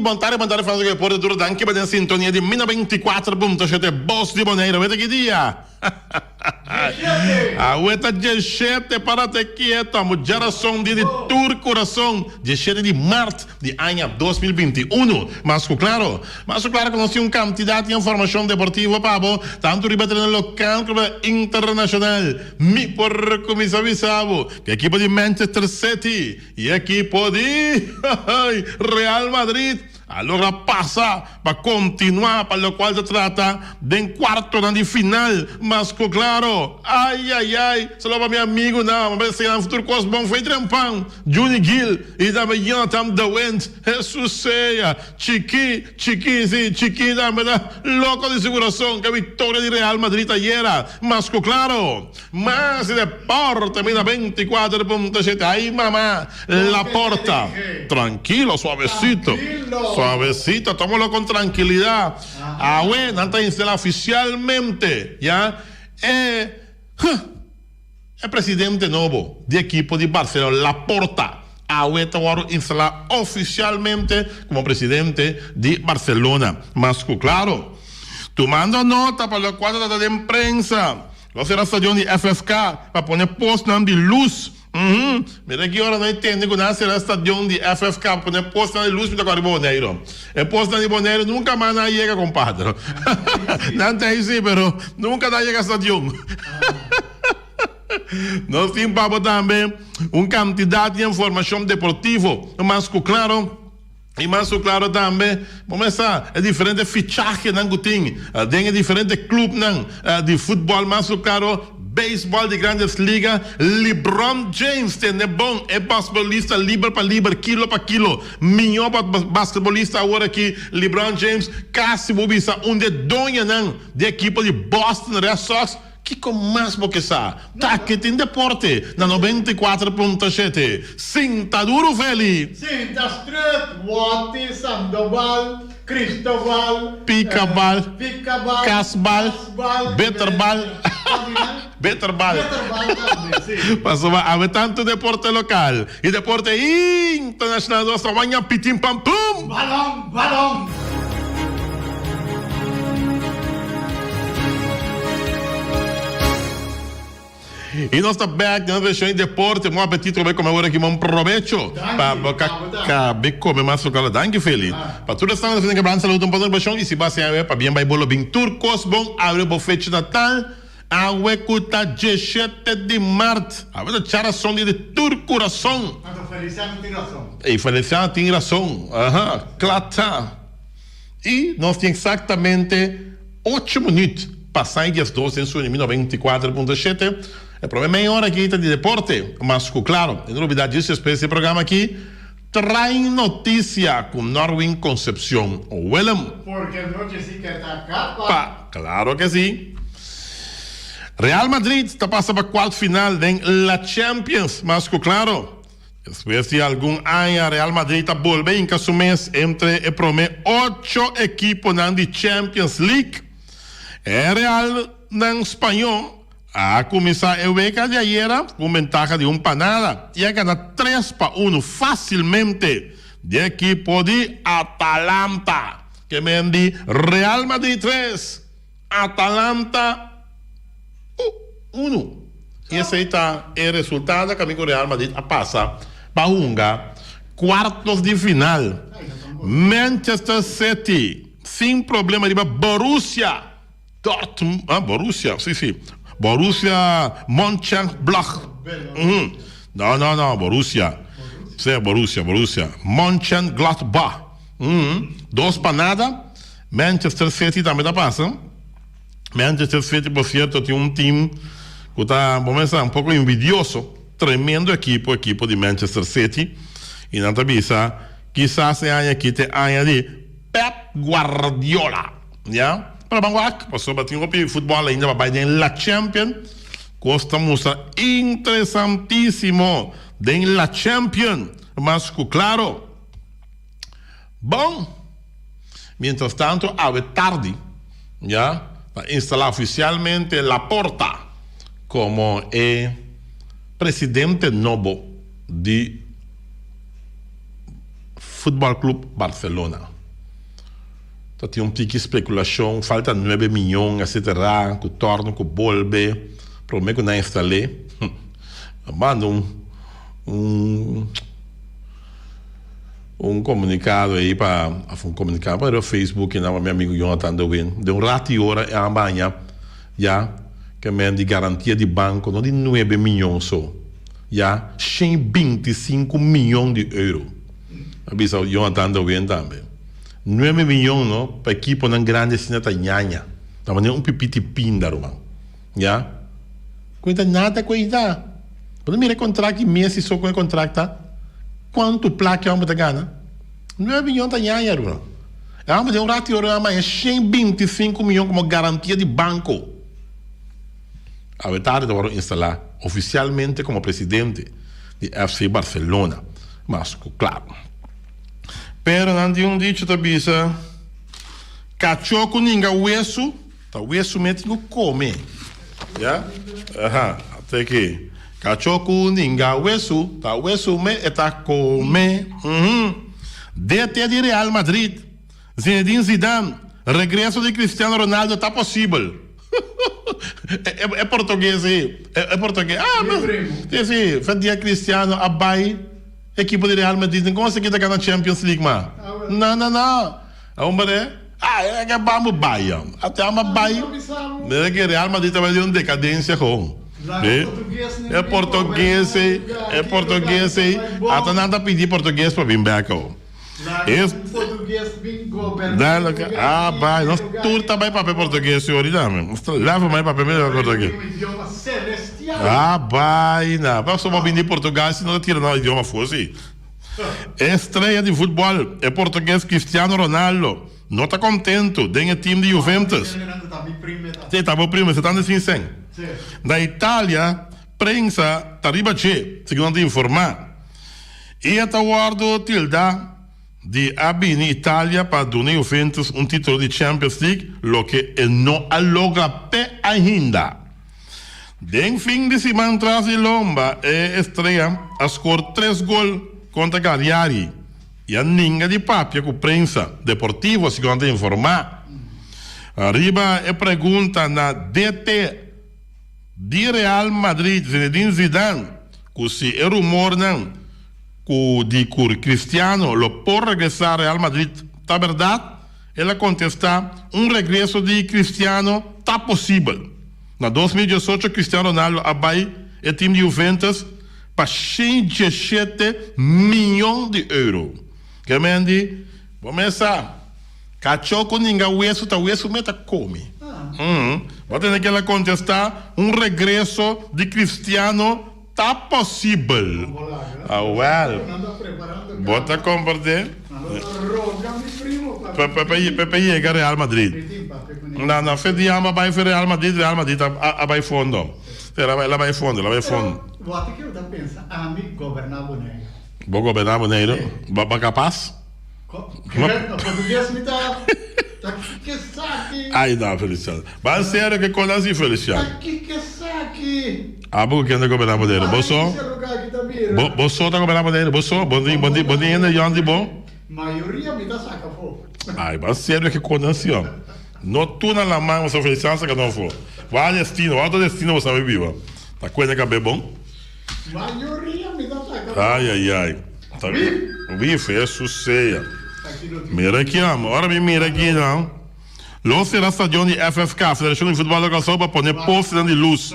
Bon tardi, bon tardi fans di Deporte Duro. Danki pa den sintonia di Mina 24.7 Bos di Bonaire. Weta ki dia? Awe ta djeshete, para te kieto. Amo djarason dia di tur kurason. Djeshete di mart di aña 2021. Mas ku klaro, mas ku klaro ku nos tin un kantidat di informashon deportivo pa bo, tantu riba tereno lokal komo internashonal. Mi por kuminsá bisa bo ku ekipo di Manchester City i ekipo di Real Madrid a logra pasa pa kontinuá pa lokual ta trata den kuartonan di final. Mas ku klaro, ai ai ai, solo pa mi amigunan, mi a pensa nan tur kos bon fo'i trempan, Juni Gil i tambe Jonathan de Wind. Hesus sea, chikí, chikí, sí, chikí tambe ta loko di su kurason ku e viktoria di Real Madrid ayera. Mas ku klaro, mas di deporte mi na 24 punto shete. Ay mama, Laporta, trankilo, suavesito, suavesito, tómalo kon trankilidat. Awe nan ta instalá ofisialmente ya e, huh. E presidente nobo di ekipo di Barcelona, Laporta, awe ta wòrdu instalá ofisialmente komo presidente di Barcelona. Mas ku klaro, tumando nota pa lokual ta trata den prensa, lo sera stadion di FFK pa pone postnan di lus. Uhum, mira ki ora no tende ku nan a sera stadion di FFK pa pone postnan di lus mi ta kòrda riba Boneiru. E postnan di Boneiru nunka mas nan a yega, kompadre. Nan ta ei si, pero nunka nan a yega stadion. Nos tin pa bo tambe un cantidad di informacion deportivo mas cu claro y mas cu claro tambe bo mes sa e diferente fichahenan cu tin den e diferente clubnan di futbol mas cu claro beisbol di Grandes Liga LeBron James tende bon e basbolista liber pa liber kilo pa kilo miyo basketbolista awor aki LeBron James casi bo bisa un di e doñonan di ekipo di Boston Red Sox. Kiko mas bo ke sa? Ta ke tin deporte na 94.7. Sinta duru Feli! Sinta stret, Wati, Sandoval, Cristobal, Picabal, Picabal, Casbal, Casbal, Beterbal, Beterbal. Beterbal tambe, si. Pasobra awe tantu deporte lokal i deporte internashonal nos ta waña pitin pam pum! Balon, balon! I nos ta bek den nos vershon di deporte. Bon apetito ku bai kome awor aki. Bon probecho pa bo ka kabe kome mas lokal. Danki Feli. Pa tur esnan ku ta fini kebran saludo un pa nos vershon i si bo a siña awe pabien bai bo lo bin tur kos bon awe bo fecha natal. Awe ku ta djeshete di mart. Awe ta charason di di tur kurason. Anto Feliciano tin rason. Ey Feliciano tin rason. Aha, kla ta. I nos tin eksaktamente ocho minüt pa sai diesdos den su 94.7. E prome mei ora aki ta di deporte, mas ku klaro, e no lubidá djis despues di e programa aki, Trae Noticia ku Norwin Concepcion Willem. Porque anochi si ke ta kapa. Pa, claro ke si. Real Madrid ta pasa pa cuart final den La Champions, mas cu claro. Despues di algun aña Real Madrid ta bolbe hinca su mes entre e prome ocho equiponan di Champions League. E Realnan spaño A kuminsá e wega di ayera ku un bentaha di un pa nada i a gana 3-1 fásilmente di ekipo di Atalanta. Ke men di Real Madrid 3, Atalanta 1. I esei ta e resultado kaminda ku Real Madrid a pasa pa hunga kuartos di final. Manchester City sin problema riba Borussia. Dortmund, ah, Borussia, sí, sí. Borussia Mönchengladbach. Mm. No, no, no, Borussia. Sí, Borussia, Borussia. Mönchengladbach. Mm. 2-0. Manchester City tambe ta pasa. Manchester City, por cierto, tin un team ku ta, bo mester, un poko envidioso. Tremendo ekipo, ekipo di Manchester City. I nan ta bisa, kisas e aña aki ta e aña di Pep Guardiola. Ya, pero ban wak, pasobra tin hopi futbòl ainda pa bai den La Champion. Kos ta mustra interesantísimo den La Champion, mas ku klaro. Bon, mientras tanto awe tardi ya ta instalá ofisialmente Laporta komo e presidente nobo di. Futbol Club Barcelona. Ta tin un tiki spekulashon, falta nuebe miyon etcetera ku torno ku bolbe prome ku nan instal'é. A manda un un un komunikado ei pa òf un komunikado pa riba Facebook i nan pa mi amigu Jonathan de Win. Den un ratu i ora e a baña ya ke men di garantia di banko no di nuebe miyon so, ya 125 miyon di euro. A bisa Jonathan de Win tambe. Nuebe miyon no pa ekiponan grandi asina ta ñaña. Ta manera un pipiti pinda ruman. Ya. Ku e ta nada ku ei ta. Bo ta mira e kontrakt di Messi so ku e kontrakt ta. Kuantu plaka e homber ta gana? Nuebe miyon ta ñaña ruman. E homber den un ratu di ora a maya 125 miyon komo garantia di banko. Awe tardi ta wòrdu instalá ofisialmente komo presidente di FC Barcelona. Mas ku klaru. Pero nan tin un dicho ta bisa, Kachó ku ninga wesu, ta wesu mes tin ku kome. Ya? Aha, ate aki. Kachó ku ninga wesu, ta wesu mes e ta kome. Uhum. DT di Real Madrid, Zinedine Zidane, regreso di Cristiano Ronaldo ta posibel. E portugues ei, e portugues, ah, si, si, fe dia Cristiano a bai. Ekipo di Real Madrid no konsegui ta gana Champions League ma. No no no. Hombre, ah e ke bambo bai jong. Ate amba bai. Mira ke Real Madrid ta bai den un decadencia gewoon. E portugues ei, e portugues ei, ata nan ta pidi portugues pa bin bek awo. Ah bai, nos tur ta bai papia portugues ahorita. Nos ta laf bai papia portugues. Ah bai na, pasobra bo bin di Portugal si no ta tira nan idioma afó si. E estrella di futbol, e portugues Cristiano Ronaldo, no ta contento den e team di Juventus. Si, ta bo primo, se tan sin sen. Na Italia, prensa ta riba dje, segun nan ta informa. I e ta wordo tilda di a bini Italia pa duna Juventus un titulo di Champions League, loke e no a logra te ainda. Den fin di siman tras di lomba e estrea a skor tres gol kontra Cagliari i a ninga di papia ku prensa deportivo, segun nan ta informá. Riba e pregunta na DT di Real Madrid, Zinedine Zidane, ku si e rumornan ku di ku Cristiano lo por regresá Real Madrid ta bèrdat, El a kontestá, Un regreso di Cristiano ta posibel. Na 2018 Cristiano Ronaldo a bai e tim di Juventus pa 117 miyon di euro. Ke men di, Bo mes sa, kachó ku ninga wesu ta wesu me ta komi. Bo tende ke el a kontestá, Un regreso di Cristiano Ta posibel. Awel. Bo ta komprendé? Pepe yega Real Madrid. No, no, fe di amba bai fe Real Madrid, Real Madrid a bai fondo. El a bai fondo, el a bai fondo. Bo goberná Boneiru? Bo kapas? Ai no, Feliciano. Ban serio ke kon asi, Feliciano? Abo ku ken ta goberná Boneiru? Bo so? Bo, bo so ta goberná Boneiru? Bo so? Bo tin, bo tin, bo tin hende yòn di bo? Ai, ban serio ke kon asi, hòm. No tur na laman, pasobra Feliciano saka no afó. Wak destino, wak otro destino bo sabe biba. Ta kuenta kab'é bon? Ai, ai, ai. Wif, Hesus sea. Mira aki amo. Ora mi mira aki nan, lo sera stadion di FFK, Federashon di Futbòl di Kòrsou, pa pone postenan di lus.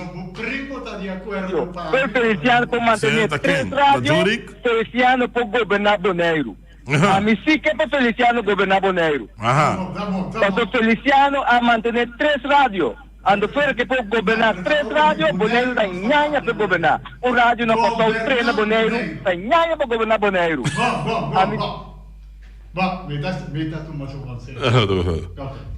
Pues Feliciano por mantené tres radio, Feliciano por goberná Boneiru. Ami sí ke pa Feliciano goberná Boneiru. Pasobra Feliciano a mantené tres radio. Ando fuera ke por goberná tres radio, Boneiru ta ñaña pa goberná. Un radio na Kòrsou, tres na Boneiru, ta ñaña pa goberná Boneiru. Ami.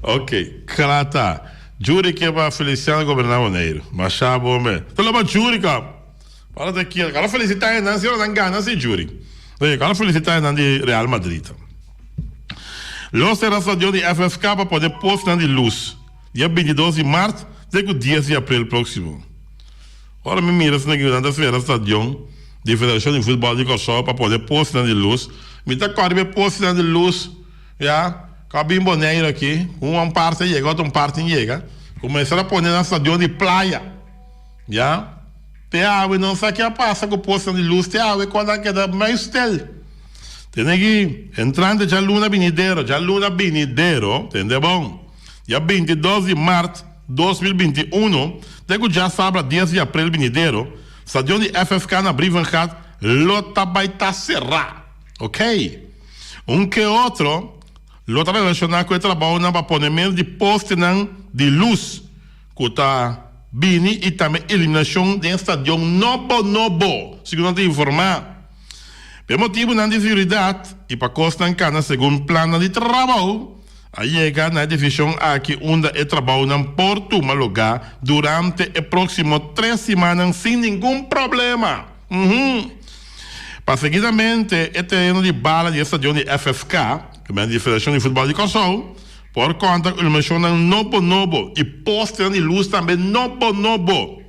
Ok, kla ta. Jury ke pa Feliciano goberná Boneiru. Masha bon be. Ta loba Jury kòp. Ora ta kier. Kala felicita e nan si ora nan gana si Jury. Kala felicita e nan di Real Madrid. Lo sera stadion di FFK pa pone postnan di lus. Dia 22 di mart te ku 10 di april proksimo. Ora mi mira esaki nan ta sera stadion di Federashon di Futbòl di Kòrsou pa pone postnan di lus. Mi ta kòrda riba e postenan di lus, ya, ku a bin Boneiru aki, ku un parti a yega, otro un parti a yega, ku mester a pone na stadion di Playa, ya. Te awe no sa ke a pasa ku postenan di lus, te awe kòrda a keda muisstil. Tene aki, entrante djaluna binidero, djaluna binidero, tende bon, dia 22 di mart 2021, te ku djasabra 10 di aprel binidero, stadion di FFK na Brievengat lo ta bai ta será. Ok. Un ke otro lo ta relashoná ku e trabounan pa ponementu di postenan di lus ku ta bini i tambe iluminashon den e stadion nobo nobo, segun nan ta informá. Pa e motibunan di seguridat i pa kosnan kana segun plannan di trabou, a yega na e desishon aki unda e trabounan por tuma lugá durante e próksimo tres simannan sin ningun problema. Uhum. Pa seguidamente e tereno di bala di e stadion di FFK, ku men di Federashon di Futbòl di Kòrsou, por konta ku iluminashonnan nobo nobo i postenan di lus tambe nobo nobo.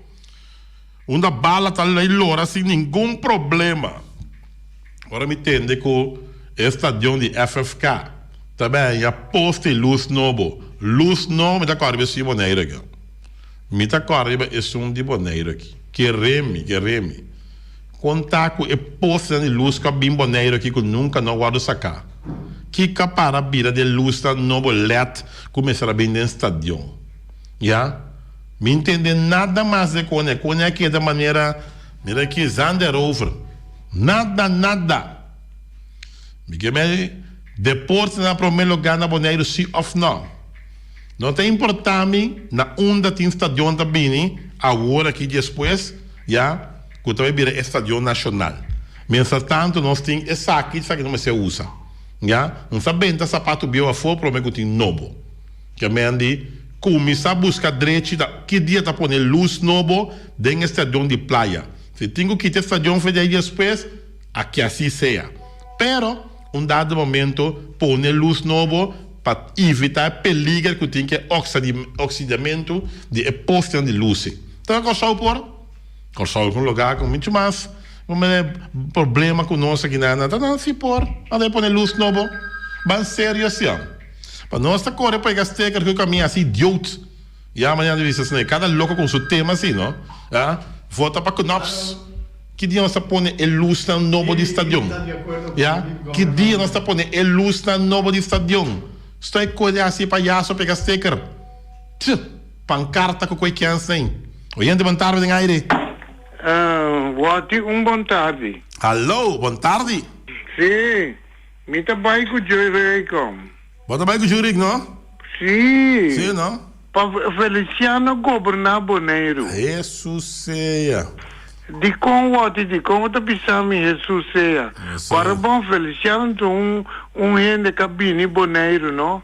Unda bala ta lei lora sin ningun problema. Ora mi tende ku e stadion di FFK ta benya poste lus nobo, lus nobo mi ta kòrda riba esun di Boneiru aki. Mi ta kòrda riba esun di Boneiru aki. Kere mi, kere mi. Kon ta ku e postenan di lus ku a bin Boneiru aki ku nunka no a wòrdu saká? Kiko a para bira di e lusnan nobo led ku mester a bin den stadion? Ya. Mi ntende nada mas de kone. Kone a keda manera, mira aki, zand erover. Nada, nada. Mi ke mei deporte na prome lugar na Boneiru si of no. No ta importa mi na unda tin stadion ta bini awor aki despues, ya, ku ta bai bira e stadion nashonal. Mientras tanto nos tin esaki, esaki no mester usa. Ya, nos ta benta sapatu bieu afo prome ku tin nobo. Ke men di kuminsá buska drechi ta ki dia ta pone lus nobo den e stadion di Playa. Si tin ku kita e stadion for di ei despues, a ke asi sea. Pero, un dado momento pone lus nobo pa evitá e peliger ku tin ku e oksidamentu di e postenan di lusi. Ta na Kòrsou por? Kòrsou ta un lugá ku muchu mas problema ku nos aki nan. Ta nan si por. Nan ta pone lus nobo. Ban serio sian. Pa nos ta kore pega steker ku kaminda asi idioot. Ya mañana di bisa asina kada loko kon su tema asi no. A vota pa Knops. Ki dia nos ta pone e lusnan nobo di stadion? Ya ki dia nos ta pone e lusnan nobo di stadion? Stoi kore hasi payaso pega steker. Tch! Pankarta ku koi kens nei. Oyente bon tardi den aire. Wòti un bon tardi. Hallo, bon tardi. Sí. Mi ta bai ku Jurik. Bo ta bai ku Jurik, no? Sí. Sí, no? Pa Feliciano goberná Boneiru. Hesus sea. Dikon wòrdu dikon bo ta bisa mi Hesus sea? Kòrda bon Feliciano ta un un hende ka bini Boneiru no.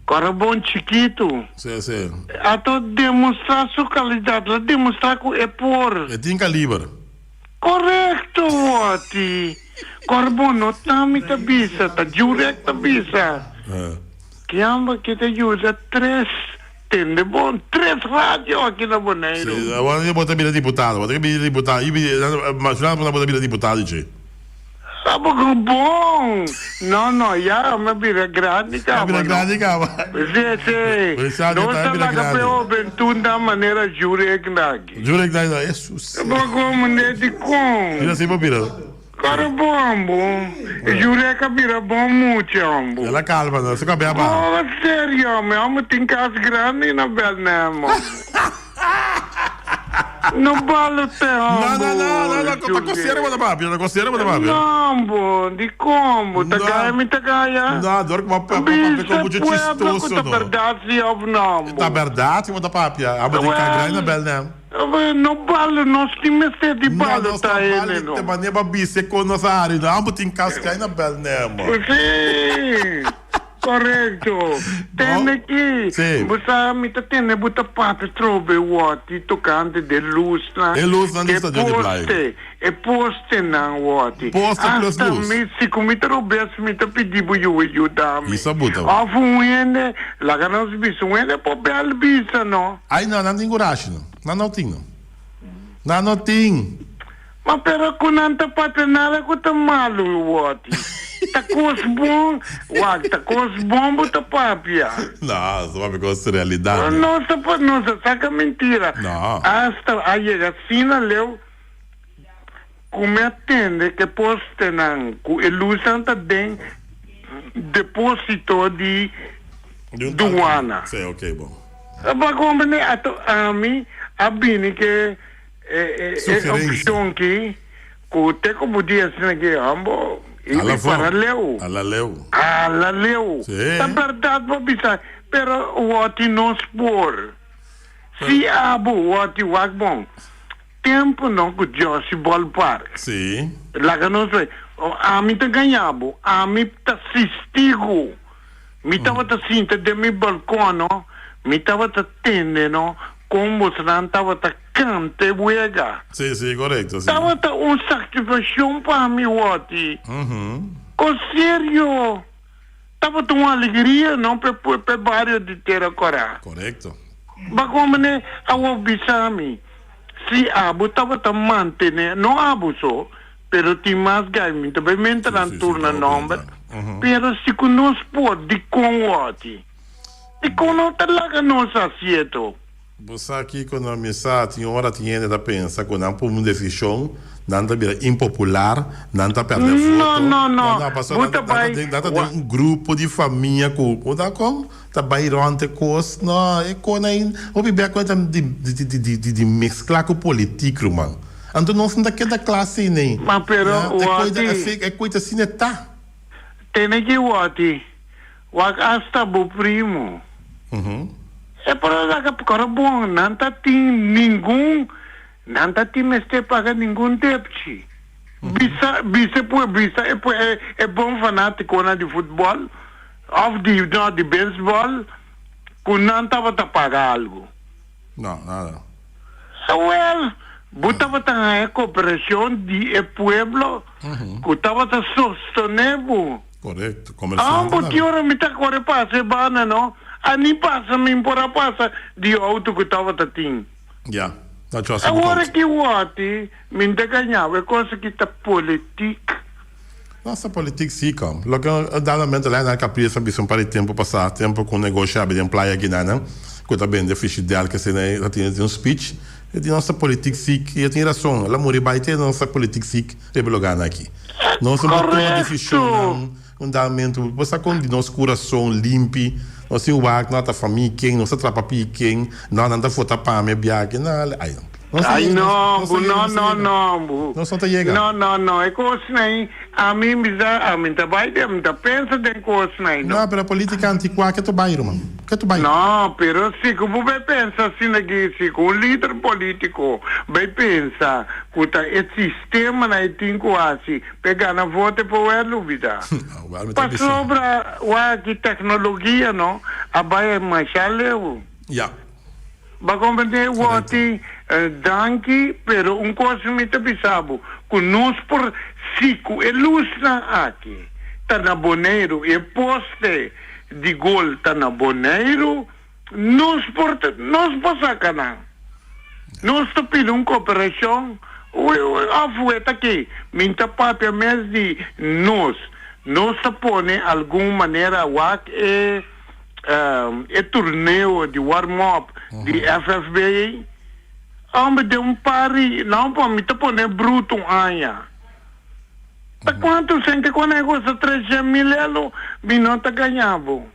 Kòrda bon chikitu. Sí, sí. A ta demostrá su kalidat, la demostrá ku e por. E tin kaliber. Korekto Wòti. Kòrbo no ta mi ta bisa, ta Jurek ta bisa. Kiamba ki ta yuda tres, tende bon, tres radio aki na Boneiru. Sí, awor bo ta bira diputado, bo ta bira diputado, i mas final bo ta bira diputado dje. Abo ku bon! No, no, ya mi a bira grandi kaba, A bira grandi kaba. Sí, sí. Nos ta laga pa e hobentut manera Jurek naki. Jurek naki, Hesus. Bo komo ne dikon? Bira así bo bira. Kore bon bo. Jurek a bira bon mucha hombo. El a kalma no, su kabia baha. Oh, serio mi hombo tin kas grandi na Belnem hombo. No balo te hombo. No, no, no, no, no, ta kosiere bo ta papia, ta kosiere bo ta papia. No hombo, dikon bo ta gaya mi ta gaya? No, dor ku bo papia kon mucho Bisa pueblo ku chistoso ta no. berdad si of no hombo. Ta berdad si bo ta papia, abo tin kas grandi na Belnem. No balo, nos tin mester di balo ta hende no. Nos ta balo te manera pa bisa kon nos a hari no. Abo tin kas kai na Belnem. Si, korekto. Tende ki, bo sa mi ta tende bo ta papia trobe wòti tokante de lusnan. E lusnan di stadion di Playa. E postenan wòti. Poste plus Asta lus. mi, si ku mi ta robes mi ta pidi bo yu yuda mi. Bisa bo ta. Òf un hende, laga nos bisa, un hende por bèl bisa no. Ai no, nan tin kurashi no. Nan no tin no. Nan no tin. Ma pero ku nan ta papia nada ku ta malu wòti. Ta kos bon, wak, ta kos bon bo ta papia. No, ta papia kos realidat. No ta pa, no ta saka mentira. No. Asta a yega asina leu ku mi a tende ku e postenan ku e lusnan ta den deposito di duana. Sí, ok, bon. Pa komprende, ato ami a bini ke e opshon ki. Ku te ku bo di asina ki ambo i Ala fo. para leu. Ala leu. Ala leu. Sí. Ta berdad bo bisa, pero woti nos por. Si abo woti wak bon. Tempo no ku Jossy Ballpark. Sí. Laga nos bay. Ami ta gaña bo. Ami ta sistigo. Mi tabata sinta den mi balkon no. Mi tabata tende no kon bosnan tabata Canta e wega. Sí, sí, correcto, sí. Tabata un satisfaccion pa mi, Woti. Con serio. Tabata un alegria, no, p'e p'e bario di Tera Corá. Correcto. Ba mane awor bisa mi, si abo tabata mantene, no abo so, pero tin mas gai, mi ta bay menta nan Sí, sí, sí, tur na ta hopi nomber, entra. pero si cu nos por, dicon, Woti? Dicon no ta laga nos haci'eto? Bo sa kiko no mi sa, tin ora tin hende ta pensa ku nan pone un desishon, nan ta bira impopular, nan ta pèrdè No, voto. no, no. No, no, pasobra Bo nan ta ta, nan ta bai den, nan ta wa. den un grupo di famia ku, bo ta kon? Ta bai rònt e kos. No, e kon ei, hopi bia ku e ta di, di, di, di, di, di meskla ku politik, ruman. Anto nos no ta keda kla asina ei. Ma pero, Ya, e koi ta, Wòti. e koi ta asina e ta. Tene ki wòti. Wak asta bo primo. E por a laga pkora bon, nan ta tin ningun, nan ta tin mester paga ningun depchi. Bisa, bisa e bisa e e e bon fanatikonan di futbòl òf di no di beisbòl ku nan tabata paga algu. No, nada. Awel, bo tabata haña koperashon di e pueblo ku tabata sostené bo. Correcto, comerciante Ambo tambe. ki ora mi ta core pasa e banda no, a ni pasa mi por a pasa di auto cu tabata tin. Ya, ta chosa bo Awor auto. ki woti mi n'ta gañabo e cosa ki ta politik. Nos ta politik si kom. Loke dadamente lei nan Capriles a bisa un par di tempo pasa, tempo cu un negoshi abi den Playa Guinana cu ta bende frigidel kese nan ta tin un speech, e di nos ta politik sik y e tin rason, el a muri bay te nos ta politik sik riba e lugarnan aki. Nos no por tuma desishonnan un damentu. Bo sa kon di nos kurason limpi, nos tin wak, no ta famia ken, nos ta trapa pi ken, no nan ta fota pa mi biaha no ai no. Nos ta Ai yega, no, nos bu ta yega, no nos ta no yega. no bu. Nos no ta yega. No no no e kosnan ei ami bisa ami ta bai den mi ta pensa den kosnan ei no. No, pero politica anticuá ke ta bai ruman? Ke ta bai? No, pero si ku bo bai pensa asina aki, si ku un lider politico bai pensa ku ta e Temanan e tin ku hasi p'e gana voto e por wèr lubidá. Pasobra wak ki teknologia no a bai masha leu. Bo a komprendé? Wòti, danki, pero un kos mi ta bisa bo, ku nos por si ku e lusnan aki ta na Boneiru, e poste di gol ta na Boneiru, Nos por nos por saca nan. Nos ta pidi un cooperacion of wet aki. Mi ta papia mes di nos. Nos ta pone algun manera wak e e torneo di warm up di FFB. Hombre den un par di no pa mi ta pone bruto un aña. Ta cuanto cen ke cuando e goza 300 mil elo mi no ta gaña bo.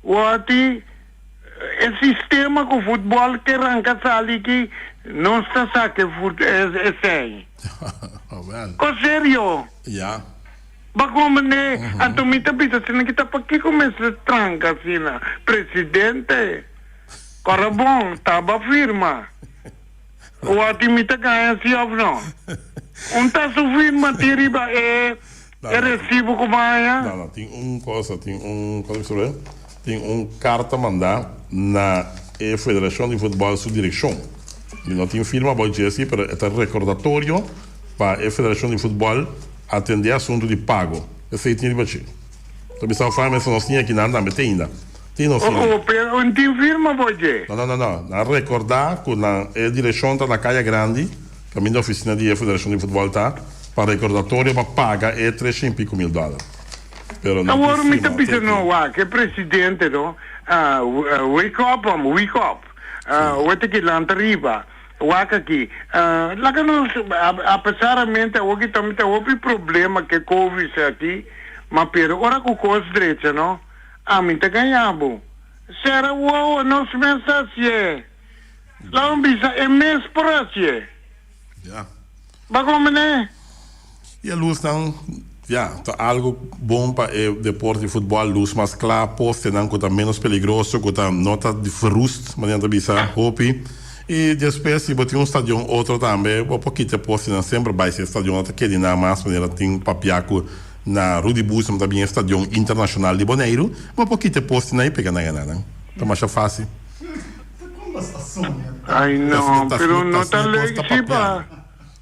Wòti, e sistema ku futbòl ke ranka sali ki nos ta saka e fut esei. Ko serio? Ya. Ba komprendé? Anto mi ta bisa asina ki ta pakiko mester tranka asina? Presidente, kòrda bon, taba firma. Wòti mi ta gaña si òf no? Un ta su firma tin riba e e resibo ku bo haña? No, no, tin un cosa, tin un, cosa mi saber, tin un carta manda na e Federacion di Futbol su direccion. Mi no tin firma bo dje si, pero e ta recordatorio pa e Federacion di Futbol atende asunto di pago. Esey tin riba dje. Ta bisa of mester nos tin aki nan tambe te ainda. Tin nos tin. Oh, pero un tin firma bo dje? No, no, no, no. Nan recorda cu nan e direccion ta na Caya Grandi. Kaminda ofisina di e Federashon di Futbòl ta pa rekordatorio pa paga e treshen i piko mil dòler. Pero no Awor mi ta tin bisa stima, no wak e presidente no wake up hombre wake up wete ki lanta riba wak aki laga nos apesaramente awor ki ta mi ta hopi problema ke covid aki ma pero ora ku kos drecha no ami ta gaña bo sera wowo nos mes ta hacié laga mi bisa e mes por hacié. Ya. Ba komene. Y e lusnan, ya, ta algo bon pa e deporte di futbol, lus mas kla, postenan ku ta menos peligroso, ku ta no ta verrust, manera nan ta bisa hopi. Y despues si bo tin un stadion otro tambe, bo por kita e postenan semper bai si e stadion no ta kedi nan mas, manera tin papia ku na Rudi Boezem ta bin e stadion internashonal di Boneiru, bo por kita e postenan y pega nan enanan. Ta masha fácil. Ay no, pero no ta leuk si pa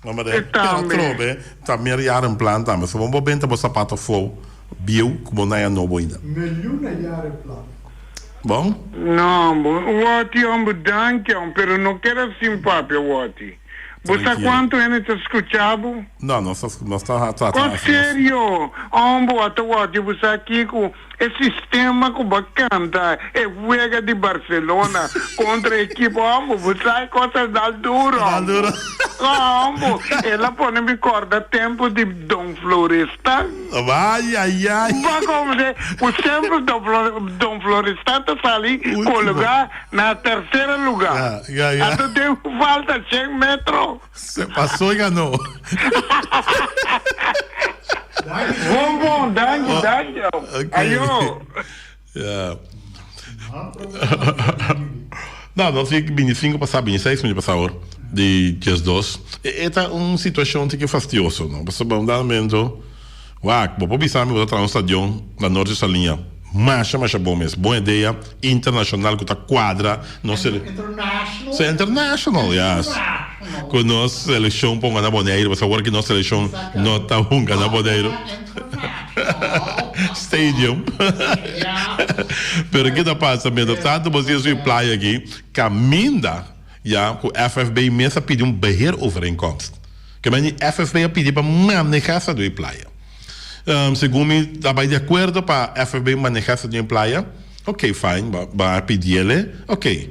e tambe. Atrobe ta mer yaren plan tambe. So bo benta bo sapato fo bieu ku bo naya nobo ainda. Miljoen jaren plan. Bon? No, Woti homber danki homber, pero no keda sin papia Woti. Bo sa kuantu hende ta skucha bo? No, nos ta nos ta trata Kon hasi nos. serio, homber, wata Woti bo sa kiko E sistema ku bo a kanta e wega di Barcelona kontra e ekipo hombo, bo sa e kos a dal duro hombo. Hombo, el a pone mi korda tempu di Don Florestan. Ay ay ay. Bo a komprende ku semper Don Florestan ta sali kologa na tersera luga. Anto den falta shen metro. Se pasó y ganó. Bon bon, danki, danki. Ayo. Ja. No, nos tin 25 pasá, 26 minuut pasá awor di 12. E ta un situacion tiki fastioso, no? Pasobra un dado momento, wak, bo por bisa mi bo ta traha un stadion na Norte Saliña. Masha, masha bon mes. Bon idea internacional cu ta cuadra nos sele. International. So international, yes. Cu nos seleccion ponga na Boneiru, pasobra awor ki nos seleccion no ta hunga na Boneiru. Stadium. Pero ke ta pasa, mientras tanto bo sigue su playa aki, caminda ya cu FFB mes a pidi un beheerovereenkomst. Ke mende FFB a pidi pa maneha sa dui playa. Segun mi ta bai di akuerdo pa FFB maneha sa den playa, ok fine, bo a pidiele, ok,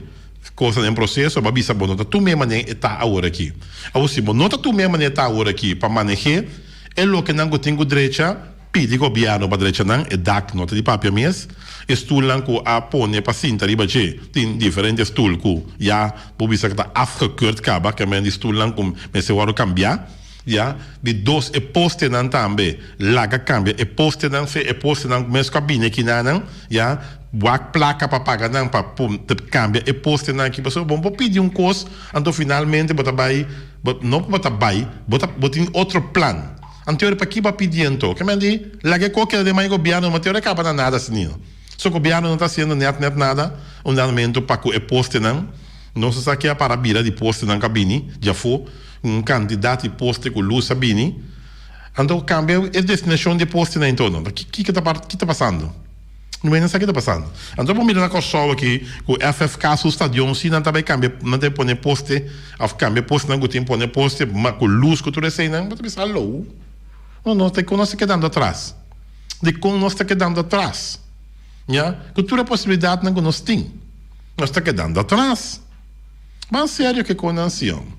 kos ta den proseso, bo a bisa bo no ta tum'é manera e ta awor aki. Awor si bo no ta tum'é manera e ta awor aki pa maneh'é, e lokenan ku tin ku drecha, pidi gobièrnu pa drecha nan, e dak no ta di papia mes, e stulnan ku a pone pa sinta riba dje, tin diferente stul ku ya bo bisa ku ta afgekeurd kaba, ke men di stulnan ku mester wòrdu kambiá. Ya, di dos e postenan tambe, laga cambia e postenan fe e postenan mes cu a bini aki nanan, ya, wak placa pa paga nan pa cambia e postenan aki, pasobra bo no por pidi un cos anto finalmente bo ta bay, bo no cu bo ta bay, bo ta bo tin otro plan. Anto ora paki bo a pidi anto? Ke men di, laga e cos keda den man e gobierno, ma te ora e caba na nada asina. So gobierno no ta haciendo net net nada un andamento pa cu e postenan, nos a sa ke a para bira di postenan cu a bini djafo. Un kantidat di poste ku lus a bini, anto kambia e destinashon di e postenan entono. Ta kiko ta ki ta pasando? No menen sa ki ta pasando. Anto bo mira na Kòrsou aki ku FFK su stadion si nan ta bai kambia nan ta bai pone poste òf kambia postenan ku tin pone poste ma ku lus ku tur eseinan bo ta bisa hallo no no ta kon nos ta kedando atras dikon nos ta kedando atras ya ku tur e posibilidatnan ku nos tin nos ta kedando atras. Ban serio ke konan Sion.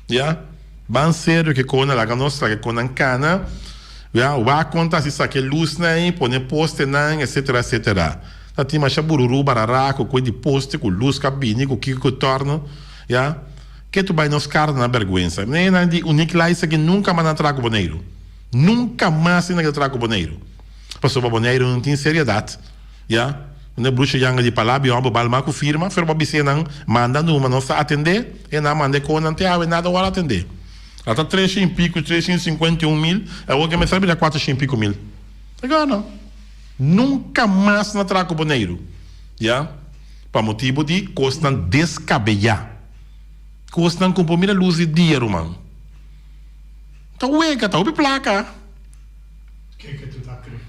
Ya, ban serio ke konan, laga nos laga konan kana, ya, wak kon ta hasi saka e lusnan ei, pone postenan, etsetera, etsetera. Ta tin masha bururu, barara, ku kue di poste, ku lus ka bini, ku kiko ku torno, ya. Ke tu bai nos kara na bergwensa. Ne nan di Unique Lights aki nunka mas nan traha ku Boneiru. Nunka mas nan ke traha ku Boneiru. Pasobra Boneiru no tin seriedat. Ya, ne brucha yanga di palabra i hòmber bal mas ku firma, pero bo bis'é nan, manda numa, nos ta atendé, e nan manda e konan te awe nada wòrdu atendé. A ta tres shen i piku, 351 mil, awor ke mester a bira 400 i piku mil. Agora no. Nunka mas na traha ku Boneiru, ya, pa motibu di kosnan deskabeyá. Kosnan ku por mira lus di dia, ruman. Ta wega, ta hopi plaka. Kiko tu ta kre?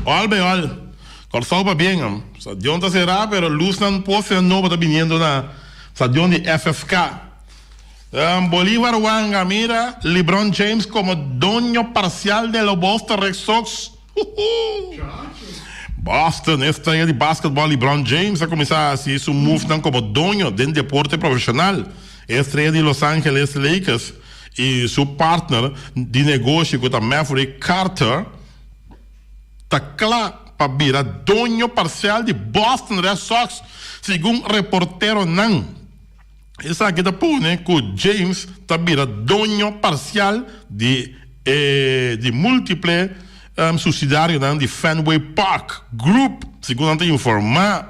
Ol bay ol. Kòrsou pa bien. Stadion ta será pero lusnan postenan nobo ta biniendo na stadion di FFK. Bolívar Wanga mira LeBron James komo doño parsial de lo Boston Red Sox. Boston, e estrella di basketball LeBron James a kuminsá hasi su movenan komo doño den deporte profeshonal. E estrella di Los Angeles Lakers i su partner di negoshi ku ta Maverick Carter ta kla pa bira doño parsial di Boston Red Sox, segun reporteronan. Esaki ta pone ku James ta bira doño parsial di e di multiple subsidiarionan di Fenway Park Group, segun nan ta informá.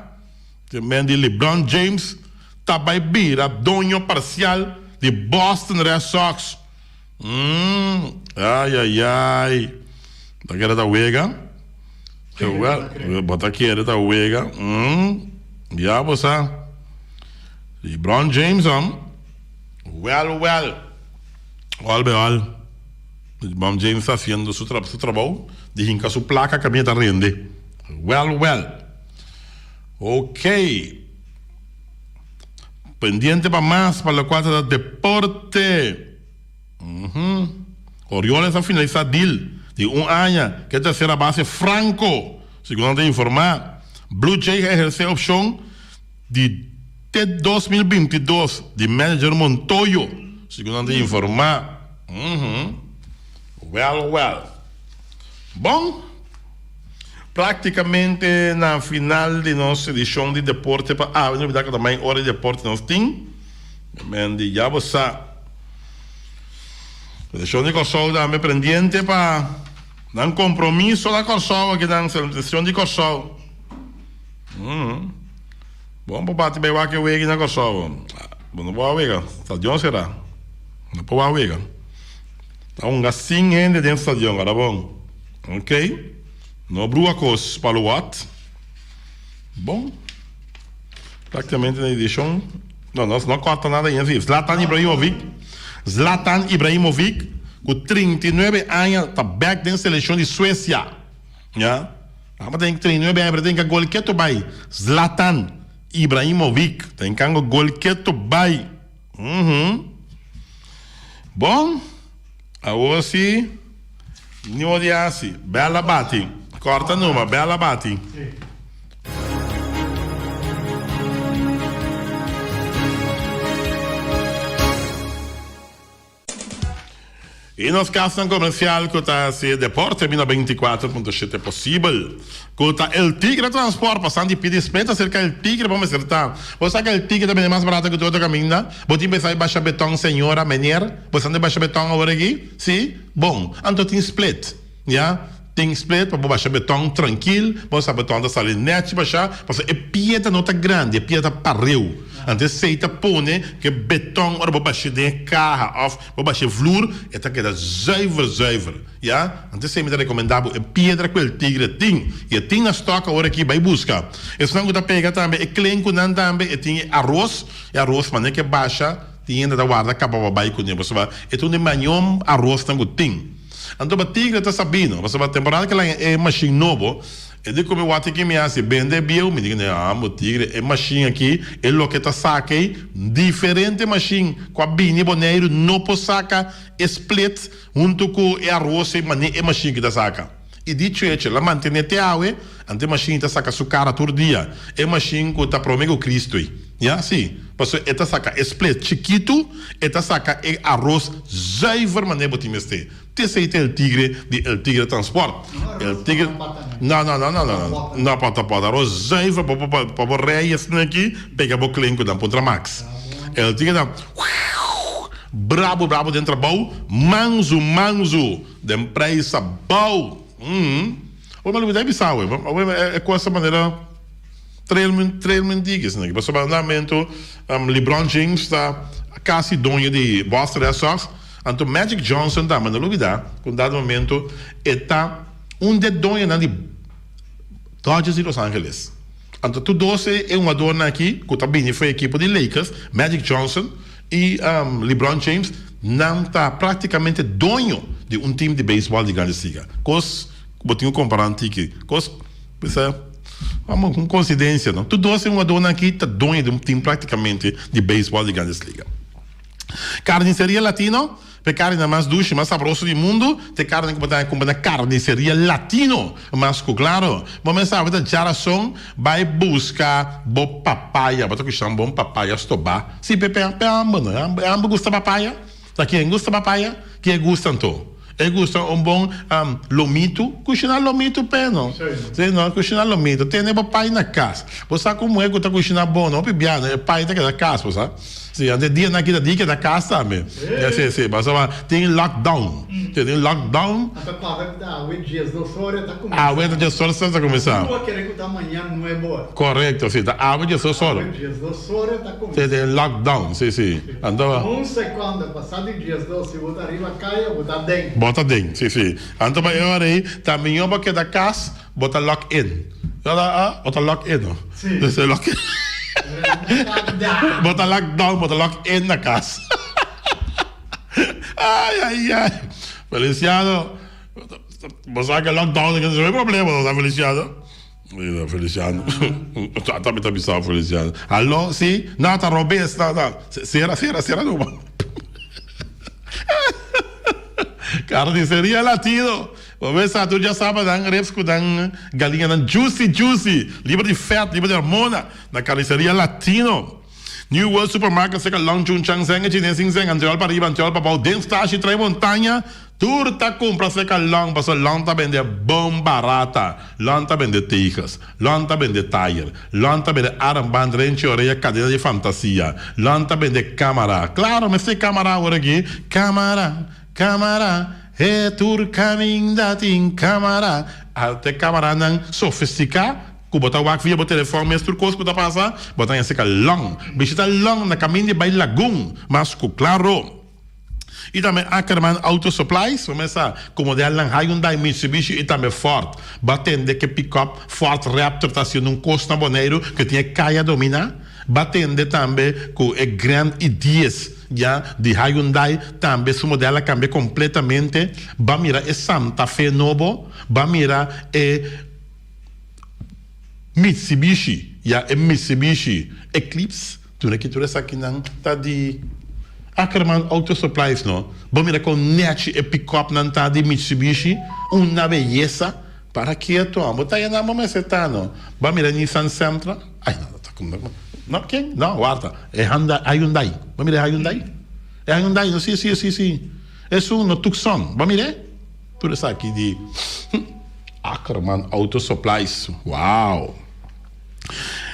Te men di LeBron James ta bai bira doño parsial di Boston Red Sox. Umm, ay ay ay. Ta kere ta wega? Wel, bo ta kere ta wega? Umm, ya bo sa. LeBron James hom. Wel, wel. Al bij al, LeBron James ta haciendo su su trabou di hinca su placa caminda ta rende. Wel, wel. Ok. Pendiente pa mas pa locual ta deporte. Uhum. Orioles a finalisa deal di un aña cu e tercera base Franco, segun nan ta informa. Blue Jays a eherce opcion di te 2022 di manager Montoyo, segun nan ta informa. Uhum. Well, well. Bon. Práktikamente na final di nos edishon di Deporte pa awe, no olbidá ku ta mai ora di deporte nos tin. Men di ya bo sa. Selekshon di Kòrsou tambe prendiente pa nan kompromiso na Kòrsou aki nan selekshon di Kòrsou. Bon por bati bai wak e wega na Kòrsou. Bo no por wak wega, stadion será. No por wak wega. Ta hunga sin hende den stadion, ora bon. Ok, no brua kos pa lo wat. Bon, praktikamente na edishon, no, nos no kòrta nada ainda si. Zlatan Ibrahimovic, Zlatan Ibrahimovic ku 39 aña ta bèk den selekshon di Suesia. Ya, aba tin 39 aña pero tin ka gol ketu bai. Zlatan Ibrahimovic ta hinkango gol ketu bai. Bon, awor si niu di hasi. Bel a bati. Corta numa, bel a bati. I nos kasnan komersial ku ta hasi e deporte bina 24.7 posibel. Ku ta El Tigre Transport pasan di pidi speta serka El Tigre pa mester ta. Bo sa ku El Tigre ta bini mas barato ku tur otro kaminda? Bo tin pensa di basha beton señora, meneer? Bo sa di basha beton awor aki? Si? Bon, anto tin split. Ya, tin split pa bo basha beton trankil, bo sa beton ta sali nechi basha, pasobra e piedra no ta grandi, e piedra ta pareu. Anto esei ta pone ku e beton ora bo bash'é den e kaha òf bo bash'é vloer, e ta keda zuiver zuiver. Ya, anto esei mi ta rekomendá bo e piedra ku El Tigre tin. I e tin na stòk awor aki, bai buska. Esnan ku ta pega tambe e klenkunan tambe, e tin e aros, e aros manera ku e basha, tin hende ta warda kaba pa bai kuné, pasobra e ta un di mañon arosnan ku tin. Anto ba tigre ta sabino, pasobra temporada ke laña e mashin nobo, e di ku mi wak aki mi hasi bende e bieu, mi di ku ah bo tigre e mashin aki e loke ta saka ei, diferente mashin ku a bini Boneiru no por saka e split huntu ku e aros ei mane e mashin ki ta saka. I dicho hecho el a mantene te awe, anto e mashin ta saka su kara tur dia, e mashin ku ta prome ku Cristo ei. Ya, si, pasobra e ta saka e split chikitu, e ta saka e aros zuiver manera bo tin mester. T'esei ta el tigre di El Tigre Transport. El tigre, no, no, no, no, no, no, no pota pota, aros zuiver pa bo pa bo rei esnan aki pega bo klen ku nan puntra Max. El tigre ta brabo brabo den trabou, manzu manzu den prijs abou. Umm. Awor mi a lubida bisa awe, awe e kos ta manera. Trailman Trailman Diggs naki pasobra na momento LeBron James ta casi doño di Boston Red Sox anto Magic Johnson tambe no lubida cu un dado momento e ta un de doñonan di Dodgers di Los Angeles anto tur dos e hungadornan aki cu ta bini for e ekipo di Lakers Magic Johnson y LeBron James nan ta practicamente doño di un team di baseball di Grandes Liga cos cu bo tin cu compara un tiki cos bisa. Vamos, un coincidencia, no? Tur dos e hungadornan aki ta doño di un team practicamente di baseball di Grandes Liga. Carniceria Latino, p'e carninan mas dushi, mas sabroso di mundu, t'e carni ku bo ta kumpra na Carniceria Latino. Mas ku klaro, bo mes sabi ta djarason bai buska bo papaya. Bo ta kusha un bon papaya stobá. Si, p'e p'e amber no, e amber gusta papaya? Ta ken gusta papaya? Ken gusta anto? E gusta un bon lomitu? Kushiná lomitu p'e no. Si no, kushiná lomitu. Tene bo pai na kas. Bo sa ku muhé ku ta kushiná bon no hopi bia no, e pai ta keda kas, bo sa. Si, anto e dianan aki ta di keda kas tambe. Si, si, pasobra tin lockdown. Si, tin lockdown. Ata kòrda ku ta awe diesdos ora ta kuminsá. Awe ta diesdos ora ta kuminsá. Bo a kere ku ta mañan nuebe ora. Korekto, si, ta awe diesdos ora. Awe diesdos ora ta kuminsá. Si, tin lockdown, si, si. Anto. Un seconde pasa di diesdos si bo ta riba kaya bo ta den. Bo ta den, si si. Anto pa e ora ei ta miñó bo keda kas, bo ta lock in. Bo ta lock in no? Si. Si lock in. Bo ta lock down, bo ta lock in na kas. Ai ai ai. Feliciano, bo sa ke lock down no e problema no sa Feliciano. Feliciano, ta mi ta bisa Feliciano. Aló, si? No, ta robes, no, no. Cera, cera, cera numa. Carniceria Latino. Bo mesa tur djasaba nan ribs cu nan galiñanan juicy, juicy, liber di vet, liber di hormona, na Carniceria Latino. New World Supermarket cerca Long Chun Chang Zeng e Chines Sing Zeng, Antriol pa riba, Antriol pa bou, den Stashi Trai Montaña, tur ta cumpra cerca Long pasobra Long ta bende bon barata. Long ta bende teges, Long ta bende tayer, Long ta bende armband, renchi orea, cadena di fantasia, Long ta bende camara. Claro, mester camara awor aki. Camara, camara, he tur caminda tin camara. Arte camaranan sofistica. Ku bo ta wak via bo telefòn mes tur kos ku ta pasa, bo ta haña seka long. Bishita long na kaminda di bai Lagun, mas ku klaro. I tambe Ackerman Auto Supplies, bo mes sa ku modelnan Hyundai, Mitsubishi i tambe Ford. Bo a tende ke pikòp Ford Raptor ta hasiendo un kos na Boneiru ku tin e kaya dominá. Bo a tende tambe ku e Grand i dies ya di Hyundai tambe su model a kambia kompletamente. Bo a mira e Santa Fe nobo, bo a mira e. Mitsubishi, ya e Mitsubishi Eclipse, tur aki tur esakinan ta di Ackerman Auto Supplies no. Bo mira kon nechi e pick-upnan ta di Mitsubishi, una beyesa. Para keto amo ta yena bo mester ta no. Bo a mira Nissan Sentra? Ay no, ta como no ken? No, warda, e Hyundai, bo mira e Hyundai? E Hyundai no, si si si si, esun no Tucson, bo mira e? Tur esaki di Ackerman Auto Supplies. Wow!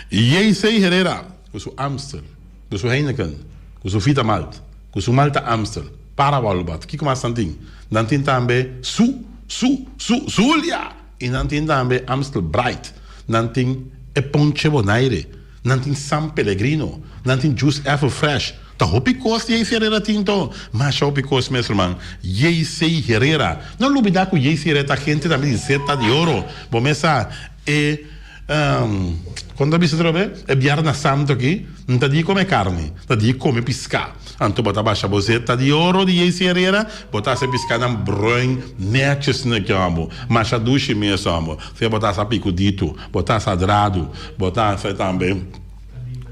JC Herrera cu su Amstel, cu su Heineken, cu su Vita Malt, cu su Malta Amstel, Parabalbat. Kico mas nan tin? Nan tin tambe su, su, su, Zulia! Y nan tin tambe Amstel Bright. Nan tin e Ponche Bonaire. Nan tin San Pellegrino, nan tin Juice Apple Fresh. Ta hopi kos JC Herrera tin to. Masha hopi kos mes ruman. JC Herrera. No lubida ku JC Herrera ta hente tambe di Zeta di Oro. Bo mes sa e kon ta bisa atrobe? E Bierna Santo aki no ta di kome karni, ta di kome piská. Anto bo ta basha bo Zeta di Oro di JC Herrera, bo ta hasi piskanan bruin netjes na kiambo. Masha dushi mes amo. Sea bo ta hasa pikudito. Bo ta hasa dradu, bo ta hasa tambe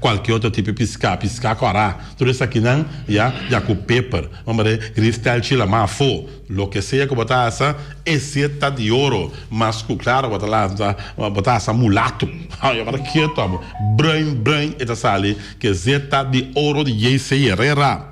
kualke otro tipo di piská, piská kòrá, tur esakinan ya ya ku peper, hombre, gris tèlchi lamá afó, loke sea ku bo ta hasa, ese ta di oro, mas ku klaro bo ta lanta, bo ta hasa mulato, ya bo ta ketu abo, bruin bruin e ta sali, ke zeta di oro di JC Herrera.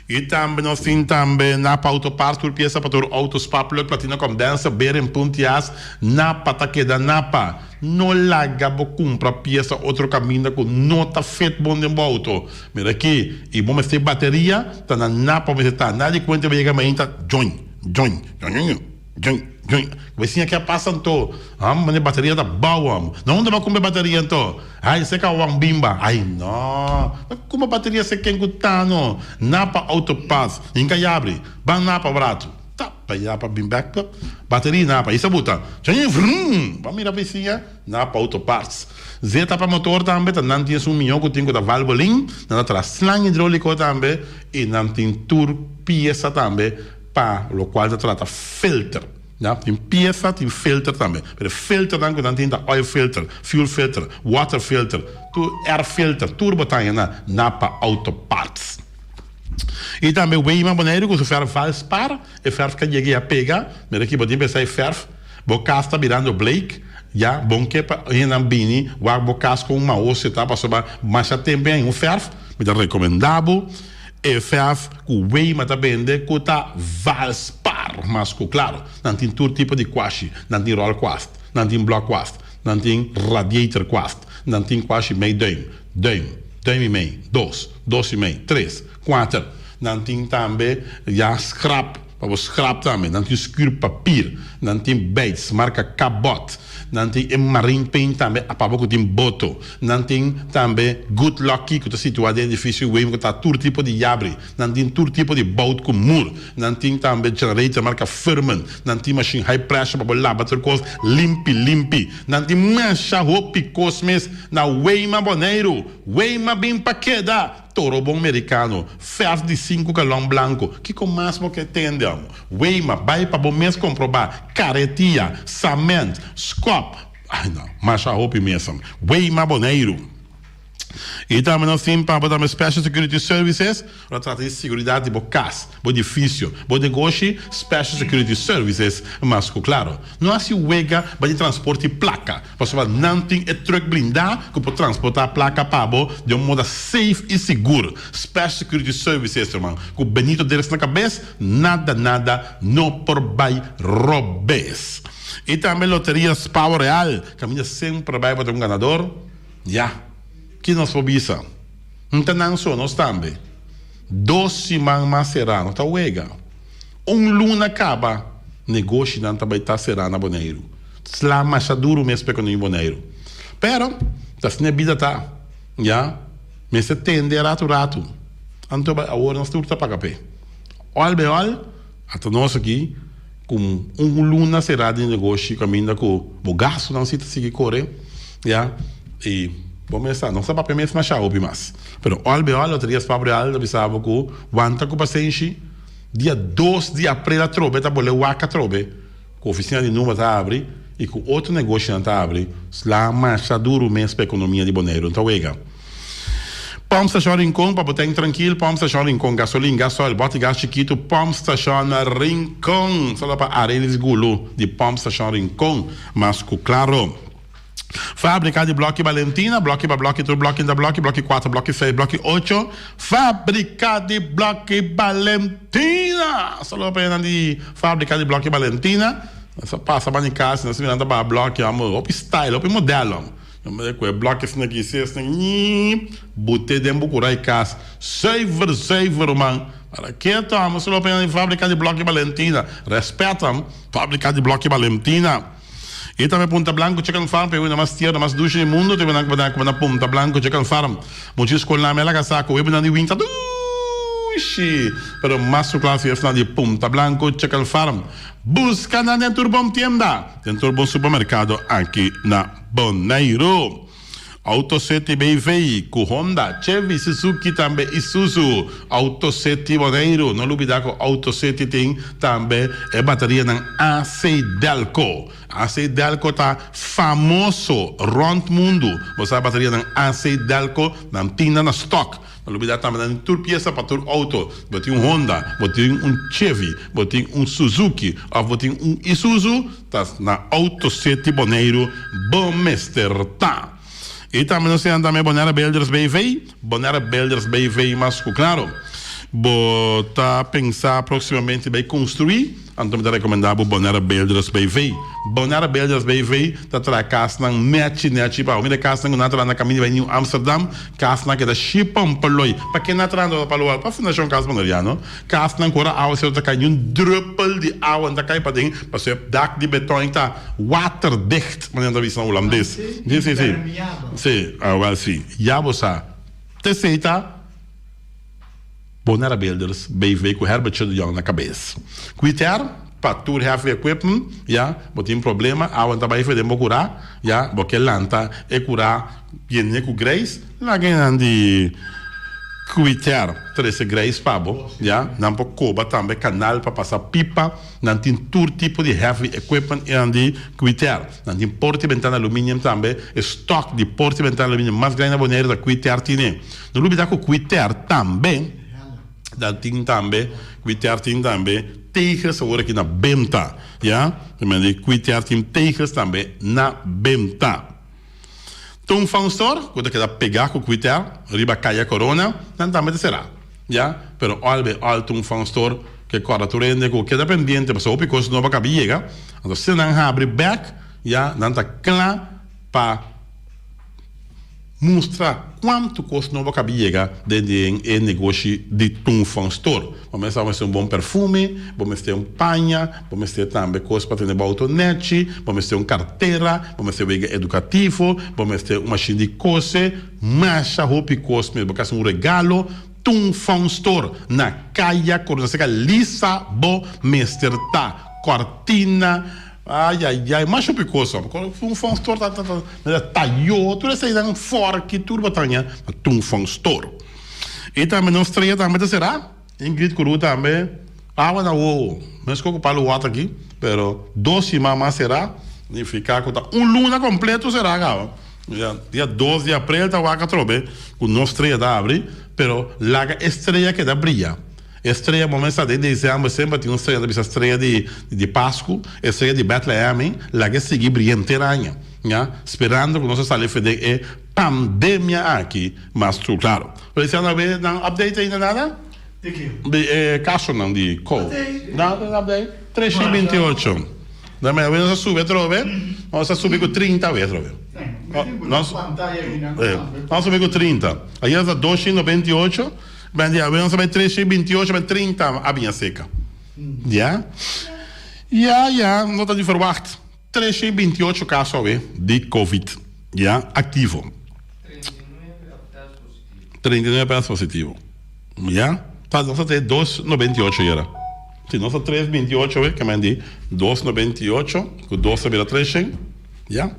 I tambe nos tin tambe Napa Auto Parts, tur piesa pa tur auto, spark plug, platina condenser, bearing, puntias. Napa ta keda Napa. No laga bo cumpra piesa otro caminda cu no ta fit bon den bo auto. Mira aki, y bo mester bateria, ta na Napa bo mester ta. Nadie cuenta bo yega mainta, join, join, join, join. Djun, djun. Bo siña ke a pasa anto? Ham, mane bateria ta bou ham. Na unda bo a kumpra e bateria anto? Ai, seka Wang Bimba. Ai, no. No kumpra bateria se ken ku ta no. Napa Auto Parts. Hinka yabri. Ban Napa bratu. Ta, pa yapa bin bek. Bateria Napa. Isa buta. Djun, vrun. Bo a mira bisiña? Napa Auto Parts. Zeta pa motor tambe ta nan tin esun mió ku tin ku ta valvolin. Nan ta traha slang hidroliko tambe. I nan tin tur piesa tambe. Pa locual ta trata filter, ya, tin pieza, tin filter tambe, pero e filternan cu nan tin ta oil filter, fuel filter, water filter, tur air filter, tur bo ta haña na Napa Auto Parts. I tambe Weima Boneiru ku su fèrf Valspar, e fèrf ka yega i a pega, mira aki bo tin pensa e fèrf, bo kas ta birando bleik, ya, bon ke pa hendenan bini wak bo kas kon maos e ta pasobra masha tempu e haña un fèrf, mi ta rekomendá bo e fèrf ku Weima ta bende ku ta Valspar, mas ku klaro nan tin tur tipo di kwashi, nan tin ròlkwast, nan tin blòkkwast, nan tin radiatorkwast, nan tin kwashi mei dùim, Duim, duim i mei, dos, dos i mei, tres, kuater. Nan tin tambe ya skrap, pa bo skrap tambe. Nan tin skurpapir, nan tin beits, marka Cabot. Nan tin e marine paint tambe pa bo ku tin boto. Nan tin tambe Good Lucky ku ta situá den edifisio Wave ku ta tur tipo di yabri. Nan tin tur tipo di bout ku mur. Nan tin tambe generator marka Firman. Nan tin mashin high pressure pa bo laba tur kos limpi limpi. Nan tin masha hopi kos mes na Weima Boneiru. Weima bin pa keda! Toro bon merikano, fèrf di sinku galòn blanku. Kiko mas bo ke tende amo? Weima, bai pa bo mes komprobá. Karetia, samènt, skòp. Ai no, masha hopi mes. Weima Boneiru. I tambe nos tin pa bo tambe Special Security Services. Ora trata di seguridat di bo kas, bo edifisio, bo negoshi, Special Security Services mas ku klaro. No hasi wega ba di transporte plaka, pasobra nan tin e truck blindá ku por transportá plaka pa bo den un moda safe i sigur. Special Security Services, ruman, ku Benito Dirks na kabes, nada nada no por bai robes. I tambe Loteria Spao Real, kaminda semper bai bo ta un ganador. Ya, ki nos por bisa? N ta nan so, nos tambe. Dos siman mas será, no ta wega. Un luna kaba, negoshinan ta bai ta será na Boneiru. Sla masha duru mes pa ekonomia Boneiru. Pero, ta asina e bida ta. Ya, mester tende ratu ratu. Anto bai awor nos tur ta paga p'e. Òl be òl, ata nos aki ku un luna será di negoshi kaminda ku bo gastunan si ta sigui kore, ya, i bo mes sa, nos ta papia mes masha hopi mas. Pero òl be òl, Loteria Spap Real ta bisa bo ku wanta ku pasenshi, dia dos di aprel atrobe ta bole wak atrobe ku ofisina di number ta abri i ku otro negoshinan ta abri, sla masha duru mes pa ekonomia di Boneiru. No ta wega. Pump Station Rincon pa bo tank trankil Pump Station Rincon gasolin, gasoil, bòt di gas chikitu Pump Station Rincon Solo pa Arelis Gulu di Pump Station Rincon Mas ku klaro Fábrika di Blòki Balentina Blòki pa blòki tur blòki ta blòki Blòki kuater, blòki seis, blòki ocho Fábrika di Blòki Balentina Solo pa esnan di Fábrika di Blòki Balentina Nos a pasa bani kas nos mira nan ta baha blòki amo hopi style hopi modèl amo. Ku e blòk esnan ki si esnan ñiip but'é den bo kura i kas. Zuiver zuiver ruman. Para ke tòm esei lo pena di fábrika di blòki Balentina. Rèspèt fábrika di blòki Balentina. I tambe Punta Blanco Chicken Farm pa e wina mas tierno mas dushi di mundu te wina ku bo na Punta Blanco Chicken Farm. Muchu skolnan mi a laga sa ku webunan di winta dushi pero mas su klas esnan di Punta Blanco Chicken Farm. Buska nan den tur bon tienda, den tur bon supermerkado aki na Boneiru. Auto City BV ku Honda, Chevy, Suzuki tambe Isuzu. Auto City Boneiru, no lubida ku Auto City tin tambe e baterianan AC Delco. AC Delco ta famoso rònt mundu. Bo sa baterianan AC Delco nan tin nan na stock. No lubida tambe nan tin tur piesa pa tur auto. Bo tin un Honda, bo tin un Chevy, bo tin un Suzuki of bo tin un Isuzu, ta na Auto City Boneiru bo mester ta. I tambe nos tin tambe Bonaire Builders BV, Bonaire Builders BV mas ku klaro. Bo ta pensa próksimamente bai konstruí? Anto mi ta rekomendá bo Bonaire Builders BV. Bonaire Builders BV ta traha kasnan nèchi nèchi pa bo. Mira e kasnan ku nan a traha na kaminda bai Nieuw Amsterdam, kasnan keda shipampaloi. Pa ke nan a traha nan ta palo Pa Fundashon Kas Boneriano. Kasnan ku ora awa sero ta kai niun drùpel di awa no ta kai paden pasobra e dak di beton ta waterdicht, manera nan ta bisa na hulandes. Si, si, si. Si, awèl si. Ya bo sa. T'esei ta. Bonaire Builders BV ku Herbert Tje de Jong na kabes. Kuiter pa tur heavy equipment, ya, bo tin problema, awa ta bai den bo kurá, ya, bo ke lanta e kurá yene ku greis, laga e nan di Kuiter trese greis pa bo, ya, nan por koba tambe kanal pa pasa pipa, nan tin tur tipo di heavy equipment e nan di Kuiter. Nan tin porta i bentana aluminium tambe, e stock di porta i bentana aluminium mas grandi na Boneiru ta Kuiter tine. No lubida ku Kuiter tambe. Dan tin tambe, Quitear tin tambe tegels awor aki na benta, ya. Di Quitear tin tegels tambe na benta. Tung Fang Store, ku ta keda pegá ku Quitear riba Kaya Corona, nan tambe ta será, ya. Pero al be al Tung Fang Store ke kòrda tur hende ku keda pendiente pasobra hopi kos nobo a kaba yega. Anto si nan habri bèk, ya, nan ta kla pa. Mustra kuantu kos nobo a kabi yega den den e negoshi di Tung Fong Store. Bo mester mester un bon perfume, bo mester un paña, bo mester tambe kos pa tene bo auto nechi, bo mester un kartera, bo mester wega edukativo, bo mester un mashin di kose, masha hopi kos mes. Bo ke hasi un regalo, Tung Fong Store na Kaya Corona Seca Lisa bo mester ta. Kortina. Ayayay masha hopi kos hoor. Tun fon store ta ta ta tayo tur eseinan forki tur bo ta haña na Tun fon store. I tambe nos strea tambe ta sera. Ingrid ku Ruth tambe awa na wowo. Meskos ku palu wòt aki pero dos siman mas sera nifiká ku ta un luna kompleto sera kaba. Ya dia dos di aprel ta wak atrobe ku nos strea ta abri pero laga e strea keda bria. E strea bo mester den december semper tin un strea ta bisa strea di di pascu e strea di Bethlehem laga e sigui bria henter aña ya sperando cu nos a sali for den e pandemia aki mas tur claro. Feliciano awe nan update ainda nada? Di ki? Di e casonan di co. Nada nan update? Tres y binti ocho. Awe nos a subi atrobe nos a subi cu 30 awe atrobe. Nos a subi cu 30 ayer ta dos y 98. Ben di awe nos a bai tres i binti ocho bai 30 a biña seka. Ya. Ya, ya, no ta di verwacht. 328 kaso awe di covid, ya, aktivo. 39 apenas positivo. Ya. Ta nos a te 298 yera. Si nos a tres 28 awe, ke men di 298 ku dos ta bira 300. Ya.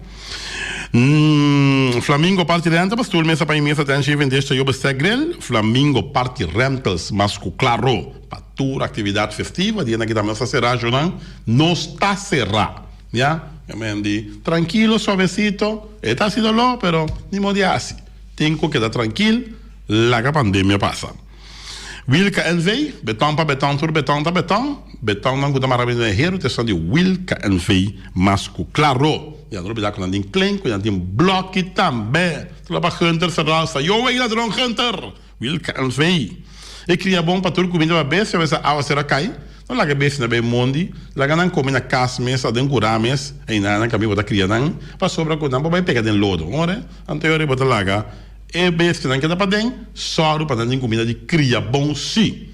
Flamingo Party Rentals, tur mesa pa mesa ten shi vende esta yo bestek grill. Flamingo Party Rentals, mas ku klaro pa tur aktividat festivo. Dia nan kita nos ta sera shunan, nos ta sera. Ya. Yo men di trankilo, suavesito. E ta hasi doló, pero ni modo di hasi. Tin ku keda trankil, laga pandemia pasa. Wilka NV, Beton pa beton tur beton ta beton. Betonnan ku ta mara bini den heru ta esnan di Wilka NV mas ku klaro. Ya no olbida ku nan tin klen ku nan tin bloki tambe. Tur pa Gunter Ferralsa. Yo wey ladron Gunter! Wilka NV. E kria bon pa tur kuminda pa bestia wesa awa sera kai. No laga e bestianan bay mondi. Laga nan kome na kas mes of den kura mes. Einan nan kaminda bo ta kria nan pasobra ku nan por bay pega den lodo. Ora anto e ora bo ta laga. E bestianan keda paden, sòru pa nan tin kuminda di kria bon sí.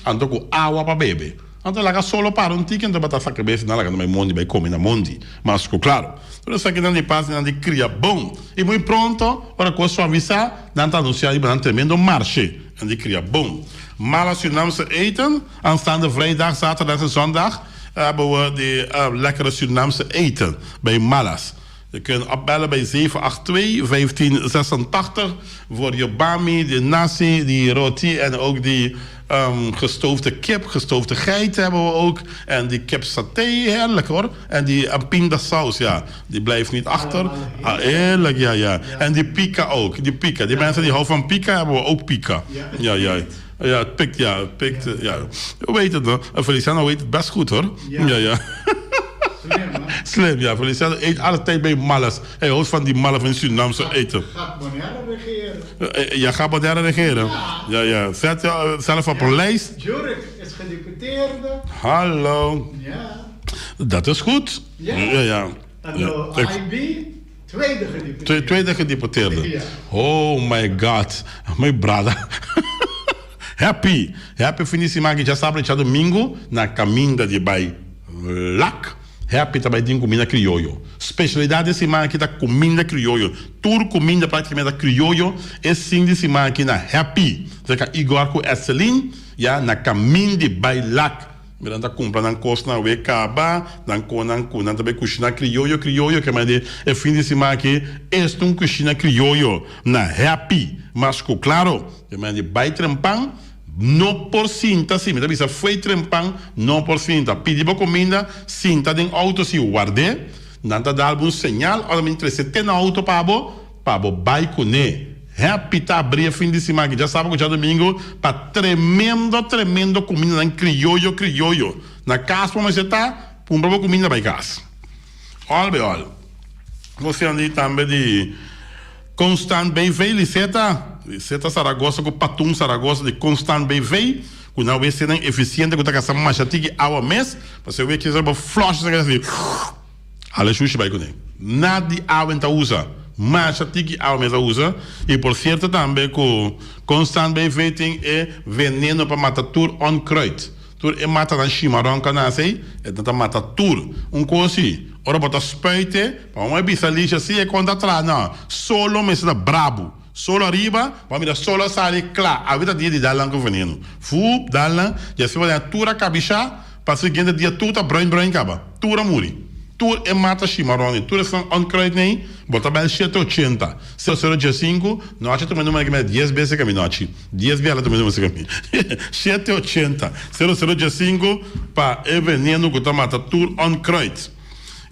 Anto ku awa pa bebe. Anto laga solo para un tiki, anto bo ta saka e bestianan laga nan bai mondi bai kome na mondi. Mas ku klaro, tur esakinan di pas nan di kria bon. I muy pronto, ora ku a suavisá, nan ta anunsiá riba nan tremendo marshe nan di kria bon. Mala Surinaamse eten, aanstaande vrijdag, zaterdag en zondag hebben we de lekkere Surinaamse eten bij Malas. Je kunt opbellen bij 782 1586 voor je bami, de nasi, die roti en ook die um, gestoofde kip, gestoofde geit hebben we ook. En die kip saté, heerlijk hoor. En die um, pindasaus, ja, die blijft niet achter. Ah, heerlijk, ja, ja. En die pika ook, die pika. Die mensen die houden van pika, hebben we ook pika. Ja, ja. Ja, het pikt, ja, het pikt, ja. Hoe weet het nog? Feliciano weet het best goed hoor. Ja, ja. Slim, hè? Slim, ja. Feliciano eet altijd bij Malles. Hij houdt van die mallen van Surinaamse eten. Gaat Bonaire regeren. Ja, gaat Bonaire regeren? Ja, ja. Zet jezelf op een lijst. Jurek is gedeputeerde. Hallo. Ja. Dat is goed. Ja. Ja, ja. En de IB, tweede gedeputeerde. Tweede gedeputeerde. Ja. Oh my God. My brother. Happy. Happy fin di siman aki djasabra i djadomingo na kaminda di bai Lac. Happy ta bai tin kuminda krioyo. Spesialidat di siman aki ta kuminda krioyo. Tur kuminda praktikamente ta krioyo e sin di siman aki na Happy. Serka Igor ku Etselin ya na kamin di bai Lac. Mi nan ta kumpra nan kosnan we kaba, nan konan ku nan ta bai kushina krioyo krioyo ke manera di e fin di siman aki esta un kushina krioyo na Happy mas ku klaro ke manera di bai trempan no por sinta si mi ta bisa foei trempan no por sinta pidi bo kuminda sinta den outo si ward'é nan ta dal bo un señal ora mi trese te na outo pa bo pa bo bai kuné. Happy ta abri e fin di siman aki djasabra ku djadumingu pa tremendo tremendo kumindanan krioyo krioyo. Na kas bo mester ta, kumpra bo kuminda bai kas. Òl be òl. Nos tin di tambe di Constant BV, Liseta, Liseta Saragoza ku Patun Saragoza di Constant BV, ku nan wc-nan efisiente ku ta gasta masha tiki awa mes, pasobra wc bo flush esaki ta hasi. Hala shushi bai kuné. Nada di awa en ta usa. Masha tiki awa mes a usa. I por sierto tambe ku Constant BV tin e veneno pa mata tur onkruid. Tur e matanan shimaron ku a nase ei, e nan ta mata tur. Un kos si, ora bo ta spuit e, pa un e bisa Lisha si e kon ta traha no. Solo mester ta brabu. Solo ariba, bo a mira solo a sali kla. Awe ta dia di dal nan ku veneno. Fuup, dal nan, i asina bo ta haña tur a kabishá. Pa siguiente dia tur ta bruin bruin caba. Tur a muri. Tur e mata shimaron y tur esnan onkruid nei, bo ta bel shete ochenta, sero sero diesinku, nochi tuma e numero aki mira dies bes e cami nochi. Dies biaha la tuma e numero esaki mi. Shete ochenta, sero sero diesinku pa e veneno cu ta mata tur onkruid.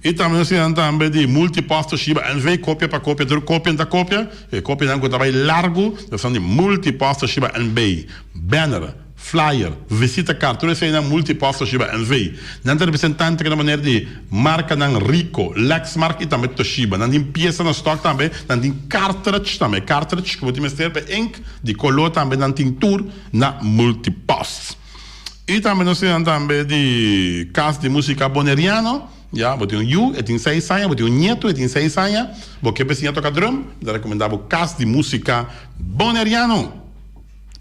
Y tambe nos tin tambe di Multipost Toshiba NV, copia pa copia, tur copia ta copia, e copianan cu ta bay largo, esnan di Multipost Toshiba NV. Banner. Flyer, visita kart, tur eseinan Multipost Toshiba NV. Nan ta representante ku na manera di markanan Ricoh, Lexmark i tambe Toshiba. Nan tin piesa na stock tambe, nan tin cartridge tambe, cartridge ku bo tin mester pa ink di kolo tambe nan tin tur na Multipost. I tambe nos tin nan tambe di Kas di Musika Boneriano, ya, bo tin un yu e tin seis aña, bo tin un nietu e tin seis aña, bo ke pa e siña toka drum, mi ta rekomendá bo Kas di Musika Boneriano.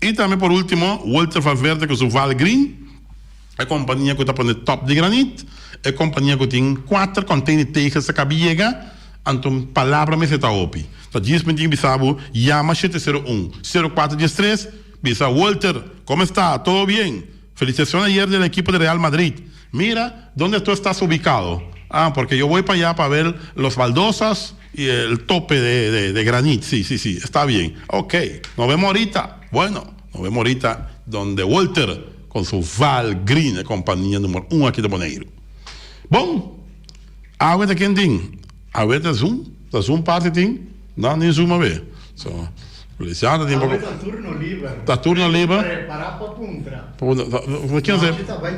I tambe por ultimo, Walter Valverde ku su Valgreen, e kompania ku ta pone top di granit, e kompania ku tin kuater container tegels a kabi yega, anto palabra mester ta hopi. Ta djis mi tin bisa bo, yama shete sero un, sero kuater dies tres, bisa Walter, como esta? Todo bien? Felicitacion ayer del equipo de Real Madrid. Mira, donde tu estas ubicado? Ah, porque yo voy pa allá pa ver los baldosas y el tope de, de, de granit. Sí, sí, sí, está bien. Ok, nos vemos ahorita. Bueno, nos vemos ahorita donde Walter con su Val Green, e compañía número 1 aquí de Boneiru. Bon, awe ta ken tin? Awe ta Zoom, ta Zoom party tin? No, ni Zoom awe. So, Feliciano tin poco. Awe ta turno liber. Ta turno liber. Prepara pa puntra. Ken se? Ta bai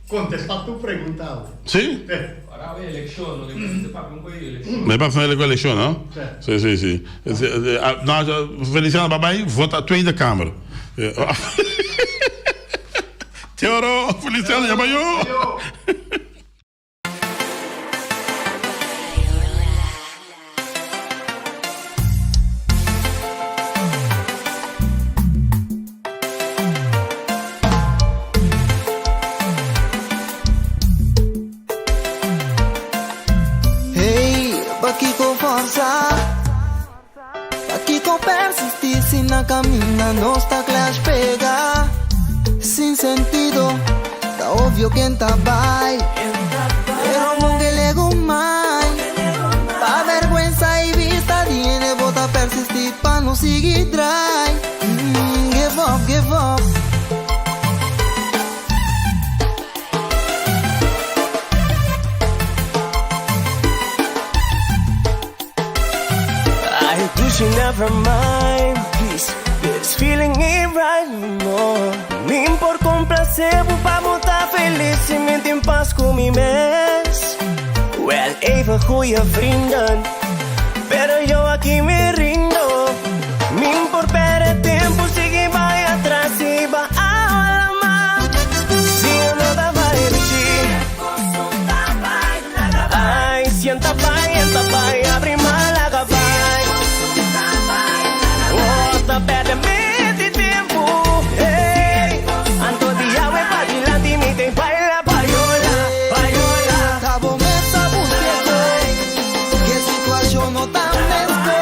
contesta tur pregunta awe. Si? Ora awe eleccion, no le papia un poco di eleccion. Me papia un eleccion, no? Si, si, si. No, Feliciano ba bai vota Tweede Kamer. Te oro, Feliciano, ya bai yo. Hey, pakiko forsa? Pakiko persisti si na kaminda nos ta clash pega? Sin sentido, ta obvio ken ta bai. Pero mon ke legumai. Pa vergüenza y vista di hende bo ta persisti pa no sigui drai. Mm, give up, give up. I wish you never mind, please. This feeling ain't right no more. Mi por complacer bo pa bo ta feliz y mi tin pas cu mi mes. Wel even goeie vrienden, pero yo aki mi rindo. Mi por perde tempo sigui bai atras y ba awa Si no ta bai bichi. Ay, sienta bai, enta bai, abri malaga bai. Oh, ta perde mi tempo. Hey, anto di awe pa dilanti mi te baila payola, payola. Ta bo mes a busca e Ke situacion no ta mesco.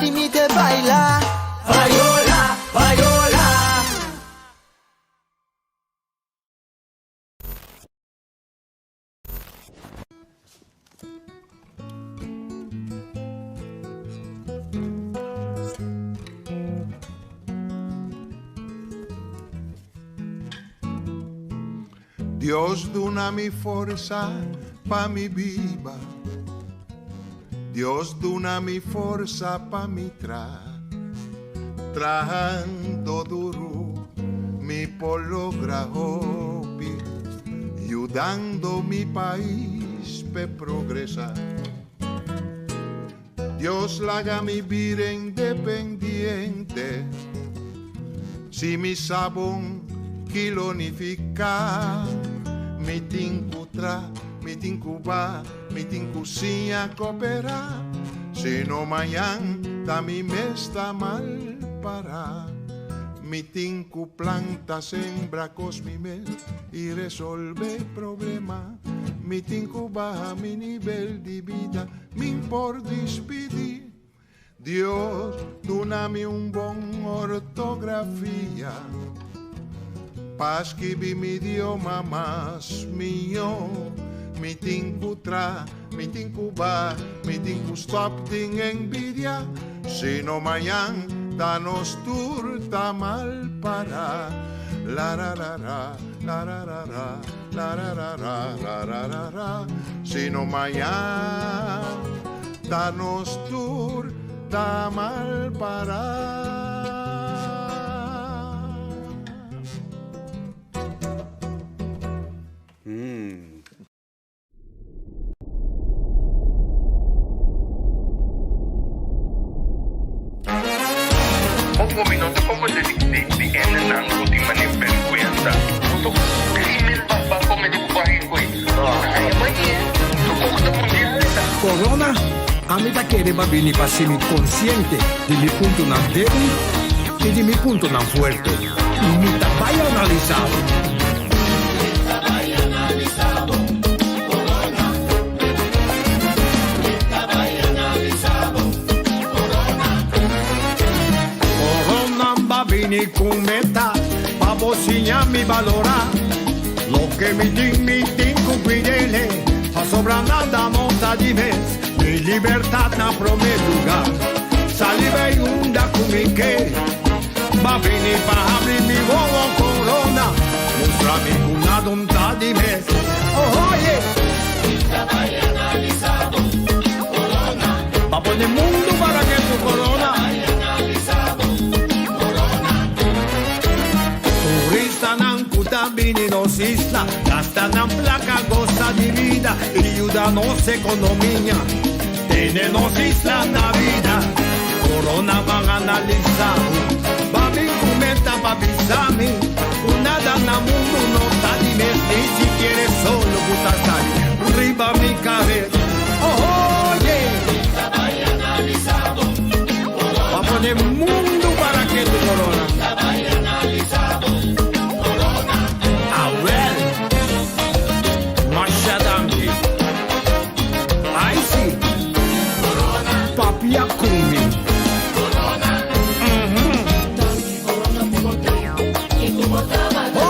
parti mi te baila. Payola, payola. Dios duna mi forsa pa mi biba. Dios duna mi forsa pa mi tra. Trahando duru mi por logra hopi, yudando mi pais p'e progresa. Dios laga mi bira independiente, si mi sa bon ki lo nifiká. Mi tin ku tra, mi tin ku ba, mi tin ku siña koperá, sino mañan ta mi mes ta mal pará. Mi tin ku planta, sembra kos mi mes i resolvé problema. Mi tin ku baha mi nivel di bida. Min por dispidí. Dios duna mi un bon ortografia pa skibi mi idioma mas mihó. Mi tin ku tra, mi tin ku ba, mi tin ku stòp tin envidia, sino mañan ta nos tur ta mal pará. La ra ra ra, la ra ra ra. La ra ra ra, ra ra ra ra, sino mañan ta nos tur ta mal pará. Opo mi no ta comprende di di di hendenan ku tin manera bergwensa. Bo ta krimen pa pa comete ku bahin ku e. Ay mañe to kok ta mundial e ta. Corona, ami ta kere pa bini pa si mi konsiente di mi puntonan débil i di mi puntonan fuerte. Mi ta bai analisá bo. Corona ba bini ku meta pa bo siña mi balorá Loke mi tin mi tin ku kuidele Pasobra nada no ta di mes Mi libertad na promé lugá Sali bay unda ku mi ke Ba bini pa habri mi wowo Corona Mustra mi ku nada no ta di mes Oh yeah Pa pone mundo para que tu corona. Turistanan ku ta bini nos isla, gasta nan plaka, gosa di bida i yuda nos ekonomia. Tene nos isla na bida. Corona ban analisá bo. Ba bin ku meta pa bisa mi ku nada na mundu no ta di mes, ni sikiera e solo ku ta sali riba mi kabes. Oh, yeah. Pa pone mundu para ke tu corona. Awel. Masha danki. Ai si. Papia ku mi.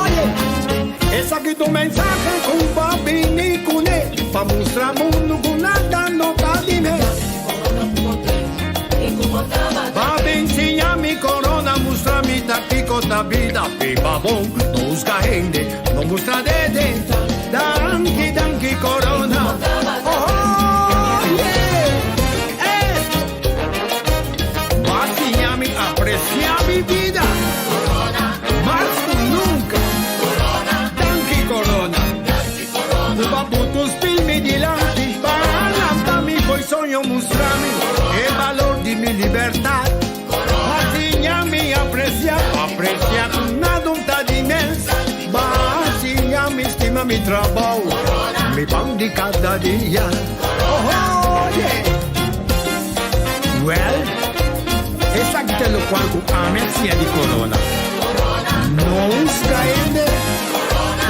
Oye, esaki ta un mensahe ku ba bini kuné pa mustra mundu ku nada no ta di mes. Ba bin siña mi corona, mustra mi ta kiko ta bida. Biba bon, no husga hende, no mustra dede. Danki, danki corona. Oh, yeah. Eh. Ba siña mi apresiá mi bida. Mas ku nunka. Danki corona. Bo a buta un spil mi dilanti pa lanta mi fo'i soño mustra mi e balor di mi libertat. Ba siña mi apresiá, apresiá ku nada no ta di mes. Ba siña mi stima mi trabou, mi pan di kada dia. Oh, oh yeah. Well, esaki ta lokual ku ami a siña di corona. No husga hende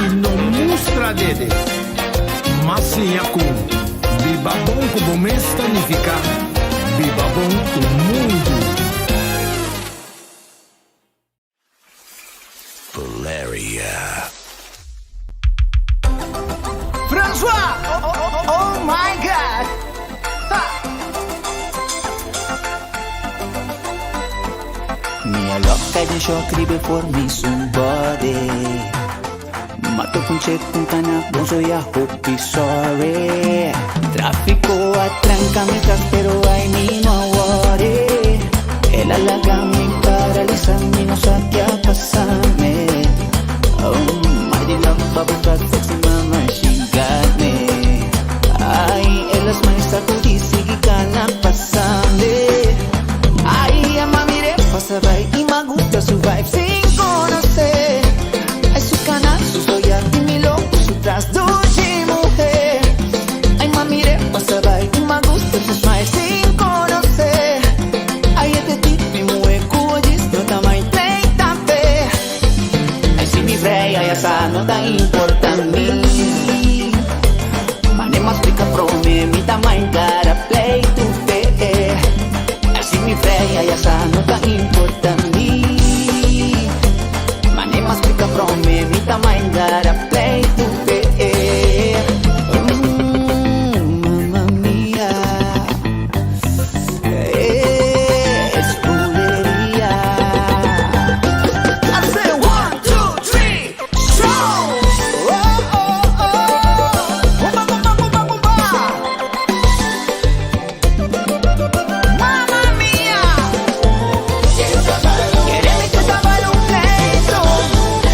i no mustra dede. M'a siña ku biba bon ku bo mes ta nifiká. Biba bon ku mundu. Valeria. François! Oh my God! Ha! Mi a loca den shock riba for mi su body. Mato con check un cana bon soy a hopi sorry. Tráfico a tranca mi tras pero ay mi no worry. El halaga mi paraliza mi no sa qué pasame. Oh my the love bubble cut sexy mama she got me. Ay el as my sacudi sigi cana pasame. Ay ama mire pasa by y me gusta su vibe sin conocer. Ay su cana su soya y mi loco su tras dulce mujer. Ay mami mire pasa by y me gusta su smile sin conocer. Ay este tipo y mujer cuyis no ta mai 30 pe. Ay si mi rey ay asa no ta importa mi. Mane mas pica pro me mi ta mai cara play tu fe. Ay si mi rey ay asa no ta importa mi. Mane mas pica pro me mi ta mai cara play tu fe. Mm, mamma mia. Es bulería. I said one, two, three, show. Oh, oh, oh. Bomba, bomba, bomba, bomba. Mamma mia. Quereme que estaba un pleito.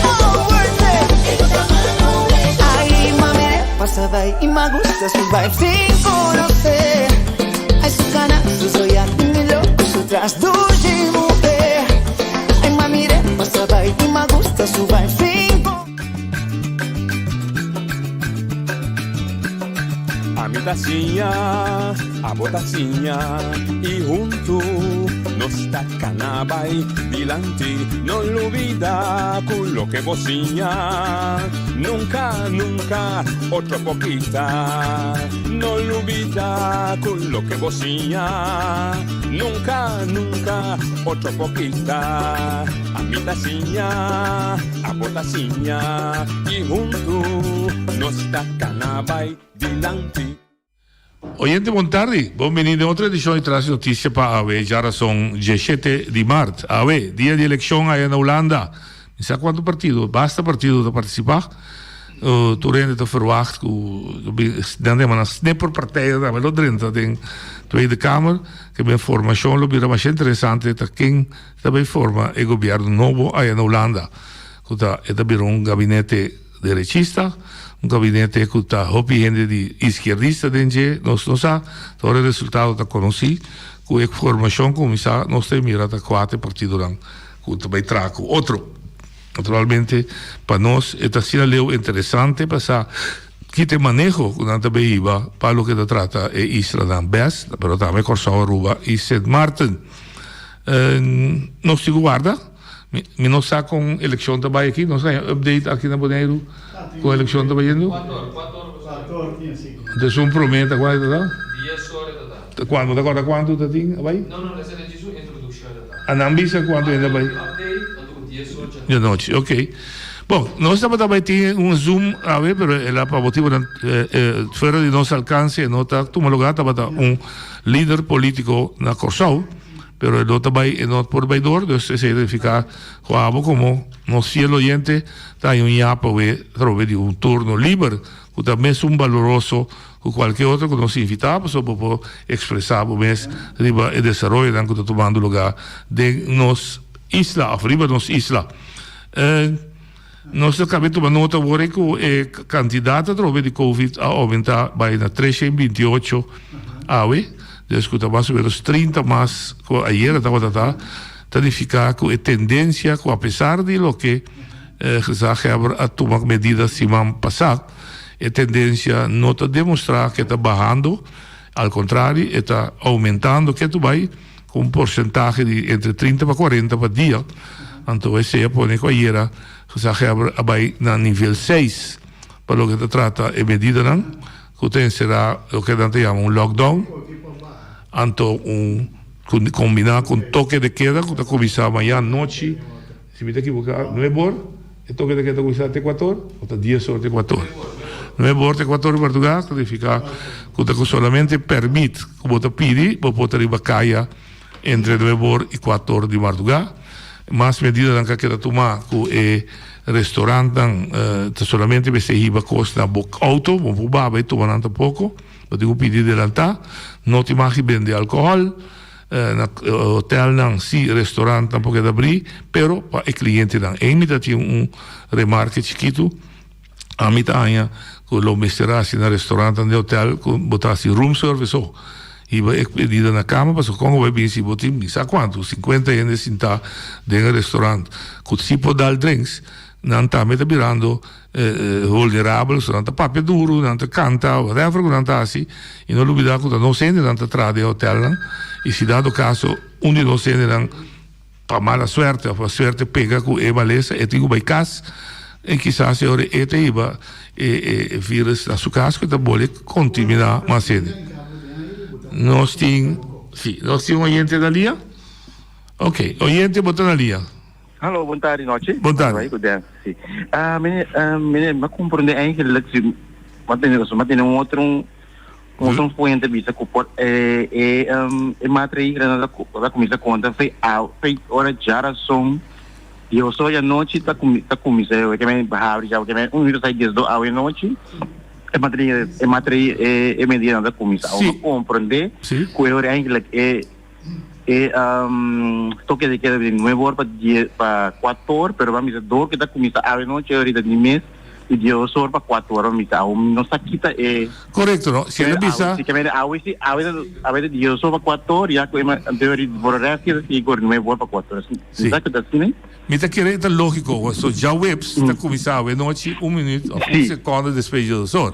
Oh, worth it. Ay, mami, pasa by y me gusta su vibe sin conocer. Ay, su cana, su soya y mi loco, su tras dulce mujer. Ay, mami, pasa by y me gusta su vibe sin conocer. Ami ta siña, abo ta siña i huntu nos ta kana bai dilanti. No lubida ku loke bo siña nunka, nunka otro por kita. No lubida ku loke bo siña nunka, nunka otro por kita. Ami ta siña, abo ta siña i huntu nos ta kana bai dilanti. Oyente bon tardi, bon bini den otro edicion di Tras di Noticia pa awe djarason diesshete di mart. Awe, dia di eleccion aya na Hulanda. Mi sa cuanto partido, basta partido ta participa. Tur hende ta verwacht cu nan ta yama nan snipperpartijen tambe lo drenta den Tweede Kamer. Ke ben formacion lo bira masha interesante ta ken ta bay forma e gobierno nobo aya na Hulanda. Cu ta e ta bira un gabinete derechista, un gabinete cu ta hopi hende di izquierdista den dje, nos no sa, ta ora e resultado ta conoci, cu e formacion cuminsa nos ta e mira ta cuate partidonan cu ta bay traha cu otro. Naturalmente pa nos e ta asina leu interesante pa sa ki ta e maneho cu nan ta bay hiba pa loke ta trata e islanan bes, pero tambe Corsou, Aruba y Sint Maarten. Nos tin cu warda. Mi no sa kon elekshon ta bai aki. Nos haña update aki na Boneiru kon elekshon ta bayendo. Entonces un promé ta kuantu ta ta? Kuantu? Bo ta kòrda kuantu ta tin a bai? A nan bisa kuantu hende a bai? Di anochi, ok. Bon, nos tabata bai tin un zoom awe pero el a pa motibonan fuera di nos alkanse e no ta tuma lugá. Tabata un lider polítiko na Kòrsou. Pero e no ta bai, e no por bai door, dus esei ta nifiká ku abo komo nos fiel oyente ta haña un yapa awe atrobe di un turno liber ku ta mesun baloroso ku kualke otro ku nos invitá pasobra bo por ekspresá bo mes riba e desaroyonan ku ta tumando lugá den nos isla òf riba nos isla. Nos ta kabe tuma nota awor ei ku e kantidat atrobe di covid a oumentá bai na 328 awe, dus ku ta mas o menos 30 mas ku ayera tabata ta, ta nifiká ku e tendensia ku apesar di loke gezaghebber a tuma medida siman pasá, e tendensia no ta demostrá ku e ta bahando, al kontrario e ta oumentando ketu bai. Ku un porsentahe di entre 30 pa 40 pa dia. Anto esei a pone ku ayera gezaghebber a bai na nivel seis pa loke ta trata e medidanan ku ta enserá loke nan ta yama un lockdown. Anto un kombiná ku un toke de keda ku ta kuminsá mañan nochi, si mi ta ekiboká, nuebe or, e toke de keda ta kuminsá te kuator o ta dies or te kuator? Nuebe or te kuator di mardugá ta nifiká ku ta ku solamente pèrmit ku bo ta pidi bo por ta riba kaya entre nuebe or i kuator di mardugá. Mas medidanan ku a keda tumá ku e restorantnan ta solamente mester hiba kos na bo outo, bo por baba i tuma nan tampoko. Bo tin ku pidi delantá. No tin mag di bende alkohòl na hotelnan, sí restorantnan por keda abrí, pero pa e klientenan. Ei mi ta tin un remarke chikitu. Ami ta haña ku lo mester hasi na restorantnan di hotel ku bo ta hasi room service so. Hiba e pedida na kama pasobra kon ku bai bin si bo tin mi sa kuantu, sinkuenta hende sintá den e restorant ku si por dal drinks, nan tambe ta birando vulnerabel, so nan ta papia duru, nan ta kanta, whatever ku nan ta hasi, i no lubida ku ta nos hendenan ta traha den hotelnan, i si dado kaso un di nos hendenan pa mala suerte òf pa suerte pega ku e malesa, e tin ku bai kas, i kisas e ora e ta hiba e virus na su kas ku ta bole kontamina mas hende. Nos tin, si, nos tin un oyente na lia? Ok, oyente bo ta na lia. Hallo, bon tardi nochi. Bon tardi. Ku Den. Si. Ah, meneer, ah, meneer, ma comprende eigenlijk si ma tene ma tene un otro un otro fuente bisa ku por eh eh um, e maatregelen ta ta kuminsa konta fe a fe ora djarason di oso di anochi ta kumi ta kuminsa ke men habri ya ke men un minuto sai diesdo awe anochi e maatregelen e maatre e e medidanan ta kuminsa. Si. Ma comprende Si. ku e ora eigenlijk e E toke de keda di nuebe or pa die pa kuater or, pero ban bisa dor ku ta kuminsá awe nochi ahorita di mes di dies or pa kuater or ban bisa awe no sa kita e Korekto no, si el a bisa. Si ke mende awe si awe ta awe ta dies or pa kuater or ya ku e anto ori por rest kita sigui ku nuebe or pa kuater or. Si. Sa ku ta asina? Mi ta kere e ta lógiko, so djaweps ta kuminsá awe nochi un minüt òf un sekònde despues di dies or.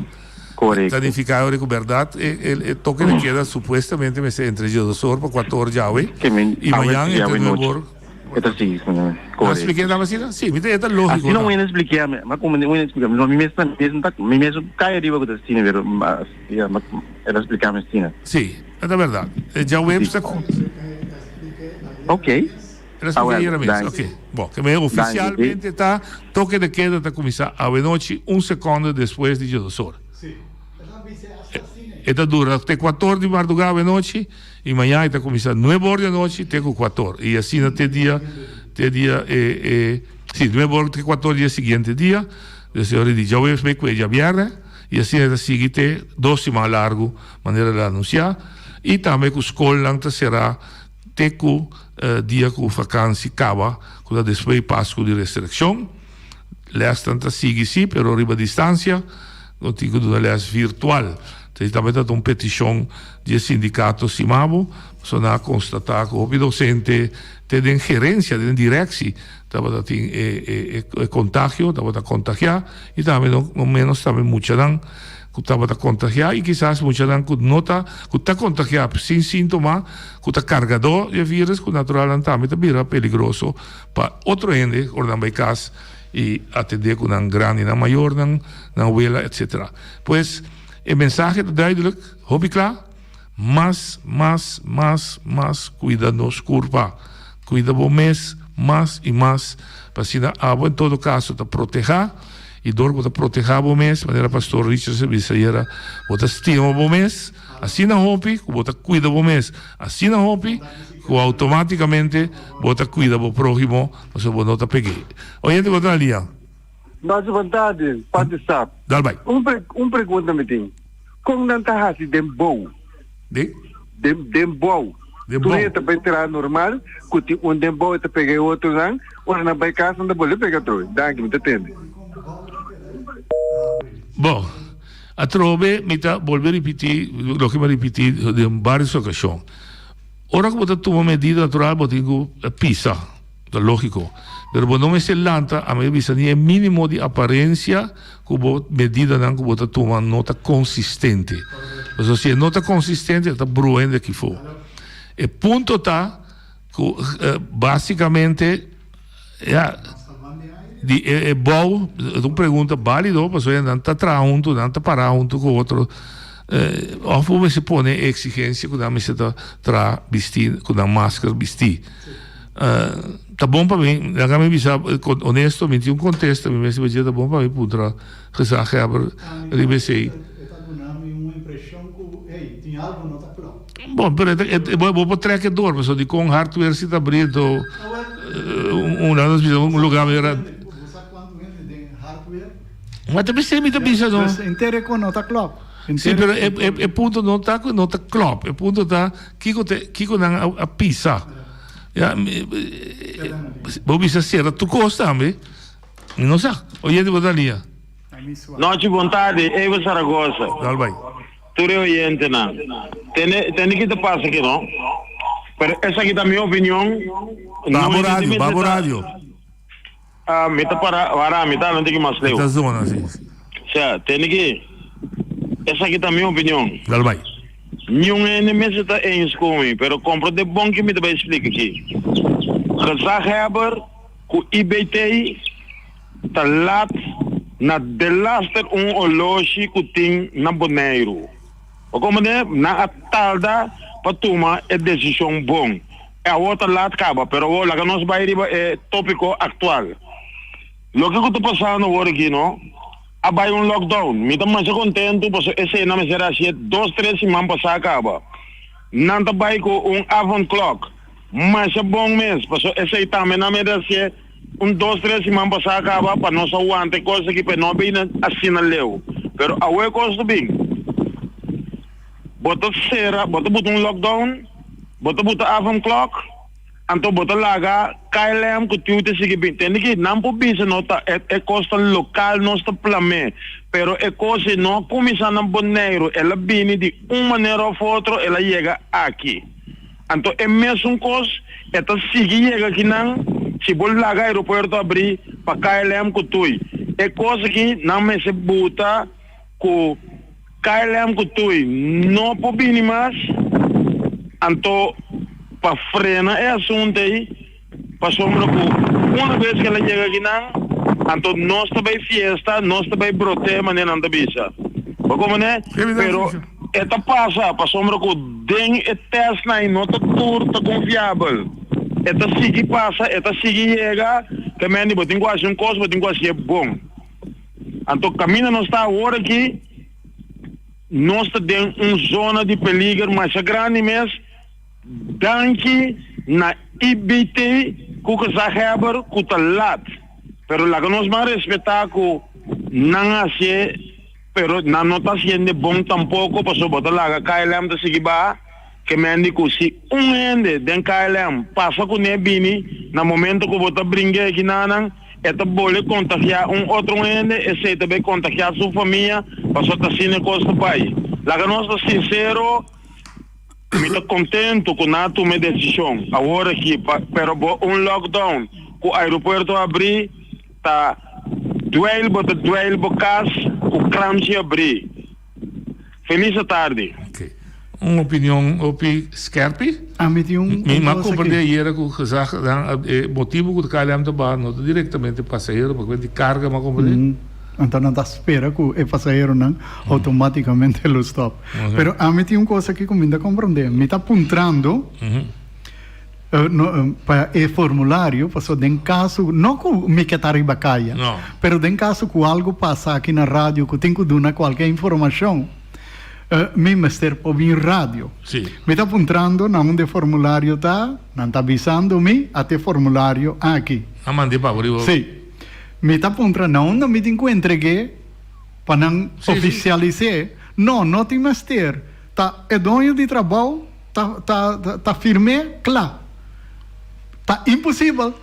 Korekto. Ta nifiká ora ku bèrdat e e toke de keda supuestamente mester entre diesdos or pa kuater or djawe i mañan entre nuebe or. E ta sigui ku nan. Nan a spliké nan asina? Si, mi ta e ta lógiko. Asina un hende spliké mi, ma komo un hende splika mi, mi mes ta mi mes ta mi mes kai ariba ku ta asina pero ya ma el a splika mi asina. Si, e ta bèrdat. E djaweps ta. Ok. El a splica ayera mes. Ok. Bo, ke men oficialmente ta toke de keda ta cuminsa awenochi un seconde despues di djodosor. E ta dura te cuator di marduga awenochi y mañana e ta cuminsa nuebe or di anochi te cu cuator. Y asina te dia, te dia e, e, si, nuebe or te cuator di e siguiente dia. Des e ora di djaweps bay cu e djabierne y asina e ta sigui te dos siman largo manera el a anuncia. Y tambe cu scolnan ta cera. Te ku dia ku vakansi kaba, ku ta despues di Pasku di Resurekshon. Lèsnan ta sigui sí, pero riba distansia. No tin ku duna lès virtual. Esei tambe ta un petishon di e sindikato Simabo, pasobra nan a konstatá ku hopi dosente te den gerensia, den direksi tabata tin e kontagio, tabata kontagiá i tambe no ménos tambe muchanan. Ku tabata kontagiá i kisas muchanan ku no ta ku ta kontagiá sin síntoma ku ta kargadó di e vírus ku natural nan tambe ta bira peligroso pa otro hende ora nan bai kas i atendé ku nan grandinan mayornan, nan wela etsetera. Pues e mensahe ta duidelik, hopi kla, Mas, mas, mas, mas kuida nos kurpa. Kuida bo mes mas i mas pa asina abo en todo kaso ta protehá i dor bo ta protehá bo mes, manera Pastor Richard a bisa ayera, bo ta stima bo mes asina hopi ku bo ta kuida bo mes asina hopi ku outomátikamente bo ta kuida bo próhimo pasobra bo no ta peg'é. Oyente bo ta na lia. Mas vontade, Padre Sap. Dal bai. Un pre un pregunta mi tin. Kon nan ta hasi den bou? Den? Den den bou. Den Tur bou. hende ta bai traha normal, ku tin un den bou e ta pega e otronan, ora nan bai kas nan ta bolbe pega atrobe. Danki, mi ta tende. Bon, atrobe mi ta bolbe ripití loke mi a ripití den vários okashon. Ora ku bo ta tuma medida natural bo tin ku pisa. Ta lógiko. Pero bo no mester lanta, ami a bisa, ni e mínimo di aparensia ku bo medidanan ku bo ta tuma no ta konsistente. Pasobra si e no ta konsistente, e ta brua hende aki afó. E punto ta ku básikamente, ya, di e bou, ta un pregunta bálido, pasobra nan ta traha huntu, nan ta pará huntu ku otro. Òf bo mester pone e eksigensia ku nan mester ta traha bistí ku nan masker bistí. Ta bon pa mi, laga mi bisa honesto, mi tin un kontesta, mi mester dje ta bon pa mi puntra gezaghebber riba esei. Bon, pero bo por trek e dor, pasobra dikon hardware si ta abri anto un laga nos bisa un lugar manera. Ma ta bis'é mi ta bisa no. Dus inter e kon no ta klop. Sí, pero e e e punto no ta ku no ta klop. E punto ta kiko te kiko nan a a pisa. Ya mi bo bisa sera tur kos tambe. Mi no sa. Oyente bo ta lia. Nochi bon tardi, Evo Zaragoza. Dal bai. Tur e oyentenan. Tende tende ki ta pasa aki no. Pero esaki ta mi opinion. Babo radio, babo radio. Ah, mi ta para, wara, mi ta hablando tiki mas leu. Ta zona, si. Sea, tende ki, esaki ta mi opinion. Dal bai. Niun hende mester ta eens ku mi, pero komprende bon ki mi ta bai splika aki. Gezaghebber ku IBT ta lat na delaster un oloshi ku tin na Boneiru. Bo komprende? Nan a tarda pa tuma e desishon bon. E awor ta laat kaba, pero awor laga nos bai riba e topiko aktual. Loke ku ta pasando awor aki no, a bai un lockdown. Mi ta masha kontentu pasobra esei nan mester hasié dos tres siman pasá kaba. Nan ta bai ku un avondklok. Masha bon mes, pasobra esei tambe nan mester hasié un dos tres siman pasá kaba pa nos a wanta e kos aki pa e no a bini asina leu. Pero awor e kos ta bin. Bo ta sera, bo ta buta un lockdown, bo ta buta avondklok, anto bo ta laga KLM ku tiu ta sigui bin. Tende ki nan por bisa no ta e e kos ta lokal nos ta plam'é, pero e kos ei no a kuminsá na Boneiru, el a bini di un manera òf otro el a yega aki. Anto e mesun kos e ta sigui yega akinan si bo laga aeropuerto abrí pa KLM ku tui. E kos aki nan mester buta. Ku KLM ku tui no por bini mas, anto pa frena e asuntu ei, pasobra ku una bes ku el a yega akinan, anto nos ta bai fiesta, nos ta bai brote manera nan ta bisa. Bo komprende? Pero e ta pasa pasobra ku den e testnan ei no ta tur ta konfiabel. E ta sigui pasa, e ta sigui yega, te mende bo tin ku hasi un kos, bo tin ku hasié bon. Anto kaminda nos ta awor aki, nos ta den un zona di peliger masha grandi mes, danki na IBT ku gezaghebber ku ta lat. Pero laga nos ban respetá ku nan hasié, pero nan no ta hasiende bon tampoko, pasobra bo ta laga KLM ta sigui baha, ke mendi ku si un hende den KLM pasa kuné bini na momento ku bo ta bring'é kinanan, E ta bole kontagiá un otro hende, esei ta bai kontagiá su famia, pasobra ta asina e kos ta bai. Laga nos ta sinsero, mi ta kontentu ku nan a tuma e desishon awor aki, pero bo un lockdown ku aeropuerto habrí ta dweil bo ta dweil bo kas ku kramchi habrí. Felis atardi. Ok. Un opinion hopi skerpi. Ami tin un Mi un a cosa comprende aki. ayera cu gezag nan e motibo cu KLM ta baha no ta directamente pasahero pasobra di carga mi a comprende. Mm. Anto nan ta spera cu e pasaheronan automaticamente lo stop. Ok. Pero ami tin un cosa aki cu mi ta comprende. Mi ta puntrando no, pa e formulario pasobra den caso, no cu mi ke ta riba caya, No. pero den caso cu algo pasa aki na radio cu tin cu duna cualke informacion, mi mester por bin radio. Sí. Mi ta puntrando na unda e formulario ta, nan ta bisando mi ate formulario aki. Nan mand'é pa bo riba. Sí. Mi ta puntra na unda mi tin cu entreg'é pa nan Sí, sí. oficialis'é. No, no tin mester. Ta e doño di trabou ta ta ta firm'é kla. Ta imposibel.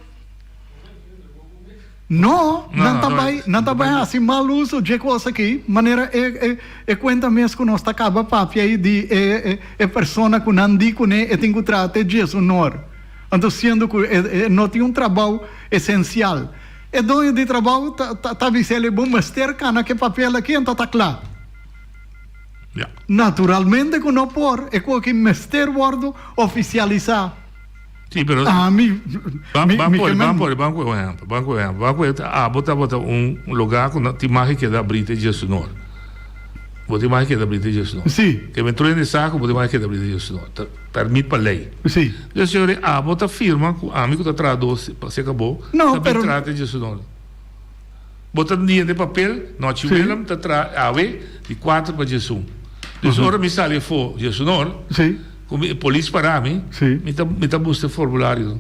No, nan ta bai nan ta bai hasi mal uso dje kos aki, manera e e e kuenta mes ku nos ta kaba papia ei di e e e persona ku nan di kuné e tin ku traha te djes un or. Anto siendo ku e e no tin un trabou esensial. E doño di trabou ta ta ta bisa el bo mester kana ke papel aki anto ta kla. Ya. Naturalmente ku no por, e ku aki mester wòrdu ofisialisá. Sí, pero Ami, ban mi, ban mi por ke ban men. por ban ku un ehèmpel, ban ku un ehèmpel. Ban ku e abo tabata un lugá ku tin mag di keda abrí te djesunor. Bo tin mag keda brinda Dios no. Sí. Ke men truena e saco, bo tin mag keda brinda Dios no. Ta permit pa ley. Sí. Dios señor, abo ta firma cu ami cu ta traha dos pa seca bo, No, ta pero. bin traha te Dios no. Bo ta niende papel, nochi Sí. Willem ta traha awe di cuater pa diesun. Dus ora mi sali afo diesunor, Sí. cu mi polis para mi, Sí. mi ta mi ta busca e formulario.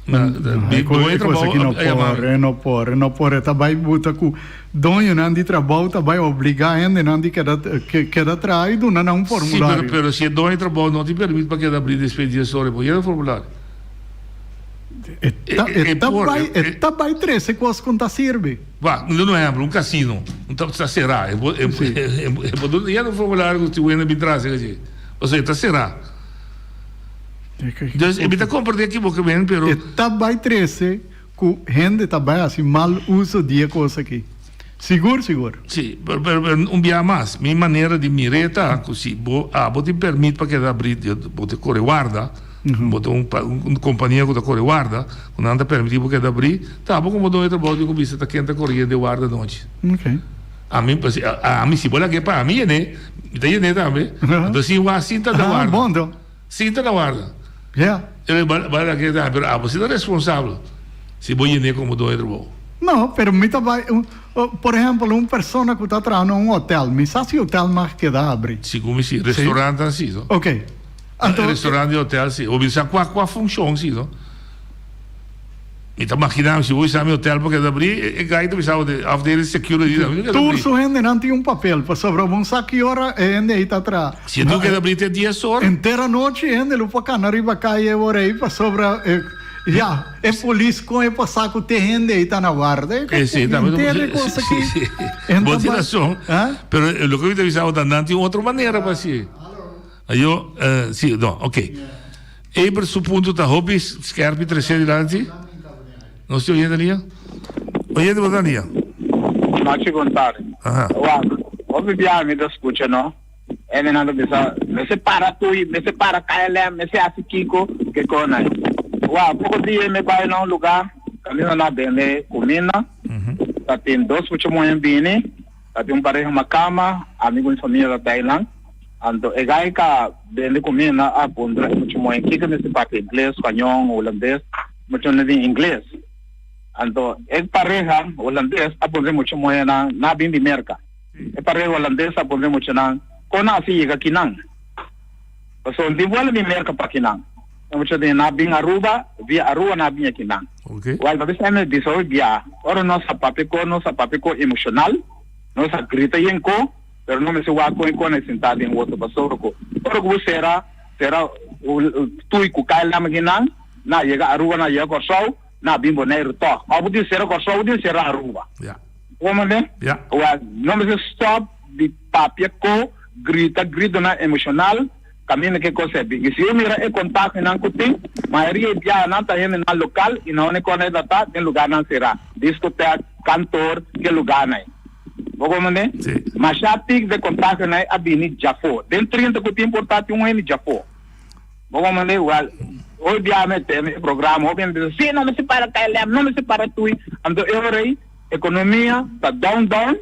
Na, mi E doño cos trabao aki no a yama por, mi. e no por, e no por. E ta bay buta cu doñonan di trabao ta bay obliga hendenan di keda keda traha y duna nan un Sí, pero formulario. pero si e doño trabao no tin permit pa keda abri despues di dies ora, e por yena formulario. E ta e ta bay e ta bay trece cos cu ta sirbi. Wak, mi duna un ehempel, un casino, un ta ta cerá, e por e e por duna yena un formulario cu tin hende bin tras esaki dje, pasobra e ta cerá. Dus e mi ta comprende ekiboca men, pero. E ta bay trece cu hende ta bay haci mal uso di e cos aki. Sigur, sigur. Si, pero pero un bia mas, mi manera di mir'é ta cu si bo abo tin permit pa keda abri, bo ta core warda, bo ta un un compania cu ta core warda, cu nan ta permiti bo keda abri, ta abo como doño trabao tin cu bisa ta ken ta coriendo e warda anochi. Ami, ami si bo lag'é pa ami yené, mi ta yené tambe, anto si wak sinta ta warda. Sinta na warda. Ja. E bai bai la keda, pero abo si ta responsabel si bo yene como doño trabou. No, pero mi ta bai, por ehempel, un persona cu ta traha na un hotel, mi sa si hotel mag keda abri. Segun mi si, restaurantnan si, no? Ok. Anto. Restaurant y hotel si. Bo bisa cua cua funcion si, no? Mi ta magina mi si bo bisa mi hotel por keda abri, e guy ta bisa bo de afdeling security ta mi keda Tur abri. su hendenan tin un papel pasobra bo sa ki ora e hende ei ta traha. Si e tur keda abri te dies or. Henter anochi e hende lo por kana riba kaya e ora ei pasobra e ya e polis kon e pasa ku te hende ei ta na warda. E si tambe Henter e kos aki. si si bo tin rason pero loke mi ta bisa bo ta nan tin otro manera pa hasi. Ayo, si, no, ok. Eber su punto ta hopi skerpi trece dilanti. Nos tin oyente lia? Oyente bo ta lia? Machi bon tardi. Aha. Wak, hopi biaha mi ta scucha no. Hendenan ta bisa, mester para tuy, mester para KLM, mester haci kico, ke con ay. Wak, poco dia mi bay na un lugar, caminda nan a bende cuminda, ta tin dos mucha muhe bini, Ta tin un pareha ma cama, ami cu mi famia ta tainan. Anto e guy ca bende cuminda a puntra e mucha moe kico mester papia, ingles, spañol, hulandes. Mucha no tin ingles. Anto e pareha hulandes a puntra e mucha moenan, nan a bin di Merca. E pareha hulandes a puntra e muchanan, con nan a haci yega kinan? Pasobra no tin vuelo di Merca pa kinan. E mucha di nan a bin Aruba, via Aruba nan a bin akinan. Wèl, pa bisa mi bisa hopi bia, ora nos a papia ku nos a papia ku emoshonal, nos a grita yen ko, pero no mester wak kon e kon e sintá den woto pasobra ku ora ku bo sera sera tui ku kai lama kinan, nan a yega Aruba, nan a yega Kòrsou, nan a bin Boneiru tòg. Òf bo tin sera Kòrsou, bo tin sera Aruba. Bo mende? Wèl, no mester stòp di papia ku grita gritonan emoshonal. Kaminda ke kos e bin. I si bo mira e kontaktonan ku tin, mayoria e biahanan ta hendenan lokal i na unda e kòrda e ta ta den lugarnan será, diskotek, kantor, ke lugarnan ei. Bo komprendé? Masha pik de kontaktonan ei a bini djafó. Den 30 ku tin por ta tin un hende djafó. Bo komprendé? Wèl, hopi biaha mi a tende e programa, hopi hende ta bisa, Sí, no mester para KLM, no mester para tui. Anto e ora ei ekonomia ta down down,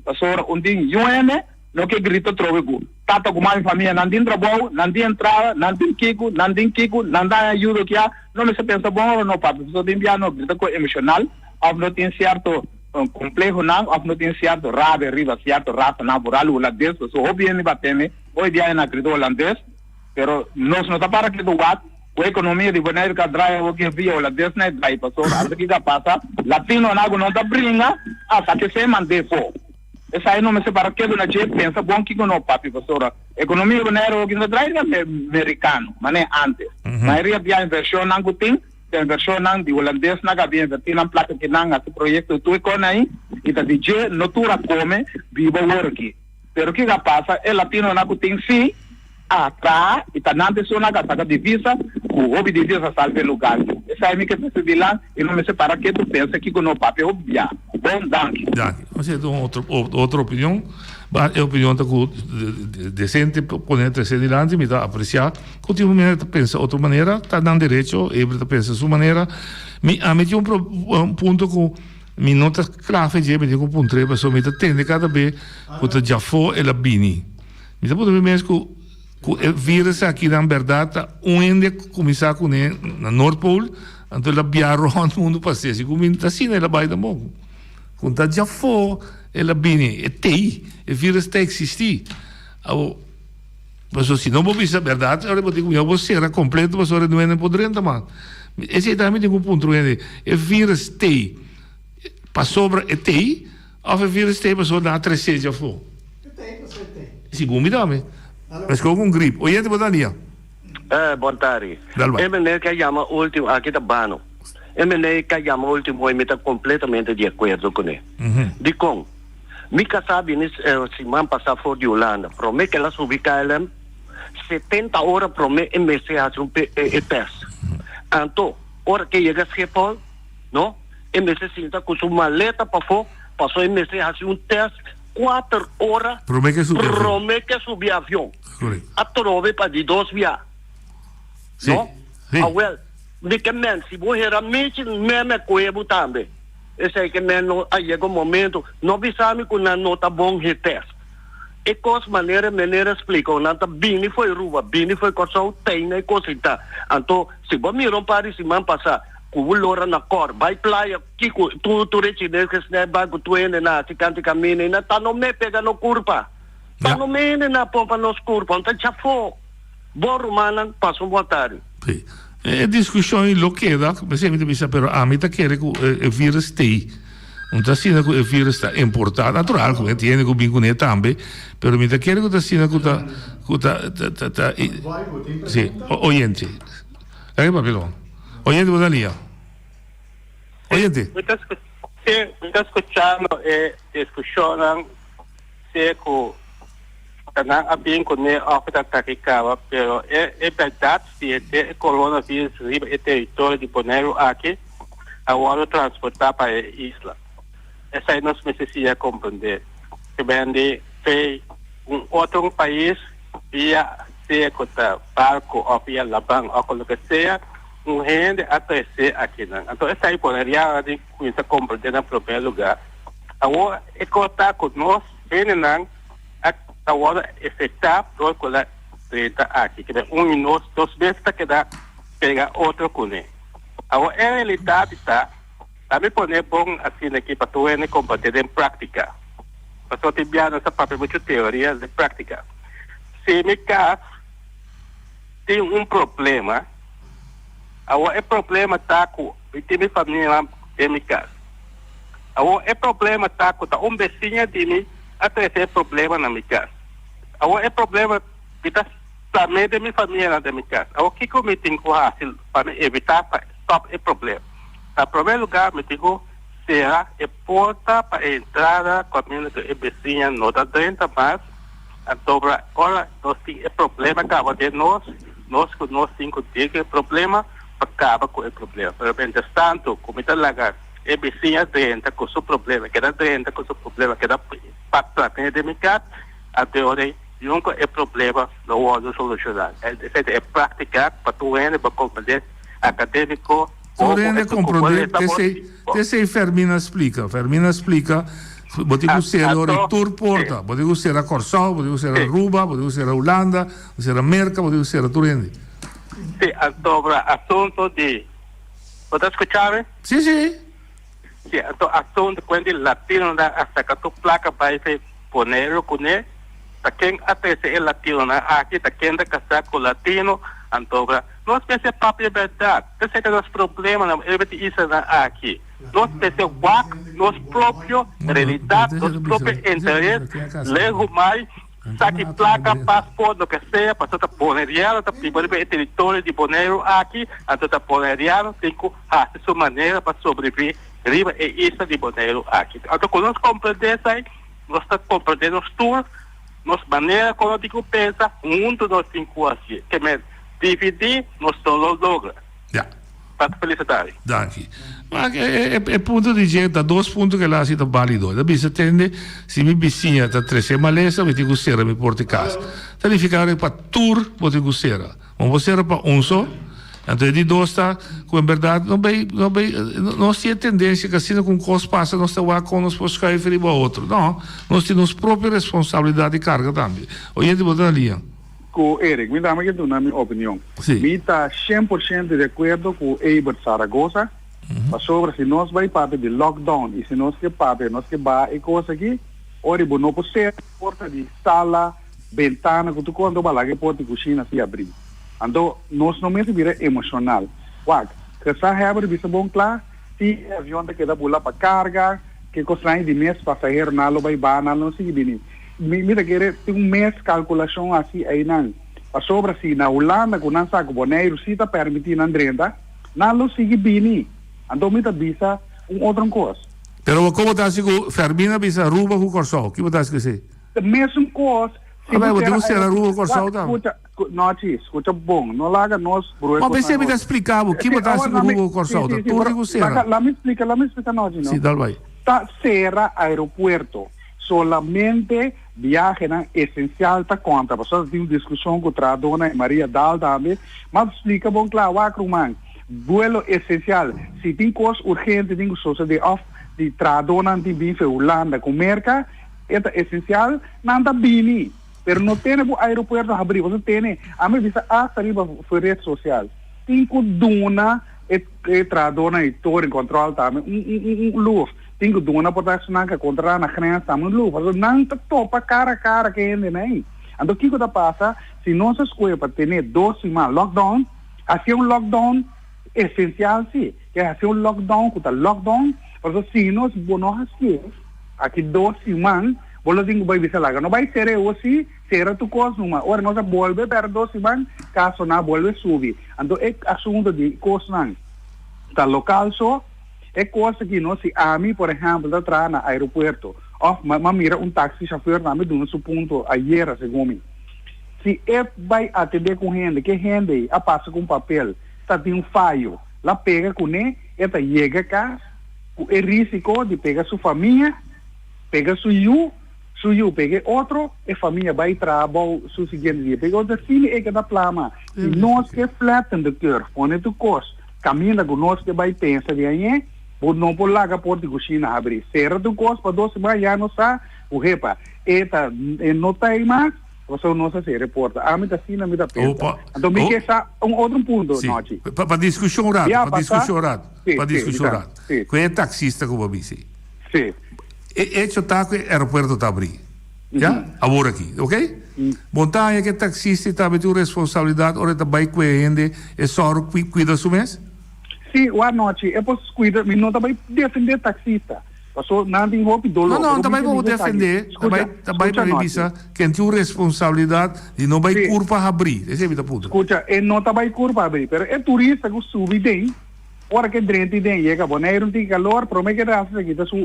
pasobra un tin yu hende. No ke grita trobe ku tata ku mami famia nan tin trabou, nan tin entrada, nan tin kiku, nan tin kiku, nan ta haña ayudo kia, no mester pensa bon ora no papia pasobra tin bia no grita ku emoshonal òf no tin sierto komplehonan òf no tin sierto rabia riba sierto rasanan vooral hulandes pasobra hopi hende ba tende hoy dia nan grita hulandes pero nos no ta para ketu wak ku ekonomia di Boneiru ka draai awor ke via hulandes na e draai pasobra asa kiko a pasa latinonan ku no ta bringa asa ke mand'é for. Esai no mester para kedo na dje, pensa bon kiko no papia pasobra ekonomia Boneiru hopi no ta drai riba merikano manera antes. Mayoria bia invershonnan ku tin ta invershonnan di hulandesnan ku a bin inverti nan plaka kinan hasi proyekto tur e kon ai i ta di dje no tur a kome biba wor aki. Pero kiko a pasa e latinonan ku tin si a traha y ta nan persona cu a saca divisa cu hopi divisa sal p'e lugar. Esai mi ke trece dilan y no mester para ketu pensa kico no papia hopi bia. Bon danki. Danki. Nos ta un otro otro opinion. Ba e opinion ta cu decente pone trece dilanti mi ta aprecia cu tin un hende ta pensa otro manera ta nan derecho Ebert ta pensa su manera. Mi ami tin un punto cu. Mi no ta kla fe dje, mi tin ku puntr'é pasobra mi ta tende kada be ku ta djafó el a bini. Mi ta puntra mi mes ku ku e virus aki nan bèrdat ta un hende a kuminsá kuné na Noordpool, anto el a bia rònt mundu pas'é. Si ku mi ta asina el a bai tampoco. Ku ta djafó el a bini, e t'ei, e virus ta eksistí. Awor, pasobra si no bo bisa bèrdat ora bo tin ku mihó bo sera kompleto pasobra no hende por drenta mas. Esei tambe tin ku puntra un hende, e virus t'ei pasobra e t'ei òf e virus t'ei pasobra nan a tres'é djafó? Segun mi tambe. Meskos ku un grip. Oyente bo ta nia? Eh, bon tardi. Dal bai. E meneer ku a yama ultimo, aki ta Bano. E meneer ku a yama ultimo hoy mi ta kompletamente di akuerdo kuné. Dikon? Mi kasá bini siman pasá for di Hulanda. Promé ku el a subi KLM, 70 ora promé e mester hasi un e tèst. Anto, ora ku e yega Schiphol, no, e mester sinta ku su maleta pafó, pasobra e mester hasi un tèst kuater ora Promé ku e subi avion. promé ku e subi avion. Atrobe pa di dos bia. No? Awel, mi ke men, si bo hera michi, meme koe bo tambe. Esei ke men no a yega un momento, no bisa mi ku nan no ta bon he test. E kos manera meneer a splika, nan ta bini fo'i Aruba, bini fo'i Kòrsou, teina e kos ei ta. Anto, si bo mira un par di siman pasá, ku bo lora na kòr, bai playa, kiko, tur tur e chines ke snèp bai ku tur hende na hasi kanti kaminda, i nan ta no me pega no kurpa. Ta no me hende na pompa nos kurpa, un ta chafó. Bo rumannan, pasa un bon tardi. Sí. E diskushon ei lo keda, p'esei mi ta bisa, pero ami ta kere ku e virus t'ei. No ta asina ku e virus ta importá, natural ku e tin hende ku bin kuné tambe, pero mi ta kere ku ta asina ku ta, ku ta, ta, ta, ta, sí, oyente. Laga e papia kon. Oyente bo ta lia. Oyente. Mi ta mi ta skuchando e diskushonnan sea ku ta nan a bin kuné òf ta taki kaba, pero e e bèrdat si e te e coronavirus riba e teritorio di Boneiru aki a wòrdu transportá pa e isla. Esei nos mester siña komprendé. Ke bende fe un otro pais via sea ku ta barko òf via laban òf ku loke sea, un hende a tresé akinan. Anto esei bonerianonan tin kuminsá komprendé na promé lugá. Awor e kos ta ku nos hendenan a ta wòrdu efektá dor ku la drenta aki. Keda un i nos nos mes ta keda pega otro kuné. Awor e realidat ta, ta mi pone bon asina aki pa tur hende komprendé den práktika. Pasobra tin bia nos ta papia muchu teoria den práktika. Si mi kas tin un problema, awor e problema ta ku mi tin mi famianan den mi kas. Awor e problema ta ku ta un besiña di mi a trese e problema na mi kas. Awor e problema mi ta plam'é den mi famianan den mi kas. Awor kiko mi tin ku hasi pa mi evitá pa stòp e problema? Na promé lugá mi tin ku sera e porta pa e entrada kaminda ku e besiña no ta drenta mas. Anto ora nos tin e problema kaba den nos, nos ku nos tin ku deal ku e problema pa kaba ku e problema. Pero mientras tanto ku mi ta laga e bisiña drenta ku su problema, keda drenta ku su problema, keda pa tene den mi kas, anto e ora ei nunka e problema lo wòrdu solushoná. Esei ta e práktika pa tur hende por komprendé akadémiko, Tur hende komprendé, t'esei Fermin a splika. Fermin a splika, bo tin ku sera ora ei tur porta. Bo tin ku sera Kòrsou, bo tin ku sera Aruba, bo tin ku sera Hulanda, bo tin ku sera Merka, bo tin ku sera tur hende. Sí, anto asuntu di. Bo ta skucha mi? Sí, sí. Sí, anto asuntu ku di latinonan a saka tur plaka bai fe Boneiru kuné, ta ken a trese e latinonan aki, ta ken ta kasá ku latino, anto nos mester papia bèrdat, esei ta nos problemanan riba di islanan aki, nos mester wak nos propio realidat, nos propio interes, lehumai. Saki plaka, pasport, loke sea, pasobra ta Boneriano ta biba riba e teritorio di Boneiru aki, anto ta Boneriano tin ku hasi su manera pa sobrevivi riba e isla di Boneiru aki. Anto ku nos komprendé esei, nos ta komprendé nos tur, nos manera kon nos tin ku pensa, huntu nos tin ku hasié. Ke men dividí nos no lo logra. Ya. Pasa felis tardi. Danki. Ma e e punto di dje ta dos punto ku el a hasi ta balido. El a bisa tende si mi bisiña ta trese malesa mi tin ku sera mi porta e kas. Ta nifiká pa tur bo tin ku sera. Bo por sera pa un so. Anto e di dos ta ku en bèrdat no bay no bay nos tin e tendensia ku asina ku un kos pasa nos ta wak kon nos por schuif riba otro. No, nos tin nos propio responsabilidat di karga tambe. Oyente bo ta na liña. Ku Eric, mi tambe ke duna mi opinion. Mi ta 100% di akuerdo ku Ebert Zaragoza, pasobra si nos bai papia di lockdown i si nos ke papia nos ke baha e kos aki, ora bo no por sera porta di sala, bentana ku tur kos, anto bo a laga e porta di kushina si abrí. Anto nos no mester bira emoshonal. Wak, gezaghebber bisa bon kla, si e avion ta keda bula pa karga, ke kosnan ei di mes pasaheronan lo bai baha, nan lo no sigui bini. Mi mi ta kere tin un mes kalkulashon hasi einan. Pasobra si na Hulanda ku nan sa ku Boneiru si ta permití nan drenta, nan lo sigui bini. Anto mi ta bisa un otro kos. Pero bo komo ta hasi ku Fermin a bisa Aruba ku Kòrsou? Ki bo ta hasi ku esei? Ta mesun kos si bo sera sera Aruba ku Kòrsou tambe. Skucha, Nochi, skucha bon. No laga nos brua Ma p'esei mi ta splika bo ki bo ta hasi ku Aruba ku Kòrsou ta. Tur tin ku sera. Lami splika, lami splika Nochi no. Si, dal bai. Ta sera aeropuerto. Solamente biahenan esensial ta konta. Pasobra tin un diskushon ku trahadónan i Maria Daal tambe. M'a splika bon kla, wak ruman, buelo esensial, si tin kos urgente tin ku sosodé òf di trahadónan tin bin fe Hulanda ku Merka, e ta esensial, nan ta bini. Pero no tene ku aeropuerto habrí, boso tene, ami bisa asta riba red sosial, tin ku duna e e trahadónan di toren kòntròl tambe un un un luf. Tin ku duna por ta esnan ku a kontrá na grens tambe un luf. Pasobra nan ta topa kara a kara ku e hendenan ei. Anto kiko ta pasa si nos a skohe pa tene dos siman lockdown? Hasié un lockdown esensial si. Ke hasié un lockdown ku ta lockdown pasobra si nos bo no hasié aki dos siman bo lo tin ku bai bisa laga no bai sera e osi sera tur kos numa. Ora nos a bolbe pèrdè dos siman kasonan a bolbe subi. Anto e asunto di kosnan ta lokal so. E kos aki no, si ami por ehèmpel ta traha na aeropuerto òf m'a mira un taxi chauffeur na mi duna su punto ayera segun mi. Si e bai atendé ku un hende, ke hende ei a pasa ku un papel ta tin un fayo, la pega kuné, e ta yega kas ku e risiko di pega su famia, pega su yu, su yu pega e otro, e famia bai traha bou su siguiente dia pega otro, asina e keda plama. Si nos ke flatten the curve, pone tur kos. Kaminda ku nos ke bai pensa di añe, bo no por laga por di kushina habrí. Sera tur kos pa dos siman ya nos sa ku hepa e ta e no ta ei mas, pasobra nos a sera e porta. Ami ta asina mi ta pensa. Anto mi ke sa un otro punto, Nochi. Pa pa diskushon un rato, pa diskushon un rato, pa diskushon un rato. Ku e taksista ku bo a bisa ei. Si. E echo ta ku e aeropuerto ta abrí. Ya, awor aki, ok? Bon ta haña ku e taksista tambe tin un responsabilidat ora e ta bai ku e hende e sòru kuida su mes? Sí, wak nochi e por kuida, mi no ta bai defendé taksista, paso nan tin hopi doló. No, no, ta bai pa bo defendé, ta bai ta bai pa mi bisa ku e tin un responsabilidat di no bai kurpa habrí, esei mi ta puntra. Skucha, e no ta bai kurpa habrí, pero e turista ku subi den, ora ku e drenta den yega Boneiru tin kalor, promé ku e ta hasi esaki ta su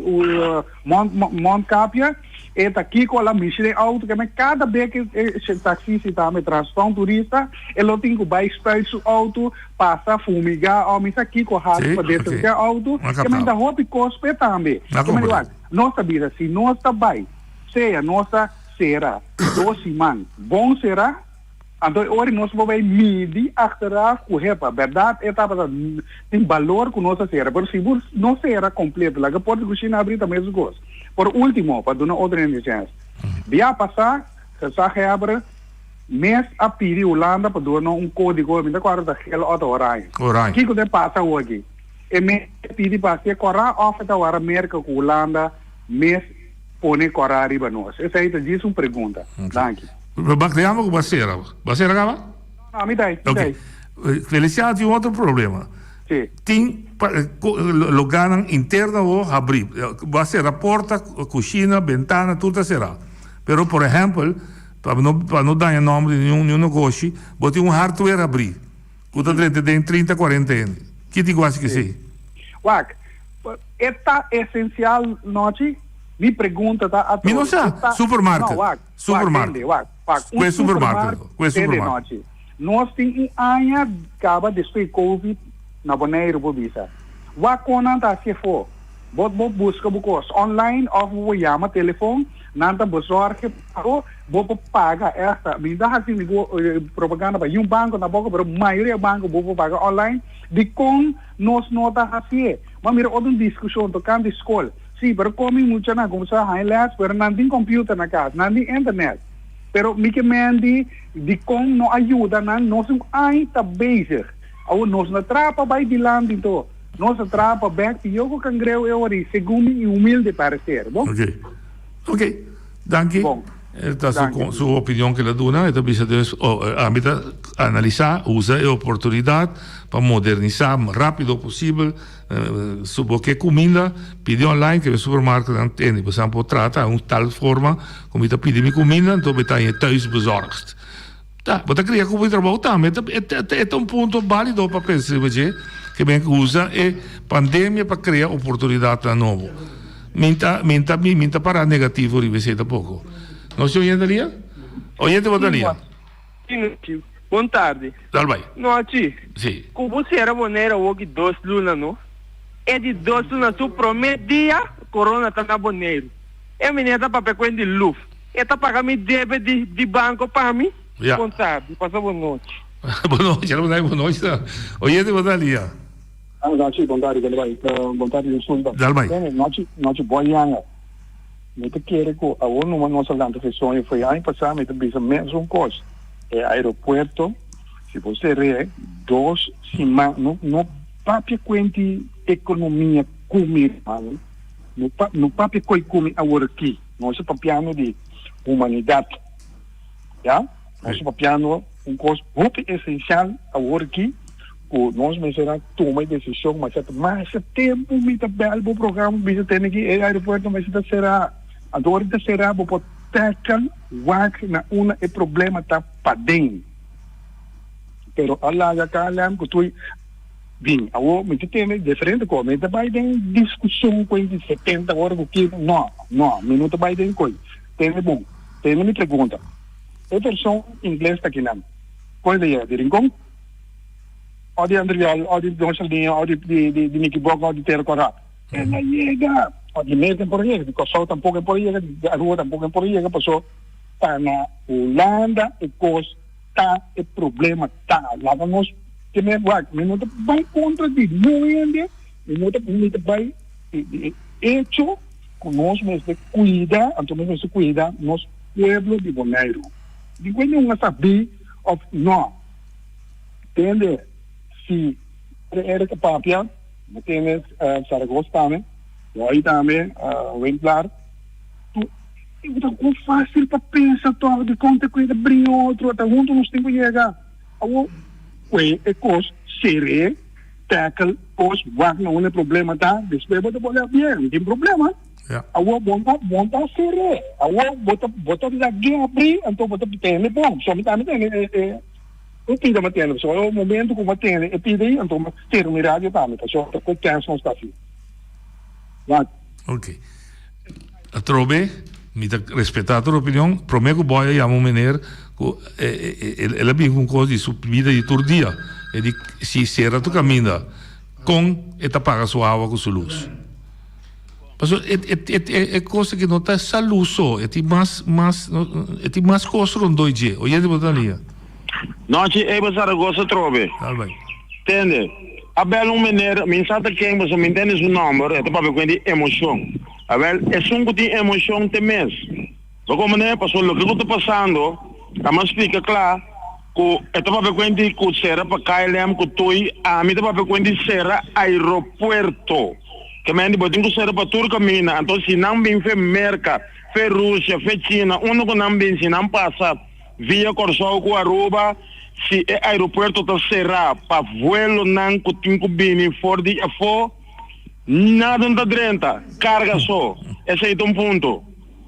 mondkapje. E ta kiko la mishi den auto ke men kada be ke e taxista tambe transporta un turista e lo tin ku bai spuit su auto pasa fumiga o mi sa kiko hasi pa desinfecta auto ke men ta hopi kos p'e tambe ke men wak nos ta bisa si nos ta bai sea nos ta sera dos siman bon sera. Anto e ora nos por bay midi achteraf cu hepa, berdad e tabata tin balor cu nos a cera, pero si bo no cera completo, laga porta di cushina abri ta mesun cos. Por ultimo, pa duna otro hende chens, bia pasa Gezaghebber mes a pidi Hulanda pa duna un codigo, mi ta corda ta geel of ta oranje. Oranje. Kico ta pasa awoki? E mes a pidi pa haci'e cora of e ta wara Merca cu Hulanda mes pone cora riba nos? Esey ta djis un pregunta. Danki. Bak te yama ku ba sera. Ba sera kaba? No, no, mi ta ahí, mi ta ahí. Feliciano tin un otro problema. Sí. Tin lugarnan interno awor habrí. Bo a sera porta, kushina, bentana, tur ta será. Pero por ehèmpel, pa no pa no daña nòmber di niun niun negoshi, bo tin un hardware habrí ku ta drenta den trinta, kuarenta hende. Ki tin ku hasi ku esei? Wak, e ta esensial nochi? Mi pregunta ta atrobe. Mi no sa. Supermarket. No, wak. Supermarket. Wak, wak, wak. Un supermarket. Kue supermarket. Nos tin un aña kaba despues di covid na Boneiru por bisa. Wak kon nan ta hasi afó. Bo bo buska bo kos online òf bo yama telefon. Nan ta bezorg pa bo, bo por paga esta. Mi no ta hasi ningun propaganda pa niun banko tampoco, pero mayoria banko bo por paga online. Dikon nos no ta hasié? Bo a mira otro diskushon tokante skol. Sí, pero kon mi muchanan kuminsá haña lès, pero nan tin computer na kas, nan tin internet. Pero mi ke men di dikon no a yuda nan, nos un aña ta bezig. Awor nos no traha pa bai dilanti anto, nos a traha pa bek pió ku kangreu e ora ei, segun mi humilde parecer. Bon? Ok. Ok. Danki. Bon. E ta su Danki. su opinion ke el a duna. E ta bisa dus, oh, ami ta analisá, usa e oportunidat pa modernisá rápido posibel. Su bo ke kuminda, pidi online ke e supermarketnan tene. Bo sa por trata un tal forma ku mi ta pidi mi kuminda, anto mi ta haña thuisbezorgd. Ta, bo ta kria ku bo trabou tambe. E ta, e ta un punto bálido pa pensa riba dje, ke men usa e pandemia pa krea oportunidatnan nobo. Mi ta, mi ta, mi ta para negativo riba esei tampoko. Nos tin oyente alia? Oyente bo ta alia? Nochi, bon tardi. Dal bai. Nochi. Si. Ku bo sera Bonaire awoki dos luna no. E di dos luna su prome dia corona ta na Boneiru. E meneer ta papia ku hende luf. E ta paga mi debe di di banco pa mi? Ya. Bon tardi, pasa bon nochi. Bon nochi, bon tardi, bon nochi ta. Oyente bo ta lia. Nochi, bon tardi, dal bai. Bon tardi, Sullivan. Dal bai. Nochi, nochi, bo yanga. Mi ta kere ku awor numa nos a lanta fe soño fo'i aña pasá mi ta bisa mesun kos. E aeropuerto si bo ser'é dos siman no no papia kuenti ekonomia ku mi hermano no pa no papia koi ku mi awor aki nos ta papiando di humanidat ya nos ta papiando un kos hopi esensial awor aki ku nos mester a tuma e desishon masha masha tempu mi ta bèl bo programa bisa tene ki e aeropuerto mester ta será anto ora ta será bo por tèkel wak na unda e problema ta paden pero a laga KLM ku tur bin awor mi ta tende diferente kos mi ta bai den diskushon ku hende 70 ora ku kiko no no mi no ta bai den koi tende bon tende mi pregunta e vershon ingles ta kinan koi ta yega di Rincon? O di Andriol, o di Don Sardinha, o di di di Nicky Bok, o di Tero Corra. El a yega. O di Merca por a yega, di Kòrsou tampoko e por a yega, di Aruba tampoko e por a yega, paso ta na Hulanda e kos ta, e problema ta. Laga nos tene wak, mi no ta bai kontra di niun hende, mi no ta, mi ta bai di di e echo ku nos mester kuida, anto nos mester kuida nos pueblo di Boneiru. Di ku niun a sabí òf no. Tende si Eric a papia, bo tende Zaragoza tambe, Roy tambe, Winklaar. Tu e ta kon fácil pa pensa tòg dikon ta kuida bringa otro, ta huntu nos tin ku yega. Awor kue e kos ser'é, tackle kos, wak na unda e problema ta, despues bo ta bolbe bien, tin problema. Awor bo no bo no ta ser'é, awor bo ta bo ta lag'é abrí anto bo ta tende bon. So mi tambe tende e e. Un pida mi a tende, pasobra e momento ku mi a tende e pida ei, anto mi a tera mi radio tambe, pasobra ta koe kens nos ta hasi. Wak. Ok. Atrobe, mi ta respetá tur opinion. Promé ku Boy a yama un meneer ku el a bin ku un kos di su bida di tur dia. E di si sera tur kaminda, kon e ta paga su awa ku su lus? Pasobra e e e e kos aki no ta salú so, e tin mas mas e tin mas kos rondó i dje. Oyente bo ta lia. Nochi ei bo Zaragoza trobe. Dal bai. Tende, a bel un meneer, mi sa ta ken pasobra mi ntende su nomber, e ta papia ku hende di emoshon. Awel, esun ku tin emoshon te mes. Bo komprende? Pasobra loke ku ta pasando, a mas splika kla ku e ta papia ku hende ku sera pa KLM ku tui, ami ta papia ku hende sera aeropuerto. Ke men di bo tin ku sera pa tur kaminda. Anto si nan bin fe Merka, fe Rusia, fe China, unda ku nan bin si nan pasa via Kòrsou ku Aruba, si e aeropuerto ta será pa vuelonan ku tin ku bini for di afó, nada no ta drenta, karga so. Esei ta un punto.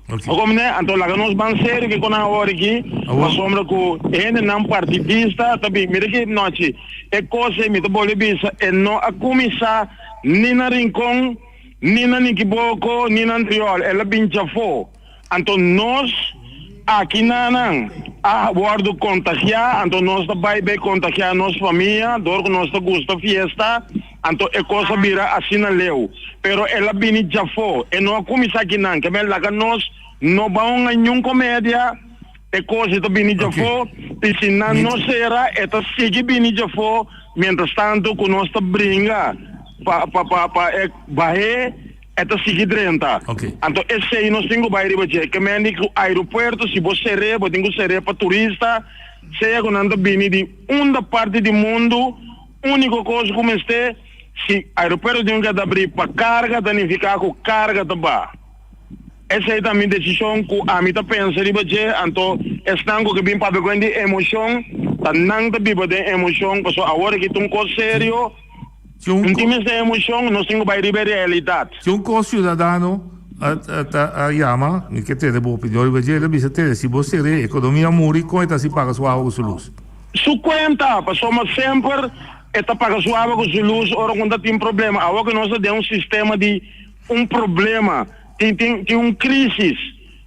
Bo komprende? Anto laga nos ban serio kiko nan awor aki, pasobra ku e hendenan partidista ta bin. Mira ki nochi e kos ei mi ta bolbe bisa, e no a kuminsá ni na Rincon, ni na Nikiboko, ni na Antriol, el a bin djafó. Anto nos aki nanan a wòrdu kontagiá, anto nos ta bai bai kontagiá nos famia dor ku nos ta gusta fiesta. Anto e kos a bira asina leu. Pero el a bini djafó. E no a kuminsá akinan. Ke men laga nos. No ban un niun komedia, e kos ta bini djafó i si nan no sera e ta sigui bini djafó mientras tanto ku nos ta bringa pa pa pa pa e bah'é e ta sigui drenta. Anto esei nos tin ku bai riba dje. Ke men di ku aeropuerto si bo ser'é bo tin ku ser'é pa turista sea ku nan ta bini di unda parti di mundu úniko kos ku mester si aeropuerto tin ku keda abrí pa karga ta nifiká ku karga ta baha. Esei ta mi desishon ku ami ta pensa riba dje, anto esnan ku ke bin papia ku hende di emoshon, ta nan ta biba den emoshon, pasobra awor aki ta un kos serio, un tin mester emoshon, nos tin ku bai riba e realidat. Si un kos siudadano a yama, mi ke tende bo opinion riba dje, el a bisa, Tende, si bo ser'é, ekonomia muri, kon e ta hasi paga su awa ku su lus? Su kuenta, pasobra semper e ta paga su awa ku su lus ora ku ta tin problema. Awor ku nos ta den un sistema di un problema, tin tin tin un crisis.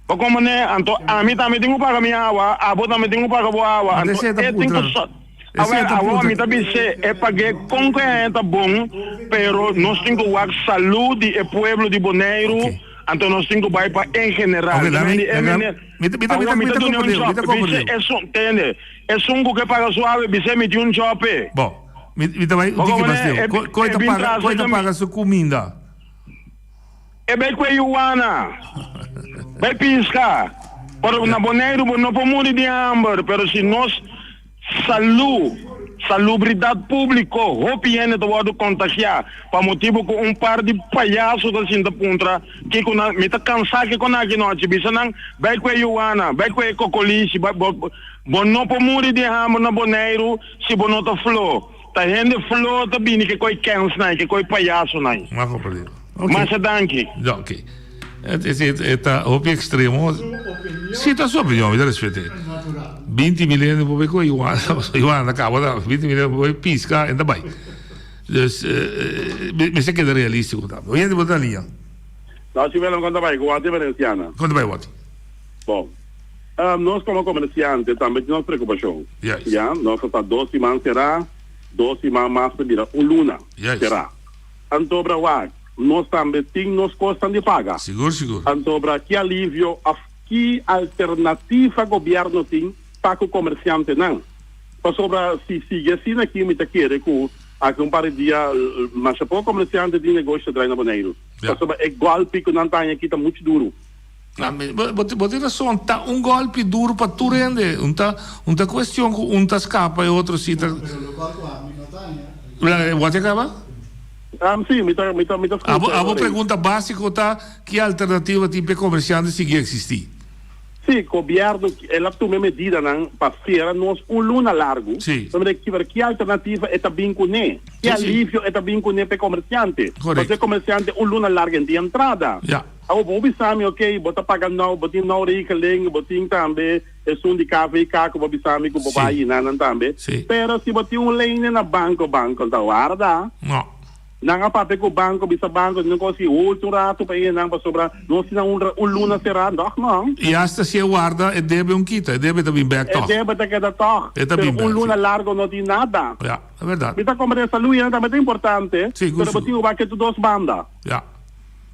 Bo comprende? Anto ami tambe tin cu paga mi awa, abo tambe tin cu paga bo awa. Anto Anto esei ta e tin cu putra. so Esei Awel, ta awo putra. mi ta bis'é e pag'é con cu e hende ta bon, pero nos tin cu wak salud di e pueblo di Boneiru, Ok. anto nos tin cu bai pa en general. Ok, Te laat mi, mende e laat meneer, mi ta mi ta awo mi mi ta ta duna un comprende, mi job, ta bis'é comprende. esun, tende, esun cu ke paga su awa, bis'é mi tin un job p'e. Bon, mi mi ta bai un Bo tiki mas comprende? leu. E Ko ko e e ta bin paga, tras ko e ta mi. paga su cuminda? E bai kue yuana, bai piska. Pero na Boneiru bo no por muri di hamber, pero si nos salu, salubridat públiko, hopi hende ta wòrdu kontagiá pa motibu ku un par di payaso ta sinta puntra kiko nan, mi ta kansá kiko nan aki nochi, bisa nan bai kue yuana, bai kue kokolishi, bai bo bo no por muri di hamber na Boneiru si bo no ta flo. Ta hende flo ta bini ke koi kens nan, ke koi payaso nan. M'a comprende. Ok. Masha danki. Ja, ok. Et, et, et, et ta hopi extremo. Si ta su opinion, mi ta respete. 20 mil hende por bay cu Iwan, Iwan ta caba ta 20 mil hende por bay pisca en ta bay. Dus, eh, mester keda realistico tambe. Oyente bo ta liña. No, si Willem, kon ta bai? Ku Wati Valenciana. Kon ta bai, Wati? Bon. Nos komo komersiante tambe tin nos preokupashon. Ya, nos a sta dos siman será, dos siman mas ta bira un luna será. Anto bra wak, nos tambe tin nos kosnan di paga. Sigur, sigur. Anto bra ki alivio òf ki alternativa gobièrnu tin pa ku komersiantenan? Pasobra si sigui asina aki mi ta kere ku aki un par di dia masha poko komersiante tin negoshi ta drai na Boneiru. Pasobra e gòlpi ku nan ta haña aki ta muchu duru. Bo tin rason, ta un golpi duro pa tur hende. Un ta un ta cuestion cu un ta scapa e otro si ta. Bo a te caba? Si, mi ta mi ta mi ta scucha. Abo abo pregunta basico ta ki alternativa tin pa e comerciante sigui existi? Si, gobierno el a tuma e medidanan pa cera nos un luna largo. Si. Pero ki alternativa e ta bin cune? Ki alivio e ta bin cune pa e comerciante? Correcto. Pasobra e comerciante un luna largo en tin entrada. Ya. Awor bo bisa mi, ok, bo ta paga nou, bo tin nou regeling, bo tin tambe esun di KVK ku bo bisa mi ku bo bai yina nan tambe. Pero si bo tin un lene na banko, banko ta warda. No. Nan a papia ku banko, bisa banko, nan kos si hult un ratu pa yina nan pasobra nos tin nan un luna será, dòg no. I asta si e warda, e debe un kita, e debe ta bin bèk tòg. E debe ta keda tòg. E ta bin Pero bèk, un luna si. largo no tin nada. Ja, ta bèrdat. Mi ta komprende salú yina tambe ta importante, Sigur, pero bo sigur. tin ku wak e tur dos banda. Ja.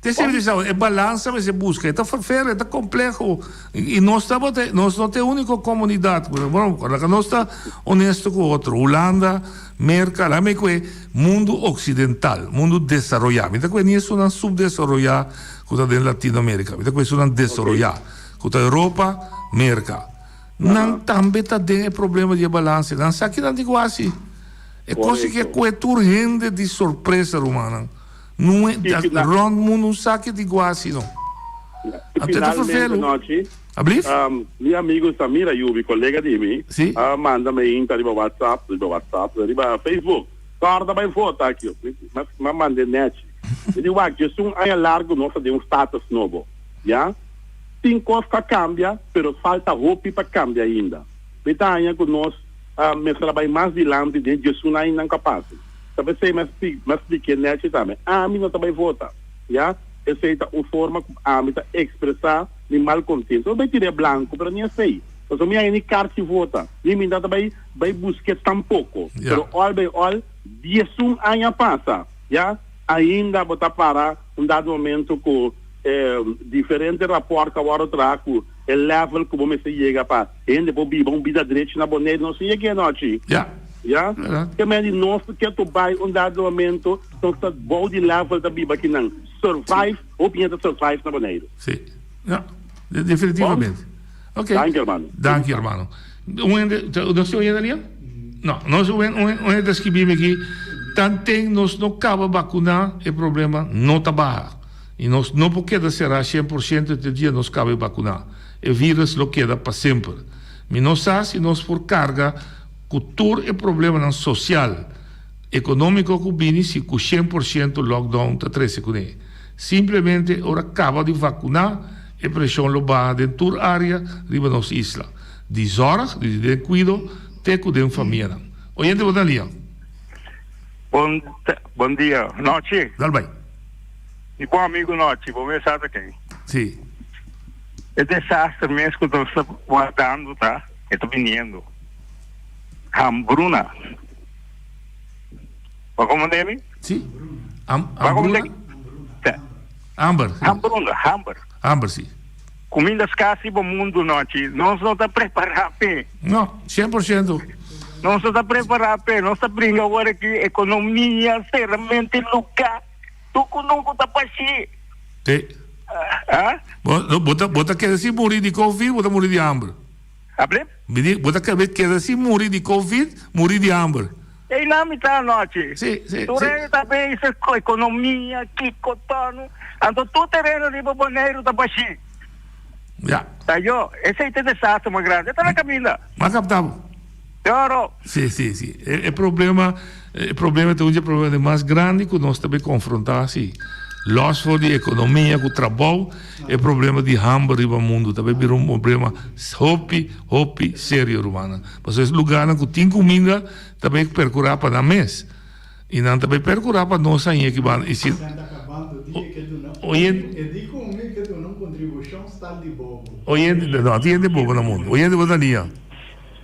Te sirbi di sa, e balansa mester buska, e ta ferfer, e ta kompleho. I nos tabata, nos no ta e úniko komunidat. Bueno, laga nos ta honesto ku otro. Hulanda, Merka, laga mi ku e mundu oksidental, mundu desaroyá. Mi ta ku e ni esunnan supdesaroyá ku ta den Latinoamerika. Mi ta ku esunnan desaroyá, ku ta Europa, Merka. Nan tambe ta den e problema di e balansa. Nan sa kinan di ku hasi. E kos ke kue tur hende di sorpresa, rumannan. Nue rond mundu un saki di guasi no. Anto e ta ferfelu. Ablief? Mi amigo Samir Ayubi, colega di mi, a manda mi inta riba WhatsApp, riba WhatsApp, riba Facebook. Corda bay vota aki. Mi manda e nechi. Mi di wak, djesun aña largo nos ta den un status nobo. Ya. Tin cos cu a cambia, pero falta hopi pa cambia ainda. Mi ta haña cu nos mester a bay mas dilanti den djesun añanan cu a pasa. Ta p'esei mi a mi a splik'é nèchi tambe, ami no ta bai vota, ya. Esei ta un forma ku ami ta ekspresá mi malkontento. Mi bai tir'é blanku, pero ni esei. Pasobra mi haña ni karchi vota, ni mi no ta bai bai busk'é tampoko. Pero òl bai òl, diesun aña pasa, ya, ainda bo ta para un dado momento ku. Diferente rapòrt a wòrdu traha ku e level ku bo mester yega pa hende por biba un bida drechi na Boneiru. Nos tin yega anochi. Ya. Ya. Ke men di nos ke to bai un dado momento nos ta bou di level ta biba akinan. Survive, hopi hende ta survive na Boneiru. Si. Ya. Definitivamente. Ok. Danki hermano. Danki hermano. Un hende, nos tin un hende alia? No, nos un un hende ta skibi mi aki, tanten nos no kaba bakuná e problema no ta baha. I nos no por keda será 100% te dia nos kaba e bakuná. E virus lo keda pa semper. Mi no sa si nos por karga ku tur e problemanan sosial, ekonómiko ku bini si ku 100% lockdown ta trese kuné. Simplemente ora kaba di vakuná e preshon lo baha den tur área riba nos isla, di zòrg, di den kuido te ku den famianan. Oyente bo ta lia. Bon bon dia, nochi. Dal bai. Mi bon amigo nochi, bo mes sa ta ken. Si. E desaster mes ku nos ta wardando ta, e ta biniendo. Hambruna. Bo a comprende mi? Si. Am, hambruna? Hamber. Hambruna, hamber. Hamber, si. Kuminda skars riba mundu nochi. Nos no ta prepará p'e. No, 100%. Nos no ta prepará p'e. Nos ta bringa awor aki ekonomia, seramente lugá. Tur ku nunku ta bashí. Sí. Ah? Bo, bo ta, bo ta keda sin muri di covid, bo ta muri di hamber. Able? Mi di, bo ta keda sin muri di covid, muri di hamber. Ei na mitá anochi. Sí, sí, Tur sí. hende ta bezig ku ekonomia, kiko, tònu. Anto tur tereno riba Boneiru ta bashí. Ya. Ta yo, esei ta e desastre mas grandi. E ta na kaminda. M'a kaptá bo. Yoro. Sí, sí, sí. E, e problema, e problema ta un dje problema de mas grandi ku nos ta be konfrontá, sí. Lòs for di ekonomia ku trabou, e problema di hamber riba mundu ta be bira un problema hopi, hopi serio, rumannan. Pasobra es lugarnan ku tin kuminda ta bay percura pa nan mes y nan ta bay percura pa nos aña aki banda y si oyente oyente no tin hende bobo na mundo oyente bo ta nia.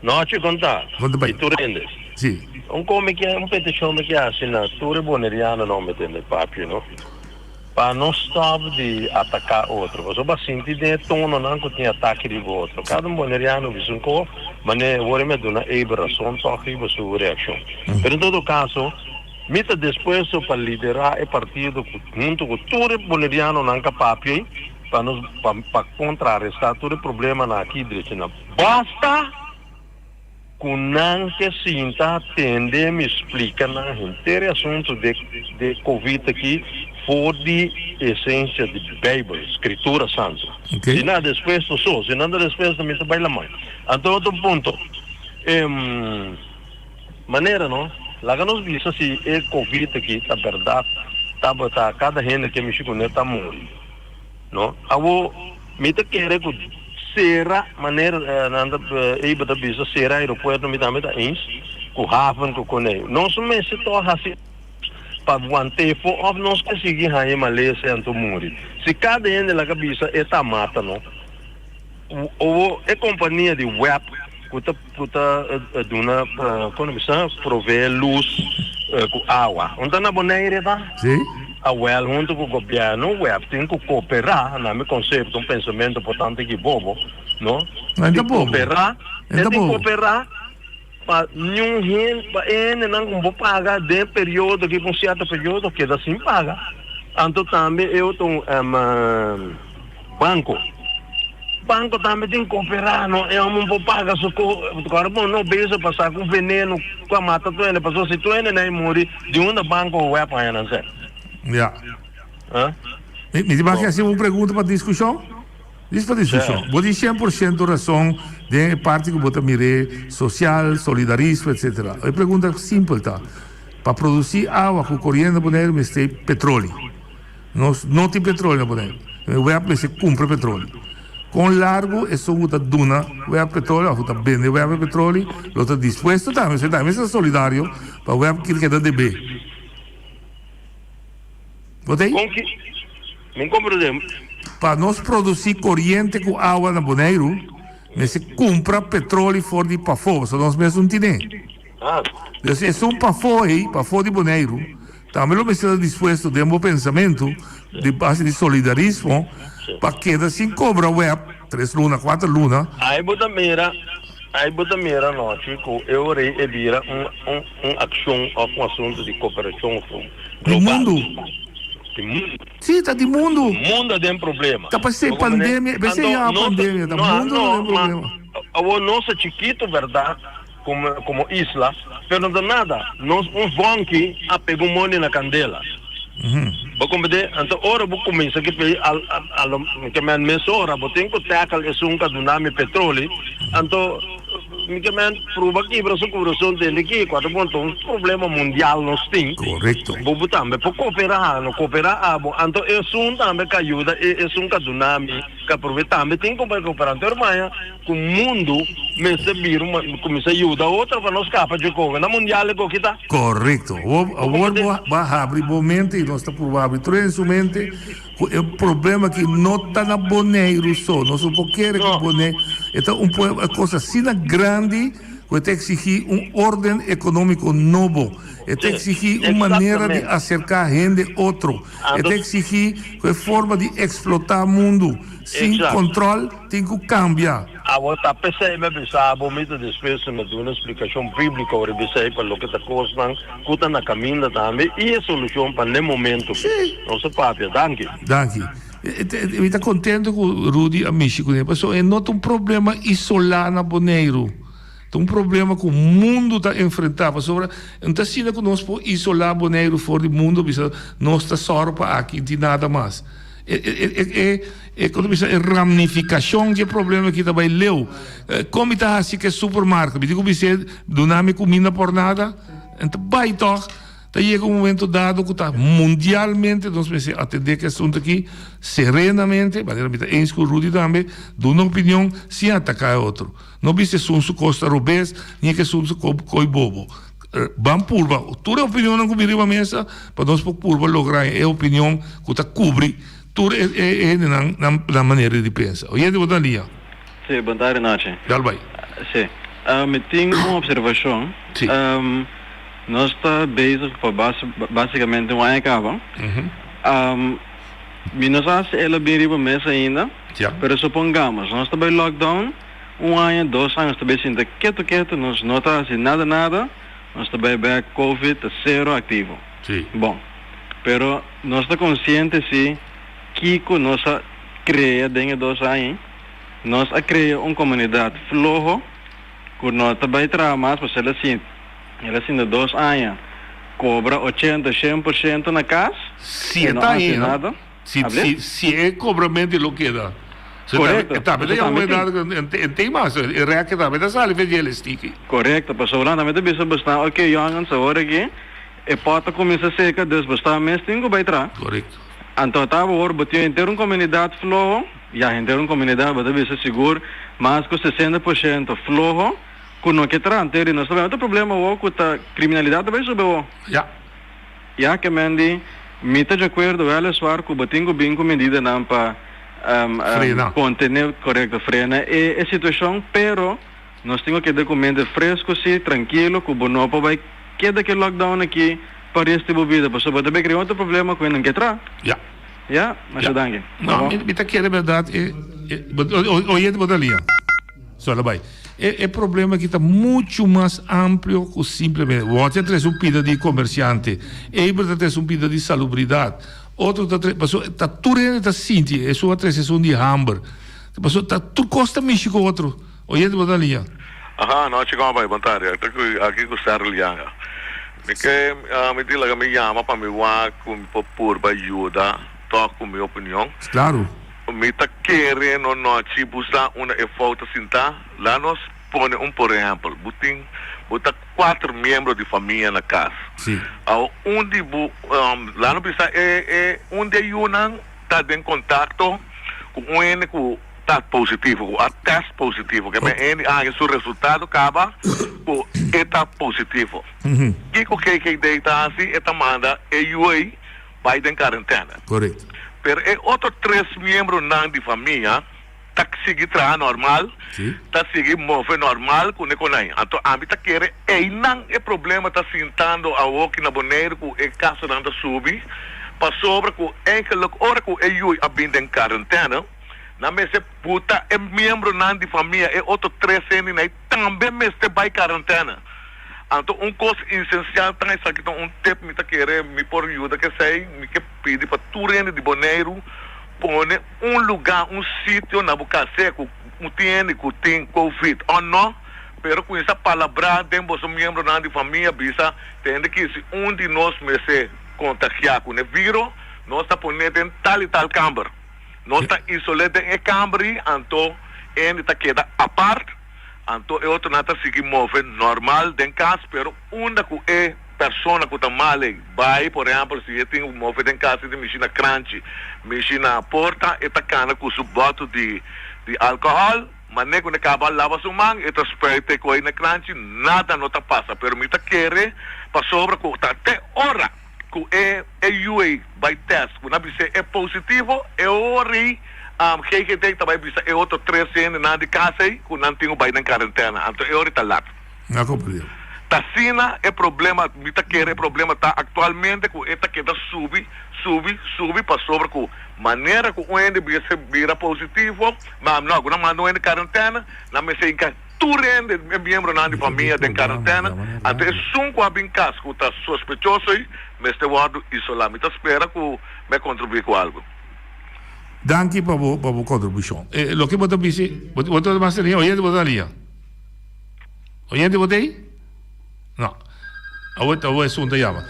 Nochi kon ta? Kon ta bay? Di tur hende. Si. Un kon mi ke un peticion mi ke hasi na tur e bonerianonan mi tende papia no. Pa no stop di ataká otro, pasobra bo a sinti den e tononan ku tin atake riba otro. Kada un boneriano bisa un ko, manera awor e mi a duna Eber rason tòg riba su reakshon. Pero en todo kaso, mi ta dispuesto pa liderá e partido ku huntu ku tur e bonerianonan ka papia ei pa nos pa pa kontrarestá tur e problemanan aki drechi nan. Basta! Ku nan ke sinta tende mi splika nan henter e asuntu de de covid aki for di esensia di Beibel, Skritura Santu. Si nan dispuesto so, si nan ta dispuesto mi ta bai laman. Anto otro punto, e manera no, laga nos bisa si e covid aki ta bèrdat tabata kada hende ke mishi kuné ta muri. No, awo mi ta kere ku sera manera nan ta Eber ta bisa sera aeropuerto mi tambe ta eens ku haven ku kone. Nos mester tòg hasi pa want'é for òf nos ke sigui haña malesa anto muri. Si kada hende laga bisa e ta mata no. Owo e kompania di web ku ta ku ta duna kono bisa provee lus ku awa. Un ta na Bonaire ta? Si. Awel huntu ku gobièrnu web tin ku kooperá, na mi konsepto un pensamentu por tantu ki bobo, no? No ta bobo. Kooperá, E ta tin bobo. kooperá pa niun hende, pa e hendenan ku bo paga den periodo aki pa un sierto periodo keda sin paga. Anto tambe e otro banko. Banco tambe tin cooperá no e homber por paga su co ora bo no bezig pa saca un veneno cu a mata tur hende pasobra si tur hende na e muri di unda banco web haña nan sèn. Ya. Ha? Mi mi tin hasi un pregunta pa discusion? Dis pa discusion. Sè. Bo tin 100% rason den e parti cu bo ta mir'é social, solidarismo etcetera. E pregunta simpel ta, pa produci awa cu coriente na Boneiru mester petroli. Nos no tin petrolio na Boneiru. Web mester kumpra petrolio. Kon largu esun ku ta duna web petrolio òf ku ta bende web e petrolio lo ta dispuesto tambe, pasobra tambe mester ta solidario pa web keda debé. Bo ta ei? Kon ki? Mi komprendé. Pa nos produsí koriente ku awa na Boneiru mester kumpra petrolio for di pafó, pasobra nos mes no tine. Dus esun pafó ei, pafó di Boneiru. tambe lo mester ta dispuesto den bo pensamentu di base di solidarismo pa keda sin kobra web tres luna, kuater luna. Ai bo ta mira, ai bo ta mira anochi ku e ora ei e bira un un un akshon òf un asuntu di koperashon Di global. mundu. Di mundu. Sí, ta di mundu. Mundu a den problema. Ta pasei pandemia, p'esei Anto ya nos pandemia, ta no, mundu ta no, den ma problema. awor nos ta chikitu bèrdat komo komo isla, pero no ta nada. Nos un vonki a pega un mondi na kandela. Bo komprendé? Anto ora bo kuminsá ki pei al al ke men mesora bo tin ku tackle esun ku a duna mi petroli, anto Mi ke men pruba kibra su kurason tende ki kua ta bon ta un problema mundial nos tin. Korekto. Bo bo tambe por koperá no koperá abo anto esun tambe ka yuda e esun ka duna mi ka prove tambe tin ku bai koperá anto hermana ku mundu mester bira un kuminsá yuda otro pa nos kapa dje kowe na mundial e koki ta. Korekto. Awor awor bo bo a habri bo mente i nos ta pruba habri tur hende su mente. Ku e problema aki no ta na Boneiru so. Nos no por kere ku Boneiru e ta un pueblo e kos asina grandi ku e ta eksigí un orden ekonómiko nobo. E ta eksigí un manera di aserká hende otro. E ta eksigí ku e forma di eksplotá mundu sin kòntròl tin ku kambia. Awor ta p'esei mi a bisa bo, mi ta dispuesto na duna splikashon bíbliko riba esei pa loke ta kosnan ku ta na kaminda tambe i e solushon pa n'e momentu. Nos a papia. Danki. Danki. Mi ta kontento ku Rudy a mishi kuné pasobra e no ta un problema isolá na Boneiru. Ta un problema ku mundu ta enfrentá pasobra no ta asina ku nos por isolá Boneiru for di mundu bisa nos ta sòru pa aki i tin nada mas. E e e e kon ta bisa e ramnifikashon di e problema aki ta bai leu. Kon mi ta hasi ku e supermarket? Mi tin ku bis'é duna mi kuminda por nada? En ta bai tòg. Ta yega un momento dado ku ta mundialmente nos mester atendé ku e asuntu aki serenamente, manera mi ta eens ku Rudy tambe, duna opinion sin ataká e otro. No bisa esun su kos ta robes ni ke esun su koi bobo. Ban purba tur e opinionnan ku bin riba mesa pa nos por purba logra e opinion ku ta kubri tur e hendenan nan manera di pensa. Oyente bo ta lia. Sí, bon tardi nochi. Dal bai. Sí. Mi tin un observacion. Sí. Nos ta bezig pa basicamente un aña caba. Mi no sa si el a bin riba mesa ainda. Ja. Pero supongamos nos ta bai lockdown. Un aña, dos aña nos ta bay sinta keto keto, nos no ta haci nada nada, nos ta bay bek covid ta cero activo. Sí. Bon, pero nos ta consciente si kico nos a crea den e dos aña ey. Nos a crea un comunidad floho cu no ta bay traha mas pasobra el a sinti, el a sinta dos aña cobra ochenta, shen por ciento na cas, Si e e no ta haci ahí, no? nada. Si, Hablé? si, si e cobramento lo keda. So, Correcto. E tambe ta Eso yama tambe un tin. edad en tin mas. E rek tambe ta sali fe djele stiki. Correcto, pasobra nan tambe ta bisa bosnan, ok jongens, awor aki e pot a cuminsa seca, dus bosnan mes tin cu bay tra. Correcto. Anto ta awor bo tin henter un comunidad floho, ya henter un comunidad bo ta bisa sigur mas cu 60% floho cu no ke tra. Anto nos ta bay otro problema awor cu ta criminalidad ta bay subi awor. Ya. Ya ke men di, Mi ta djakuerdo wèleswar ku bo tin ku bin ku medidanan pa Frena. kontene, korekto, frena e e situashon, pero nos tin ku keda ku mente fresku si, trankilo, ku bo no por bai keda ku e lockdown aki pa resto di bo bida, pasobra bo ta bai krea otro problema ku e nan ke tra. Ya. Ya, masha danki. No, mi mi ta kere bèrdat e e oyente bo ta lia. So lo bai. E e problema aki ta muchu mas amplio ku simplemente Wòti a trese un pida di komersiante, Eber ta trese un pida di salubridat, otro ta trese, pasobra ta tur hende ta sinti, esun a trese esun di hamber. Pasobra ta tur kos ta mishi ku otro. Oyente bo ta liña. Aha, anochi kòm bai? Bon tardi. Aki ku Sergio Lianga. Mi ke mi tin laga mi yama pa mi wak ku mi por purba yuda tòg ku mi opinion. Klaru. Mi ta kere no nochi bu sa unda e fout ta sintá. La nos pone un por ehèmpel. Bu tin bo ta kuater miembro di famia na kas. Sí. Awo un di bu la no bisa e e un di e yunan ta den kontakto ku un hende ku ta positivo, ku a tèst positivo. Ke men hende a haña su resultado kaba ku e ta positivo. Kiko KKD ta hasi? E ta manda e yu ei bai den karentena. Correcto. Pero e otro tres miembronan di famia. ta sigui traha normal, ta sigui move normal ku ne konai. Anto ami ta kere einan e problema ta sintando awoki na Boneiru ku e kasonan ta subi, pasobra ku eigenlijk ora ku e yui a bin den karentène, nan mester buta e miembronan di famia, e otro tres hendenan ei tambe mester bai karentène. Anto un kos insensial ta esaki ta un tip mi ta kere mi por yuda kesei, mi ke pidi pa tur hende di Boneiru pone un lugá, un sitio na bo kas, sea ku un tin hende ku tin covid o no, pero kuminsá palabrá den boso miembronan di famia, bisa te hende ki si un di nos mester kontagiá ku e viro, nos ta pon'é den tal i tal kamber. Nos ta isol'é den e kamber ei, anto e hende ta keda apart, anto e otronan ta sigui move normal den kas, pero unda ku e Persona ku ta mal ei bai, por ehèmpel, si e tin un mofe den kas i tin mishi na kranchi, mishi na porta, e ta kana ku su bòtu di di alkohòl, manera ku e kaba laba su man, e ta spuit e koi na kranchi, nada no ta pasa. Pero mi ta kere pasobra ku ta te ora ku e e yu ei bai tèst ku nan bis'é e positivo, e ora ei GGD ta bai bisa e otro tres hendenan di kas ei ku nan tin ku bai den karentena, anto e ora ei ta lat. Na comprende. T'asina e problema, mi ta kere e problema ta actualmente cu e ta keda subi, subi, subi pasobra cu manera cu un hende bisa bira positivo, ma no, cu nan manda un hende quarantena, nan mester hinca tur hende, e miembronan di famia den quarantena, anto esun cu a bin cas cu ta sospechoso ey mester wordo isola. Mi ta spera cu mi a contribui cu algo. Danki pa bo pa bo contribucion. E loke bo ta bisi, bo ta mas liña, oyente bo ta liña? Oyente bo ta ei? No. Awe awe esun ta yama.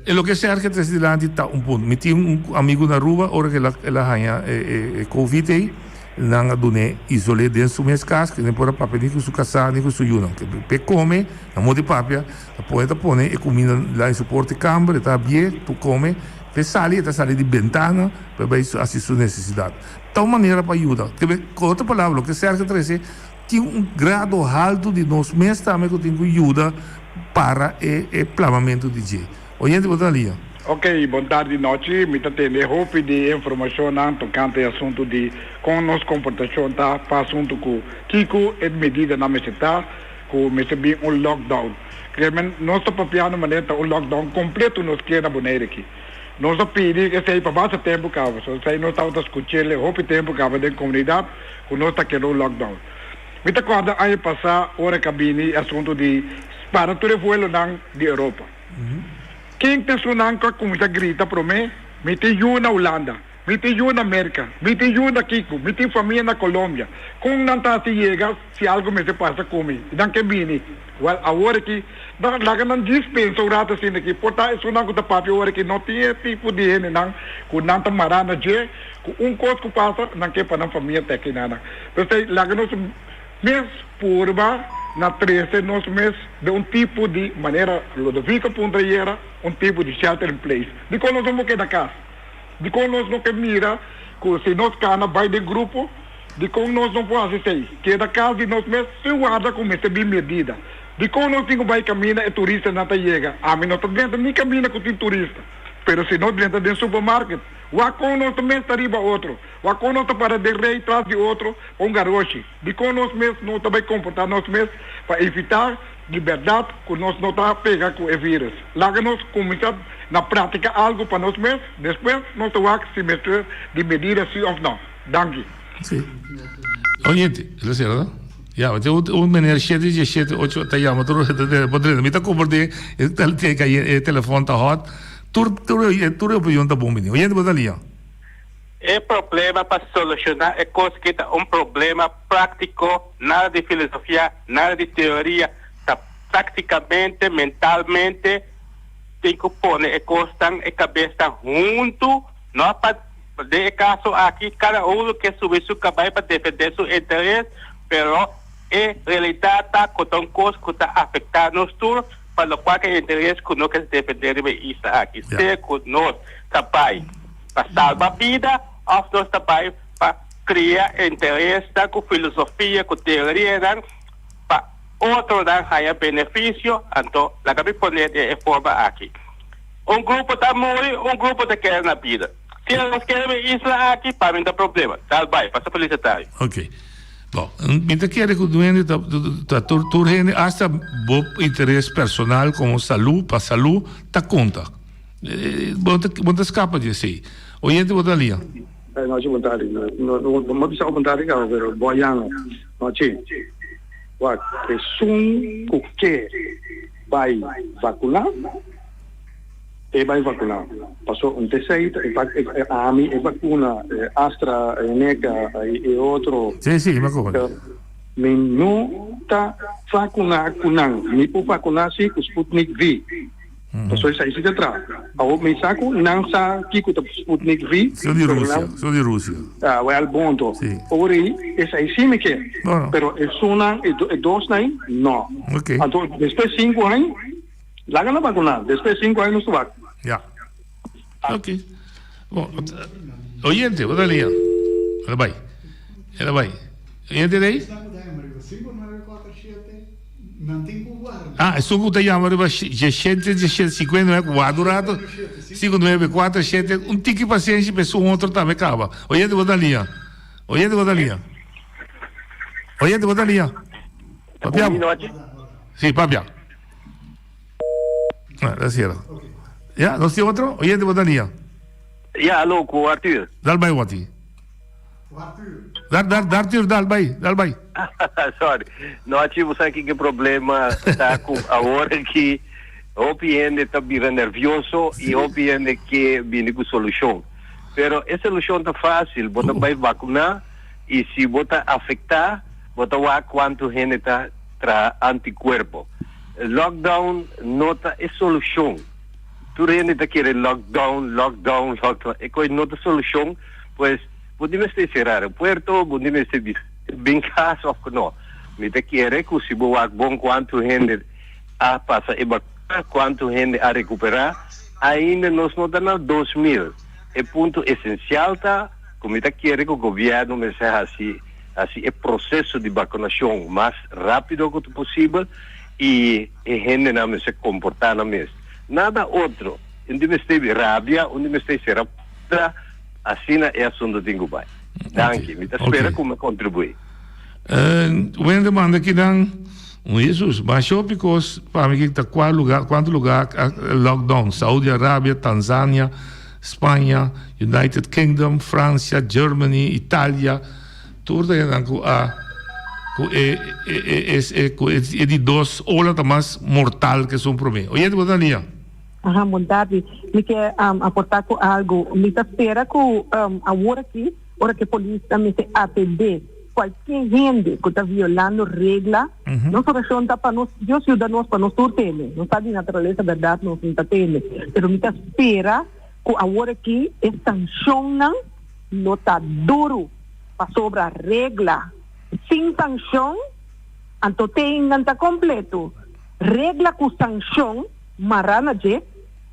E loke Sergio trese dilanti ta un punto. Mi tin un amigu na Aruba, ora ku el a haña e e covid ei, nan a dun'é isol'é den su mes kas, ke no por a papia ni ku su kasá ni ku su yunan. Ke p'e kome, na moda di papia, ta pone ta pone e kuminda la den su porta di kamber, e ta habié, tur kome, p'e sali e ta sali di bentana pa e bai hasi su nesesidat. Ta un manera pa yuda. Ku otro palabra, loke Sergio trese Tin un grado haltu di nos mes tambe ku tin ku yuda para e e plamamentu di dje. Oyente bo ta na liña. Ok, bon tardi nochi. Mi ta tende hopi di informashonnan tokante e asuntu di kon nos komportashon ta pa asuntu ku kiko e medidanan mester ta ku mester bin un lockdown. Kremen nos ta papiando manera ta un lockdown kompleto nos kier na Bonaire aki. Nos a pidi esei pa basta tempu kaba, so esei nos tabata skuch'el hopi tempu kaba den komunidat ku nos ta keda un lockdown. Mi ta kòrda aña pasá ora ku a bini e asuntu di para tur e vuelonan di Europa. Ken ta esunnan ku a kuminsá grita promé, Mi tin yu na Hulanda, mi tin yu na Merka, mi tin yu na kiko, mi tin famia na Colombia. Kon nan ta hasi yega si algu mester pasa ku mi? I nan ke bini. Wèl, awor aki, nan laga nan djis pensa un ratu asina aki. Por ta esunnan ku ta papia awor aki no tin e tipo di hendenan ku nan ta mará na dje, ku un kos ku pasa, nan ke pa nan famia ta aki na nan. P'esei, laga nos mes purba na trese nos mes den un tipo di manera, Lodovico puntra ayera, un tipo di shelter in place. Dikon nos no por keda kas? Dikon nos no ke mira ku si nos kana bai den grupo? Dikon nos no por hasi esei? Keda kas di nos mes sin warda ku mester bin medida. Dikon nos tin ku bai kaminda e turistanan ta yega? Ami no ta drenta ni kaminda ku tin turista. Pero si nos drenta den supermarket, wak kon nos ta mes ta riba otro? Wak kon nos ta para den rei tras di otro pa un garoshi? Dikon nos mes no ta bai komportá nos mes pa evitá di bèrdat ku nos no ta pega ku e vírus? Laga nos kuminsá na práktika algu pa nos mes, despues nos ta wak si mester di medida si òf nò. Danki. Sí. Oyente, el a cera, no? Ya, te un, un meneer 7, 17, 8 ta llama tur por drenta. Mi ta comprende e, tel, te, e telefon ta hot. Tur, tur, tur opinion ta bon bini. Oyente, bo ta lia. E problema pa soluciona e cos ki ta un problema practico, nada di filosofia, nada di teoria, ta practicamente, mentalmente tin cu pone e cosnan, e cabesnan hunto, no pa Den e kaso aki kada unu ke subi su kabai pa defendé su interes, pero e realidat ta ku ta un kos ku ta afektá nos tur pa lokual ke interes ku no ke defendé riba e isla aki, sea ku nos ta bai pa salba bida òf nos ta bai pa kria interesnan ku filosofia, ku teorianan pa otronan haña benefisio, anto laga mi pone den e forma aki, un grupo ta muri, un grupo ta keda na bida. Si nos kere e isla aki, pa mi ta problema. Dal bai, pasa felis atardi. Ok. Bon, mi ta kere ku duende ta ta tur tur hende hasta bo interes personal komo salú pa salú ta konta. Bo ta bo ta skapa di esei. Oyente bo ta lia. Hey, nochi bon tardi. No, no, no, no bisa bon tardi cabo, pero bo yano. Nochi. Wak, esun ku ke bai vacuna, E bai vacuna. Paso un tesey ta e vac e ami e vacuna e Astra Zeneca y e otro. Sí, sí, mi acorda. Mi no ta vacuna cu nan. Mi por vacuna si cu Sputnik V. Paso esey si ta traha. Awor mi sa cu nan sa kico ta Sputnik V. Su di Rusia, su di Rusia. Ah, wel bon to. Sí. Ora ey esey si mi ke. No, no. Pero esunnan e dosnan no. Ok. Anto despues cinco aña. Laga nan vacuná, despues cinco aña nos ta wak. Ya. Ok. Bon, oyente, bo ta lia. El a bai. El a bai. Oyente de ahí? Ah, esun ku ta yama riba diesshete, diesshete, sinkuenta i nuebe, wak un rato. Sinku nuebe kuater shete, un tiki pasenshi pa esun otro tambe kaba. Oyente, bo ta lia. Oyente, bo ta lia. Oyente, bo ta lia. Papia. Si, papia. Ah, dat cierra. Ja, nos tin otro? Oyente, bo ta lia. Ja, hallo, ku Arthur. Dal bai, Wati. Dar, dar, dar, Arthur, dal bai, dal bai. Sorry. No, achi, bo sa ki problema ta ku awor ki hopi hende ta bira nervioso i hopi hende ke bini ku solushon. Pero e solushon ta fácil, bo ta bai vakuná i si bo ta afektá, bo ta wak kuantu hende ta traha antikuerpo. Lockdown no ta e solushon. Tur hende ta kere lockdown, lockdown, lockdown. E kos no ta solushon, pues bo tin mester sera aeropuerto, bo tin mester bisa bin kas of ku no. Mi ta kere ku si bo wak bon kuantu hende a pasa e bakuna, kuantu hende a rekuperá, ainda nos no ta na 2000. E punto esensial ta ku mi ta kere ku gobièrnu mester hasi. Hasi e proseso di bakunashon mas rápido ku ta posibel i e hendenan mester komportá nan mes. Nada otro. Un di mester rabia, un di mester sera porta, asina e asuntu tin ku bai. Danki. Mi ta spera ku mi a kontribuí. Wende manda kinan un Jesus masha hopi kos pa mi ta kua lugar kuantu lugar a lockdown Saudi Arabia, Tanzania, Spaña, United Kingdom, Francia, Germany, Italia, tur ta hendenan ku a ku e e e ku e di dos ola ta mas mortal ke esun promé. Oyente bo ta lia? Aha, bon tardi. Mi ke aportá ku algu. Mi ta spera ku awor aki, ora ku e polis ta mester atendé kualke hende ku ta violando regla, nos orashon ta pa nos, Dios yuda nos pa nos tur tene. Nos ta di naturalesa bèrdat nos no ta tene. Pero mi ta spera ku awor aki e sanshonnan lo ta duru pasobra regla sin sanshon anto te inda ta kompleto. Regla ku sanshon mará na dje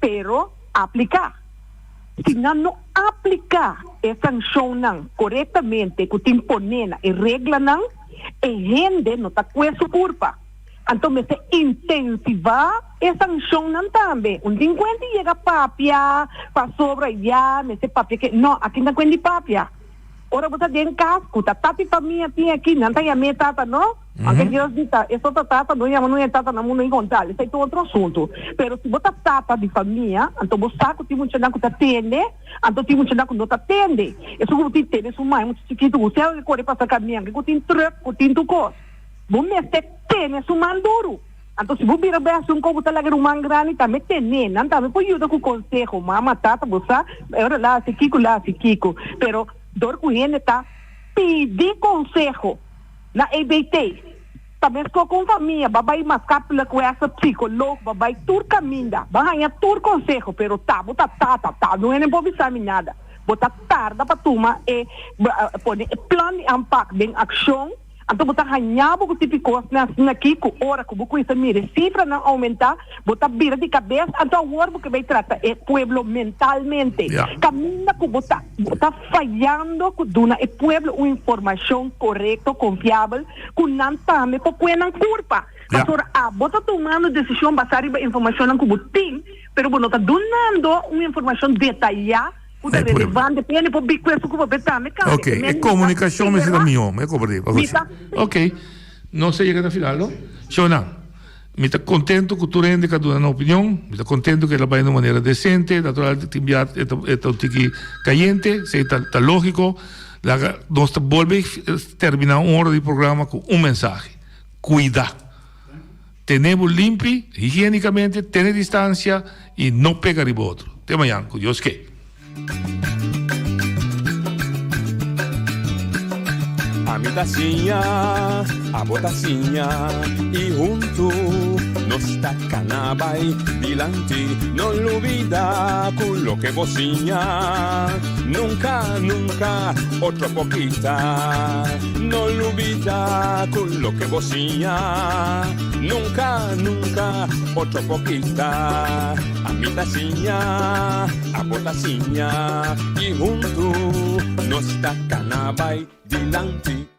pero apliká. Si nan no apliká e sanshonnan korektamente ku tin poné na e reglanan, e hende no ta kue su kurpa. Anto mester intensivá e sanshonnan tambe. Un tin kuenti yega papia pasobra ya mester papia ke. No, aki no ta kuenti papia. Ora bo ta den kas ku ta tata i famia tin aki, nan ta yam'é tata no. Aunke Dios di ta eso ta tata, no yama no e tata na mundu i kontal, esei ta otro asuntu. Pero si bo ta tata di famia, anto bo sa ku tin muchanan ku ta tende, anto tin muchanan ku no ta tende. Esun ku bo tin tende su mai mucha chikitu ku sea ke kore pasa kamian, ke ku tin trùk, ku tin tur kos. Bo mester tene su man duru. Anto si bo bira bai hasi un kos bo ta laga e ruman grandi tambe tene. Nan tambe por yuda ku konseho. Mama, tata, bo sa e ora la hasi kiko, la hasi kiko. Pero dor ku hende ta pidi konseho na EBT, ta meskos ku un famia ba bai maatschappelijk werker, psikoloog, ba bai tur kaminda, ba haña tur konseho, pero ta bo ta tata, ta no hende por bisa mi nada. Bo ta tarda pa tuma e pone e plan di aanpak den akshon. Anto bo ta haña bo ku tipi kosnan asina aki ku ora ku bo kuinsa mira e sifranan oumentá, bo ta bira di kabes, anto awor bo ke bai trata e pueblo mentalmente. Kaminda ku bo ta bo ta fayando ku duna e pueblo un informashon korekto, konfiabel, ku nan tambe por kue nan kurpa. Pasobra abo ta tumando desishon basá riba informashonnan ku bo tin, pero bo no ta dunando un informashon detayá. Ku ta relevante pa hende por bi ku esun ku papia tambe kambia. Ok, e komunikashon mester ta mihó, mi a komprendé. Ok, nos a yega na final no? Shownan, mi ta kontentu ku tur hende ku a duna nan opinion, mi ta kontentu ku el a bai na un manera desente, natural tin bia e ta e ta un tiki kayente, esei ta ta lógiko. Laga nos ta bolbe terminá un ora di programa ku un mensahe, kuida. Tene bo limpi higiénikamente, tene distansia i no pega riba otro. Te mañan, ku Dios ke. Ami ta siña, abo ta siña i huntu nos ta kana bai dilanti. No lubida ku loke bo siña nunka, nunka otro por kita. No lubida ku loke bo siña nunka, nunka otro por kita. Ami ta siña, abo ta siña i huntu nos ta kana bai dilanti.